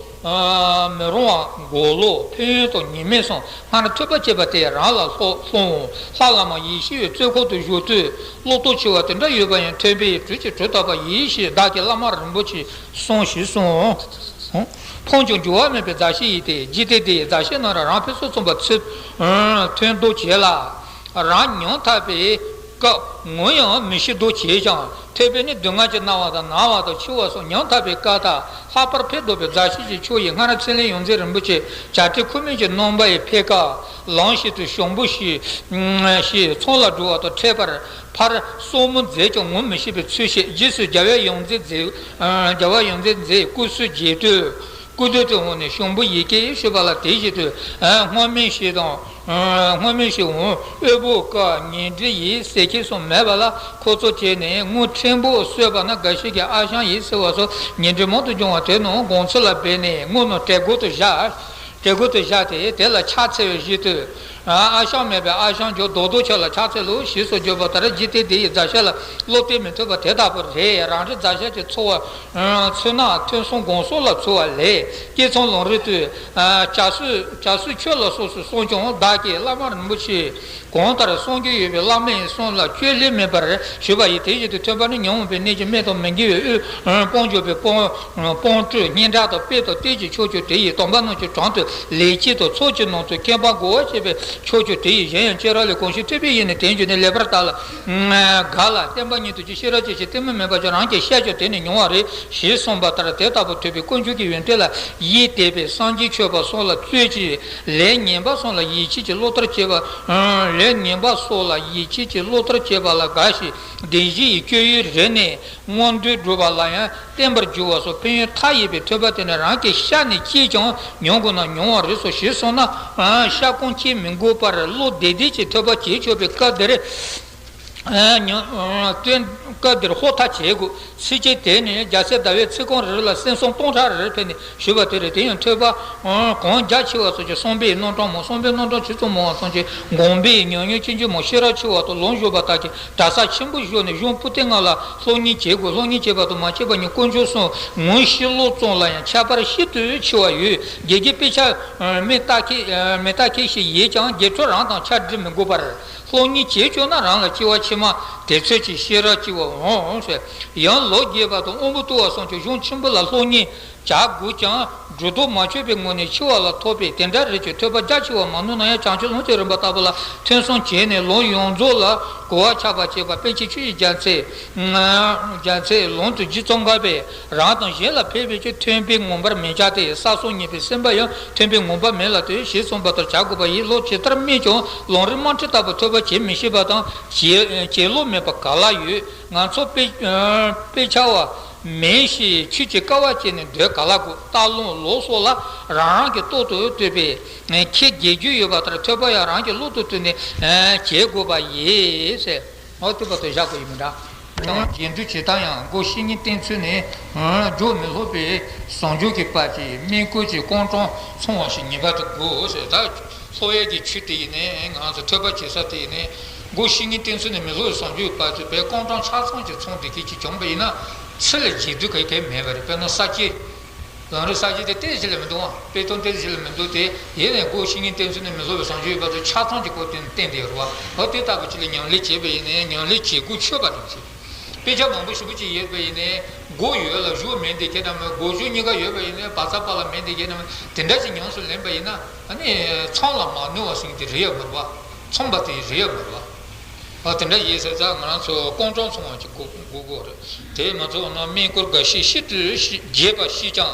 མི་རུང་བ་འགོག་ལུགས། ཕན་ཡོན་དང་ཉེས་དམིགས་སམ། སྔར་ཐོས་པ་བྱས་པ་དེ་རང་ལ་སློབ་སློབ་འོང་། ལྷ་བླ་མ་ཡེ་ཤེས་པའི་རྩེ་ཁོག་ཏུ་བཞུགས་དུས་བློ་སྟོབས་ཆེ་བ་དེ་འདྲ་ཡོད་པ་ཡང་ཐོས་པས་གྲོལ་གྱི་གྲོལ་ཐོབ་པ་ཡིན་ཞེས་བདག་གིས་བླ་མ་རིན་པོ་ཆེ་གསུངས་ཞེས་གསུངས། ཕོངས་ཀྱང་འགྱུར་བ་མེད་པའི་མཛའ་བཤེས་ཡིན་ཏེ་འཇིག་རྟེན་འདི་ཡི་མཛའ་བཤེས་རྣམས་ལ་རང་ཕུན་སུམ་ཚོགས་པ་ཚུལ་མཐུན་མདོག་བྱེད་ལ། རང་ཉམ་ཐག་པའི་སྐབས་ངོ་ཡང་མི་ཤེས་མདོག་བྱེད་ཀྱང་ཐོས་པས་ནི་སྡུག་བསྔལ་གྱིས་མནར་བ་དང་ན་བ་དང་འཆི་བ་སོགས་ཉམ་ཐག་པའི་སྐབས་དག་ལྷག་པར་ཕན་འདོགས་པའི་མཛའ་བཤེས་ཀྱི་ཆོས་ཡིན། སྔར་ཚེ་ལས་ཡོངས་འཛིན་རིན་པོ་ཆེ་བྱ་བྲལ་ཁུ་སྨན་གྱི་རྣམ་པ་ཡི་ཕེབས་སྐབས་ལམ་ཞིག་ཏུ་ཞང་པོ་ཞིག་ཞིག་ཚོང་ལ་འགྲོ་བ་དང་འཕྲད་པར་ཕར་སོར་མོ་མཛད་ཀྱང་ངོ་མི་ཤེས་པའི་ཚུལ་བྱས། རྗེས་སུ་རྒྱལ་བའི་ཡོངས་འཛིན་མཛད། རྒྱལ་བ་ཡོངས་འཛིན་མཛད་སྐུ་གསོལ་རྒྱས་བཏབ། སྐུ་མདུན་དུ་འོངས་ནས་ཤོང་བུ་ཡི་གེ་ཞུས་པ་ལ། དེ་བཞིན་དུ་སྔོན་མེད་ཞིག་དང་། སྔོན་མེད་ཞིག་འོང་དབུལ་པོ་དཀའ་ཉེ་འབྲེལ་ཡིན་ཟེར་མཁན་སོགས་མེད་པ་ལ། ཁོ་ཚོ་བྱས་ནས་དངུལ་ཕྲན་བུ་གསོས་པ་ན། འགའ་ཞིག་གིས་ཨ་ཞང་ཡིན་ཟེར་བ་སོགས་ཉེ་འབྲེལ་མང་དུ་བྱུང་བ་དེ་རྣམས་སྒོང་ཚུལ་ལ་སྦས་ནས་དངུལ་རྣམས་གྲལ་སྒོ་དུ་བཞག་གྲལ་སྒོ་དུ་བཞག་སྟེ་དེ་ལ་ཕྱག་འཚལ་བའི་གཞི་དུ། ཨ་ཞང་མེད་པས་ཨ་ཞང་མགྱོགས་རྡོག་རྡོག་ཁྱོད་ལ་ཕྱག་འཚལ་ལོ་ཞེས་སོགས་བརྗོད་པ་ལྟར། འཇིག་རྟེན་འདི་ཡི་མཛའ་བཤེས་ལ་བློ་གཏད་མི་ཐུབ་པ་དེ་ལྟ་བུ་རེད། རང་རེ་མཛའ་བཤེས་ཀྱི་འཚོ་བ། ཚུལ་ན་ཐོས་བསམ་སྒོམ་གསུམ་ལ་འཚོ་བ་ལས། སྐྱེས་མཚམས་ལམ་རིམ་དུ། བྱ་སུ་བྱ་སུ་ཁྱོད་ལ་སོགས་སུ་གསུངས་ཀྱང་། བདག་གིས་བླ་མ་རིན་པོ་ཆེ་གང་ལྟར་གསུང་རྒྱུ་ཡོད་པའི་བླ་མའི་གསུང་ལ་བཅོས་ལེན་མེད་པར་ཞུས་པ་ཡིན། དེ་བཞིན་དུ་ཐོས་པ་ནི་ཉོན་མོངས་པའི་གནས་ཀྱི་སྨན་དང་མི་འགལ་བའི་དབུགས་སྤང་འཇུག་པའི་སྤང་སྤང་སྤྲོས་སྙན་གྲགས་དང་དཔལ་དང་གཏེར་གྱི་ཕྱོགས་ཆོས་དེ་ཡི་དམ་པ་རྣམས་ཀྱི་གྲངས་དུ་ལེགས་བྱས་དང་ཚོགས་ཀྱི་ནང་དུ་མཁས་པ་འགོ་བ་བྱས་པའི་ཕྱོགས་ཆོས་དེ་ཡིས། གཞན་ཡང་ཁྱེད་རང་ལས་གང་ཞིག་ཐོས་པའི་ཡུལ་ནས་དེ་འགྱུར་ནས་ལེགས་པར་བརྟགས་ལ། ག་ལ་བསྟན་པ་ཉིད་དུ་ཀྱང་ཤེས་རབ་ཅན་ཞིག་གཏི་མུག་མེད་པ་ཅིག་རང་གི་ཤ་ཆོས་དེ་ནས་མྱོང་བ་རེད་ཞེས་གསུངས་པ་ལྟར། དེ་ལྟ་བུ་ཐོས་པས་དཀོན་མཆོག་གི་ཡོན་ཏན་ལ་ཡིད་གཏད་པས་སངས་རྒྱས་མཆོད་པ་སོགས་ལ་བརྩོན་ཅིང་། ལས་ངན་པ་སོགས་ལ་ཡིད་ཆེས་ཀྱིས་བློ་ལྟར་བྱེད་པ། ལས་ངན་པ་སོགས་ལ་ཡིད་ཆེས་ཀྱིས་བློ་ལྟར་བྱེད་པ་ལ་དགའ་ཞིང་། བདེན་བཞིའི་སྤྱོད་ཡུལ་རེ་ནས། མངོན་འདོད་སྒྲུབ་པ་ལ་ཡང་བརྟན་པར་འགྱུར་བ་སོགས་ཕན་ཡོན་མཐའ་ཡས་པའི་ཐོས་པ་དེ་ནི་རང་གི་ཤ་ནས་གཅིས་ཀྱང་མྱོང་དགོས་ན་མྱོང་བ་རེད་སོ་ཞེས་གསུངས་ན། ཤ་སྐོམ་སྐྱེ་མི་དགོས་པར་བློ་བདེ་བདེ་ཅིག་ཐོས་པ་བྱེད་ཆོག་པའི་སྐབས་དེར། སྟོན་སྐབས་དེར་ཧོ་ཐག་བྱེད་དགོས། ཚིགས་བཅད་དེ་ནི་རྒྱལ་སྲས་ཟླ་བའི་ཚིག་རྐང་རེ་རེ་ལ་སེམས་གསུམ་སྟོང་ཕྲག་རེ་རེ་ཕུལ་ནས། ཞུས་པ་དེ་རེད། དེ་ཡང་ཐོས་པ། གང་རྒྱ་ཆེ་བ་སོགས་ཀྱིས་བསམ་པའི་རྣམ་གྲངས་མང་། བསམ་པའི་རྣམ་གྲངས་ཇི་ཙམ་མང་བ་ཙམ་གྱིས་སྒོམ་པའི་ཉམས་མྱོང་ཅན་གྱི་མང་། ཤེས་རབ་ཆེ་བ་དང་ལམ་ཞུགས་པ་དག་གིས་གྲྭ་ས་ཆེན་པོར་བཞུགས་ནས་གཞུང་པོ་ཏི་ལྔ་ལ་སློབ་གཉེར་བྱེད་དགོས། སློབ་གཉེར་བྱེད་པ་དང་མ་བྱེད་པ་གཉིས་དཀོན་མཆོག་གསུམ་ངོ་ཤེས་ལོ་ཙམ་ལ་ཡང་ཁྱད་པར་ཤིན་ཏུ་ཆེ་བ་ཡོད། དགེ་རྒན་དཔེ་ཆ་མི་ལྟ་མཁན་མི་ལྟ་མཁན་ཞིག་ཡིན་ཀྱང་དགེ་ཕྲུག་རང་དང་ཆ་འདྲི་མི་དགོས་པར། སློབ་གཉེར་བྱེད་བཅུག་ན་རང་ལ་སྐྱེ་བ་ཕྱི་མ་དེ་ཚོད་ཀྱི་ཤེས་རབ་སྐྱེ་བ་འོང་ཟེར། ཡང་ལོ་རྒས་པ་དང་དབང་པོ་རྟུལ་བ་སོགས་ཀྱིས་གཞུང་ཆེན་པོ་ལ་སློབ་གཉེར་བྱ་དགོས་ཀྱང་སྒྲོ་འདོགས་མ་ཆོད་པའི་ངོས་ནས་འཆི་བ་ལ་ཐོགས་པས། དེ་འདྲ་རེད་ཀྱང་ཐོས་པ་རྒྱ་ཆེ་བ་མ་ནུས་ན་ཡང་བྱང་ཆུབ་ལམ་གྱི་རིམ་པ་ལྟ་བུ་ལ་ཐོས་བསམ་བྱས་ནས་ལམ་ཡོངས་རྫོགས་ལ་གོ་བ་ཆགས་པ་བྱེད་པ། པཎ་ཆེན་ཆོས་ཀྱི་རྒྱལ་མཚན་རྒྱལ་མཚན་ལམ་དུ་བགྱིས་ཙམ་འགགས་པས། རང་དང་གཞན་ལ་ཕན་པའི་ཕྱིར་ཐོས་པས་ངོམས་པར་མི་བྱ་སྟེ། བསགས་སོགས་ཉེས་པའི་སེམས་པ་ཡང་ཐོས་པས་ངོམས་པ་མེད་ལ་ལྟོས་ཞེས་གསུངས་པ་ལྟར་བྱ་དགོས་པ་ཡིན། ལམ་ཇི་ལྟར་དམན་ཀྱང་ལམ་རིམ་དམར་ཁྲིད་ལྟ་བུ་ཐོས་པ་བྱེད་མི་ཤེས་པ་དང་བྱེད་བྱེད་ལོང་མེད་པ་ག་ལ་ཡོད། ང་ཚོ་དཔེ་དཔེ་ཆ་བ་མེད་ཞེས་ཁྱོད་ཀྱིས་དཀའ་བ་སྤྱད་ནས་སྡོད་ག་ལ་དགོས། ལྟ་ལོང་ལུགས་སོགས་ལ་རང་རང་གི་ལྟོ་དང་ལྟོས་པས་ཁྱེད་དགེ་རྒྱུ་ཡོད་པ་ལྟར་ཐོས་པ་ཡང་རང་གི་ལུགས་དང་བསྟུན་ནས་བྱེད་དགོས་པ་ཡིན་ཟེར། འོ་དེ་བར་དུ་བཞག་དགོས་ཡིན་མི་འདྲ། ཀྱང་རྗེས་འདུལ་ཇི་ལྟར་ཡང་སྒོ་བཤེས་གཉེན་བསྟེན་ཚུལ་ནི། མགྱོགས་མི་སློབ་པའི་ཟུང་འཇུག་གི་དཔལ་གྱིས་སྨན་བསྐུལ་གྱི་སྐོང་གྲོང་ཚང་བ་ཞིག་ངེས་པར་དུ་དགོས་ཟེར། ད་སློབ་ཡས་ཀྱི་ཆོས་དེ་ཡིན་ནའི་ང་ཚོ་ཐོས་པ་བྱེད་ས་དེ་ཡིན་ནའི་སྒོ་བཤེས་གཉེན་བསྟེན་ཚུལ་ནི་མི་སློབ་པའི་ཟུང་འཇུག་གི་དཔལ་གྱིས་བའི་སྐོང་གྲོང་ཆ་ཚང་གཅིག་ཚང་བསྡད་མཁན་གཅིག་བྱུང་བ་ཡིན་ན་ཚེ་ལ་རྗེས་འདུལ་ག་གེ་མེད་པ་རེད། དཔེར་ན་ས་སྐྱེས། ལམ་རིམ་ས་སྐྱེས་དེ་ཏོག་ཙམ་ལས་མི་འདུག་ཨང་། དཔེ་སྟོང་ཏོག་ཙམ་ལས་མི་འདུག་སྟེ། ཡིན་ནའི་སྒོ་བཤེས་གཉེན་བསྟེན་ཚུལ་ནི་མི་སློབ་པའི་ཟུང་འཇུག་གི་དཔལ་དུ་ཆ་ཚང་གཅིག་གོ་བསྟན་བསྟན་བསྡད་ཡོད་རེད་བ། འོ་དེ་ལྟ་བུ་ཅིག་ལ་ཉམས་ལེན་བྱས་པ་ཡིན་ནའི་ཉམས་ལེན་བྱེད་དགོས་ཆོད་པ་རེད་ཟེར། དཔེ་ཆ་མང་པོ་ཞེ་པོ་ཅིག་ཡོད་པ་ཡིན་ནའི་སྒོ་ཡོད་ལ་གཞུག་མེད་བསྡད་མཁན་དང་མི་སྒོ་གཞུག་གཉིས་ཀ་ཡོད་པ་ཡིན་ནའི་བ་ཚྭ་པ་ལ་མེད་བསྡད་མཁན་དང་མི་དེ་འདྲ་ཞིག་ཉམས་སུ་ལེན་པ་ཡིན་ན་ཨ་ནི་མཚམས་ལ་མ་ནུས་པ་ཟེར་མཁན་དེ་རེད་ཡོད་མ་རེད་བ། མཚམས་པ་དེ་རེད་ཡོད་མ་རེད་བ། ཨ་དེ་འདྲ་ཡིན་ཟེར་ཙང་ང་རང་ཚོ་སྐོང་གྲོང་ཚང་བ་ཅིག་དགོས་དགོས་དགོས་རེད། དེས་མ་ཚོར་ན་སྨན་བསྐུལ་འགའ་ཞིག་ཤིན་ཏུ་རྒྱས་པ་ཤེས་ཀྱང་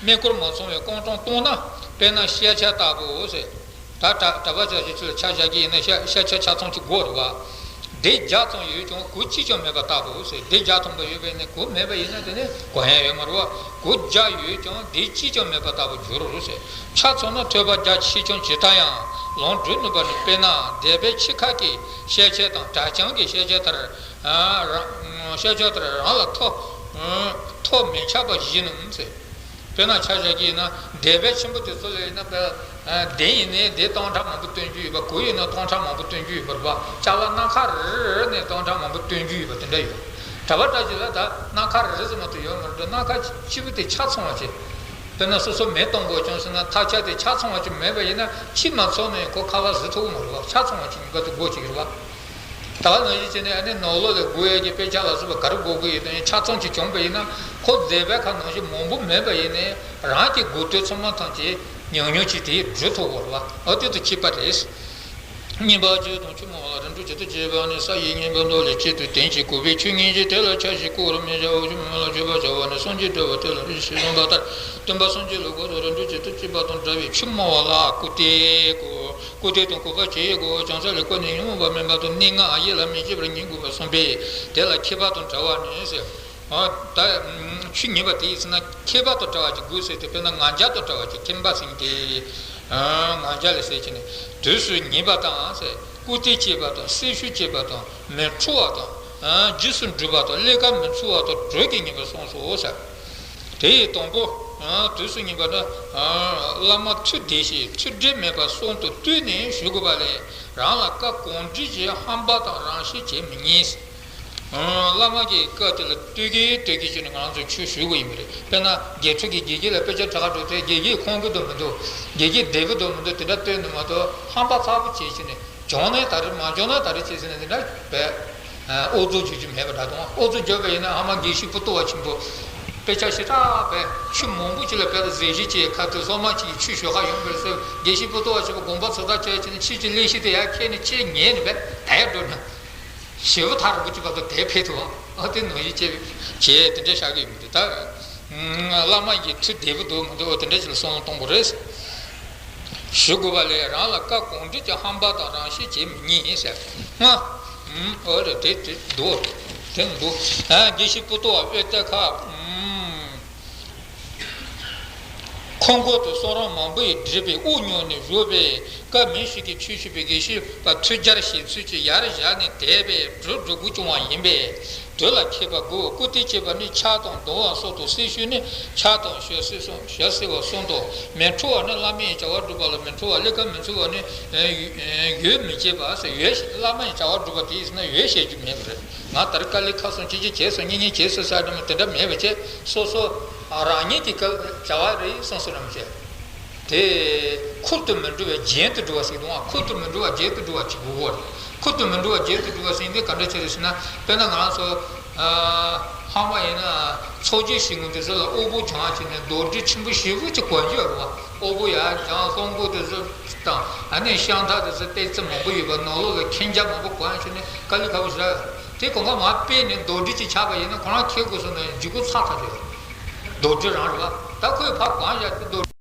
སྨན་བསྐུལ་མ་ཚང་བའི་སྐོང་གྲོང་གཏོང་ན། དཔེར་ན་ཤ་ཆ་ལྟ་བུ་ཟེར། ད་གྲྭ་གྲྭ་པ་ཆ་ཞིག་ཚུར་ཆ་བཞག་གི་ཡིན་ན་ཤ་ཤ་ཆ་ཆ་ཚང་གཅིག་དགོས་རེད་བ། སྡེ་བརྒྱ་ཙམ་ཡོད་ཀྱང་གོས་གཅིག་ཀྱང་མེད་པ་ལྟ་བུ་ཟེར། སྡེ་བརྒྱ་ཐམ་པ་ཡོད་པས་ནི་གོས་མེད་པ་ཡིན་ན་དེ་ནི་གོ་ཡ་ཡོད་མ་རེད་བ། གོས་བརྒྱ་ཡོད་ཀྱང་སྡེ་གཅིག་ཀྱང་མེད་པ་ལྟ་བུ་འགྱུར་རོ་ཟེར། ཆ་མཚོན་ན་ཐོས་པ་རྒྱ་ཆེ་ཆུང་ཇི་ལྟར་ཡང་ལམ་འགྲོ་ནུས་པ་ནི། དཔེར་ན་སྡེ་པའི་ཕྱི་ཁ་གི་ཤ་ཆ་དང་གྲྭ་རྐྱང་གི་ཤ་ཆ་ལྟར། རང་ཤ་ཆ་ལྟར་རང་ལ་ཐོགས་ཐོགས་མི་ཆགས་པ་བཞིན་ནོ་ཟེར། དཔེར་ན་ཆ་བཞག་གི་ཡིན་ན་སྡེ་པ་ཆེན་པོ་དེ་ཚོ་ལ་ཡིན་ན་དཔེ་སྡེ་ཡིན་ནའི་སྡེ་སྟོང་ཕྲག་མང་པོ་སྟོན་རྒྱུ་ཡོད་པ། གོས་ཡིན་ན་སྟོང་ཕྲག་མང་པོ་སྟོན་རྒྱུ་ཡོད་པ་རེད་བ། ཅ་ལག་སྣ་ཁ་རེ་རེ་ནས་སྟོང་ཕྲག་མང་པོ་སྟོན་རྒྱུ་ཡོད་པ་དེ་འདྲ་ཡོད། གྲྭ་པ་འདྲ་ཞིག་ལ་ད་སྣ་ཁ་རེ་རེ་ཟེར་མ་གཏོགས་ཡོད་མ་རེད། སྣ་ཁ་གཅིག་པུ་དེ་ཆ་ཚང་བ་བྱས། དཔེར་ན་སོ་སོ་མེ་གཏོང་དགོས་བྱུང་ཟེར་ན་ཐག་ཆད་དེ་ཆ་ཚང་བ་ཅིག་མེད་པ་ཡིན་ན་གཅིག་མ་ཚང་ན་ཡང་ཁོ་ཁ་ལག་བཟོ་ཐུབ་ཀྱི་མ་རེད་བ། ཆ་ཚང་བ་ཅིག་ངེས་པར་དུ་དགོས་ཀྱི་རེད་བ། ད་ག་ནང་བཞིན་བྱས་ནས་ཨ་ནི་ནང་ལོགས་ལ་དགོས་ཡས་ཀྱི་དཔེ་ཆ་ལ་སོགས་པ་ག་རེ་དགོས་ཀྱི་ཡོད་དོན་ཆ་ཚང་ཅིག་བྱུང་པ་ཡིན་ན་ཁོ་སྡེ་པའི་ཁ་ནང་བཞིན་མང་པོ་མེད་པ་ཡིན་ནའི་རང་གི་དགོས་འདོད་ཚང་མ་ཐམས་ཅད་ཉུང་ཉུང་ཅིག་དེ་འགྲུབ་ཐུབ་ཀྱི་རེད་བ། ཨ་དེ་ཚོ་ཁྱད་པར་རེད། གཉིས་པ་ཆོས་དང་ཆོས་སྨྲ་བ་ལ་རིམ་གྲོ་ཇི་ལྟར་བྱེད་པ་ནི། ས་ཡི་སྙིང་པོ་མདོ་ལས་གཅིག་ཏུ་བསྟན་ཅིང་། གུས་པས་ཆོས་ཉན་ཅིང་དེ་ལ་ཆ་ཞིག་བཀུར་མི་བྱའོ། ཆོས་སྨྲ་བ་ལ་བརྗོད་པར་བྱ་བ་ནི། སངས་རྒྱས་འདྲ་བ་དེ་ལ་རེ་ཞིག་གསུངས་པ་ལྟར་སྟོན་པ་སངས་རྒྱས་ལ་གོ་དོན་རིམ་གྲོ་ཇི་ལྟར་བྱེད་པ་དང་འདྲ་བའི་ཆོས་སྨྲ་བ་ལ་བཀུར་སྟི་དགོས། བཀུར་སྟི་དང་གུས་པ་བྱེད་དགོས། བྱང་ས་ལས་བཀུར་ནས་ཉོན་མོངས་པ་མེད་པ་དང་གནས་ལྔ་ཡིད་ལ་མི་བྱེད་པར་ཉན་དགོས་པར་གསུངས་པས་དེ་ལ་མཁས་པ་དང་འདྲ་བ་ནི་ཟེར། ད་ཆོས་ཉན་པ་དེ་ཡིན་ཟེར་ན་མཁས་པ་དང་བྲལ་བ་ཅིག་དགོས་ཟེར་ཏེ། དཔེར་ན་ང་རྒྱལ་དང་བྲལ་བ་ཅིག་ཁྱིམ་པ་ཟེར་མཁན་དེ། ང་རྒྱལ་ལ་ཟེར་གྱི་ནི་དུས་སུ་ཉན་པ་དང་ཟེར། བཀུར་སྟི་བྱེད་པ་དང་། སྲི་ཞུ་བྱེད་པ་དང་། མི་ཁྲོ་བ་དང་། རྗེས་སུ་འགྲོ་བ་དང་། ཀླན་ཀ་མི་འཚོལ་བ་དང་། གྲོས་ཀྱིས་ཉན་པར་གསུངས་སོ་ཟེར། དེ་ཡི་དང་པོ། དུས་སུ་ཉན་པ་ནི། བླ་མ་ཐུགས་བདེ་ཞིང་ཐུགས་འབྲེལ་མེད་པ་གསུམ་དུ་བཏུལ་ནས་ཞུ་དགོས་པ་ལས། རང་ལ་བཀའ་གང་དྲིས་ཀྱང་ཧམ་པ་དང་རང་ཤེད་བྱེད་མི་ཉན། བླ་མ་གི་བཀའ་དེ་ལ་ལྟོས་གིན་ལྟོས་གིན་བྱས་ནས་ང་རང་ཚོས་ཆོས་ཞུ་དགོས་ཡིན་པ་རེད། དཔེར་ན་དགེ་ཕྲུག་གིས་དགེ་རྒན་ལ་དཔེ་ཆ་དྲི་ག་འགྲོ་དུས། དགེ་རྒན་ཁོམ་གི་འདུག་མི་འདུག་དགེ་རྒན་བདེ་པོ་འདུག་མི་འདུག་དེ་འདྲ་ལྟོས་ནས་མ་གཏོགས། ཧམ་པ་ཚ་པོ་བྱས་བྱས་ནས། བྱུང་ན་ད་རེས། མ་བྱུང་ན་ད་རེས་བྱས་ཟེར་ནས་དེ་འདྲ་བས། ཨོ་ཚོད་བྱེད་རྒྱུ་མེད་པ་འདྲ་དང་། ཨོ་ཚོད་བརྒྱབ་པ་ཡིན་ན་ཧ་མ་དགེ་བཤེས་པོ་ཏོ་བ་ཆེན་པོ། དཔེ་ཆ་ཞེ་དྲག་པས་ཆོས་མང་པོ་ཅིག་ལ་དཔེ་ལ་གཟིགས་ཞིབ་བྱས། ཁ་ཐུག་སློབ་མ་ཅིག་གིས་ཆོས་ཞུ་ག་ཡོང་པས་ཟེར། དགེ་བཤེས་པོ་ཏོ་བ་ཆེན་པོ་དགོངས་པ་ཚོད་ལྟ་བྱས་བྱས་ནས། ཁྱེད་ཀྱི་གླེང་གཞི་དེ་ཡར་ཁྱེར་ནས་ཁྱེད་ཉན་ནས་བས་ད་ཡར་འགྲོ་ན། ཞེ་པོ་ཐག་རིང་པོ་ཅིག་བར་དུ་དེ་ཕེབས་ཐུབ་པ། ཨ་དེ་ནང་བཞིན་བྱས་བྱས་དེ་འདྲ་བཞག་གི་ཡོད་མི་འདུག་ད་བླ་མ་ཡི་ཐུགས་བདེ་པོ་འདུག་མི་འདུག་དེ་འདྲ་ཅིག་ལ་བསམ་བློ་གཏོང་དགོས་རེད། ཞུ་དགོས་པ་ལས། རང་ལ་བཀའ་གང་དྲིས་ཀྱང་ཧམ་པ་དང་རང་ཤེད་བྱེད་མི་ཉན་ཟེར། ལྔ། ཨོ་རེད། དེ་དེ་འདུག་དེ་འདུག་དགེ་བཤེས་པོ་ཏོ་བ་དབུས་གཏེར་ཁ། ཁོང་སྐོར་དུ་གསུང་རབ་མང་པོ་ཡིས་བསྒྲིབས་པའི་དབུ་སྙུང་ནས་བཞུགས་པས། སྐབས་མི་ཞིག་གིས་ཆོས་ཞུས་པའི་དགེ་བཤེས་པ་ཐུགས་རྒྱལ་ཞིང་ཚུལ་གྱིས་ཡར་བཞག་ནས་དེད་པས་གྲོས་སྒྲུབ་དགོས་བྱུང་བ་ཡིན་པས། གྲོས་ལ་མཁས་པ་དགོས། བཀུར་སྟི་བྱེད་པ་ནི་ཕྱག་དང་རྡུང་བ་སོགས་དང་། སྲི་ཞུ་ནི་ཕྱག་དང་ཞབས་བསིལ་གསུམ། ཞབས་བསིལ་བ་གསུམ་དང་། མི་ཁྲོ་བ་ནི་བླ་མའི་བྱ་བ་སྒྲུབ་པ་ལ་མི་ཁྲོ་བ། ཀླན་ཀ་མི་འཚོལ་བ་ནི་ཡུལ་མི་བྱེད་པ་ཟེར། ཡུལ་བླ་མའི་བྱ་བ་སྒྲུབ་པ་དེ་ཡིན་ན་ཡུལ་བཤད་རྒྱུ་མེད་པ་རེད། ང་ད་རེས་དཀའ་ལས་ཁག་གསུམ་ཅིག་ཅིག་བྱས་སོང་། གཉིད་གཉིད་བྱས་སོང་ཟེར་དེ་མོ་དེ་འདྲ་མེད་པ་བྱས། སོ་སོ་རང་ཉིད་ཀྱི་བྱ་བ་རེད་བསམ་བསམ་རང་བྱས། དེ་ཁུར་དུ་མི་འགྲོ་བས་རྒྱན་དུ་འགྲོ་བ་ཟེར་གྱི་འདུག་ཨ། ཁུར་དུ་མི་འགྲོ་བ་རྒྱན་དུ་འགྲོ་བ་ཅིག་དགོས་ཀྱི་རེད། ཁུར་དུ་མི་འགྲོ་བ་རྒྱན་དུ་འགྲོ་བ་ཟེར་མཁན་དེ་ག་འདྲ་ཅིག་རེད་ཟེར་ན། དཔེར་ན་ང་རང་ཚོ་ཕ་མ་ཡིན་ན་ཚོགས་ཆེན་བྱེད་མཁན་དེ་ཚོ་ལ་དབུལ་པོ་བྱུང་བ་བྱས་ནས་རྡོག་སྒྲིལ་ཆེན་པོ་ཞེ་པོ་ཅིག་གོན་གྱི་ཡོད་རེད་བ། དབུལ་པོ་ཡར་བྱུང་། སློབ་འགོ་དེ་ཚོ་དང་། ཨ་ནི་ཤང་ཐག་དེ་ཚོ་ཏོག་ཙམ་མང་པོ་ཡོད་པ། ནང་ལོགས་ལ་མཁྱེན་རྒྱ་མང་པོ་གོན་བྱས་ནས་དཀའ་ལས་ཁག་པོ་ཞེ་དྲག་ཡོད། དེ་གང་ག་མར་སྤེལ་ནས་རྡོག་སྒྲིལ་ཅིག་ཆགས་པ་ཡིན་ན་ཁོ་རང་ཁེ་དགོས་སོང་ན་ལྗིད་ཁོག་ཚ་ཐག་ཆོད། རྡོག་སྒྲིལ་རང་རེད་བ། ད་ཁོས་ཕར་གོན་བཞག་དེ་རྡོག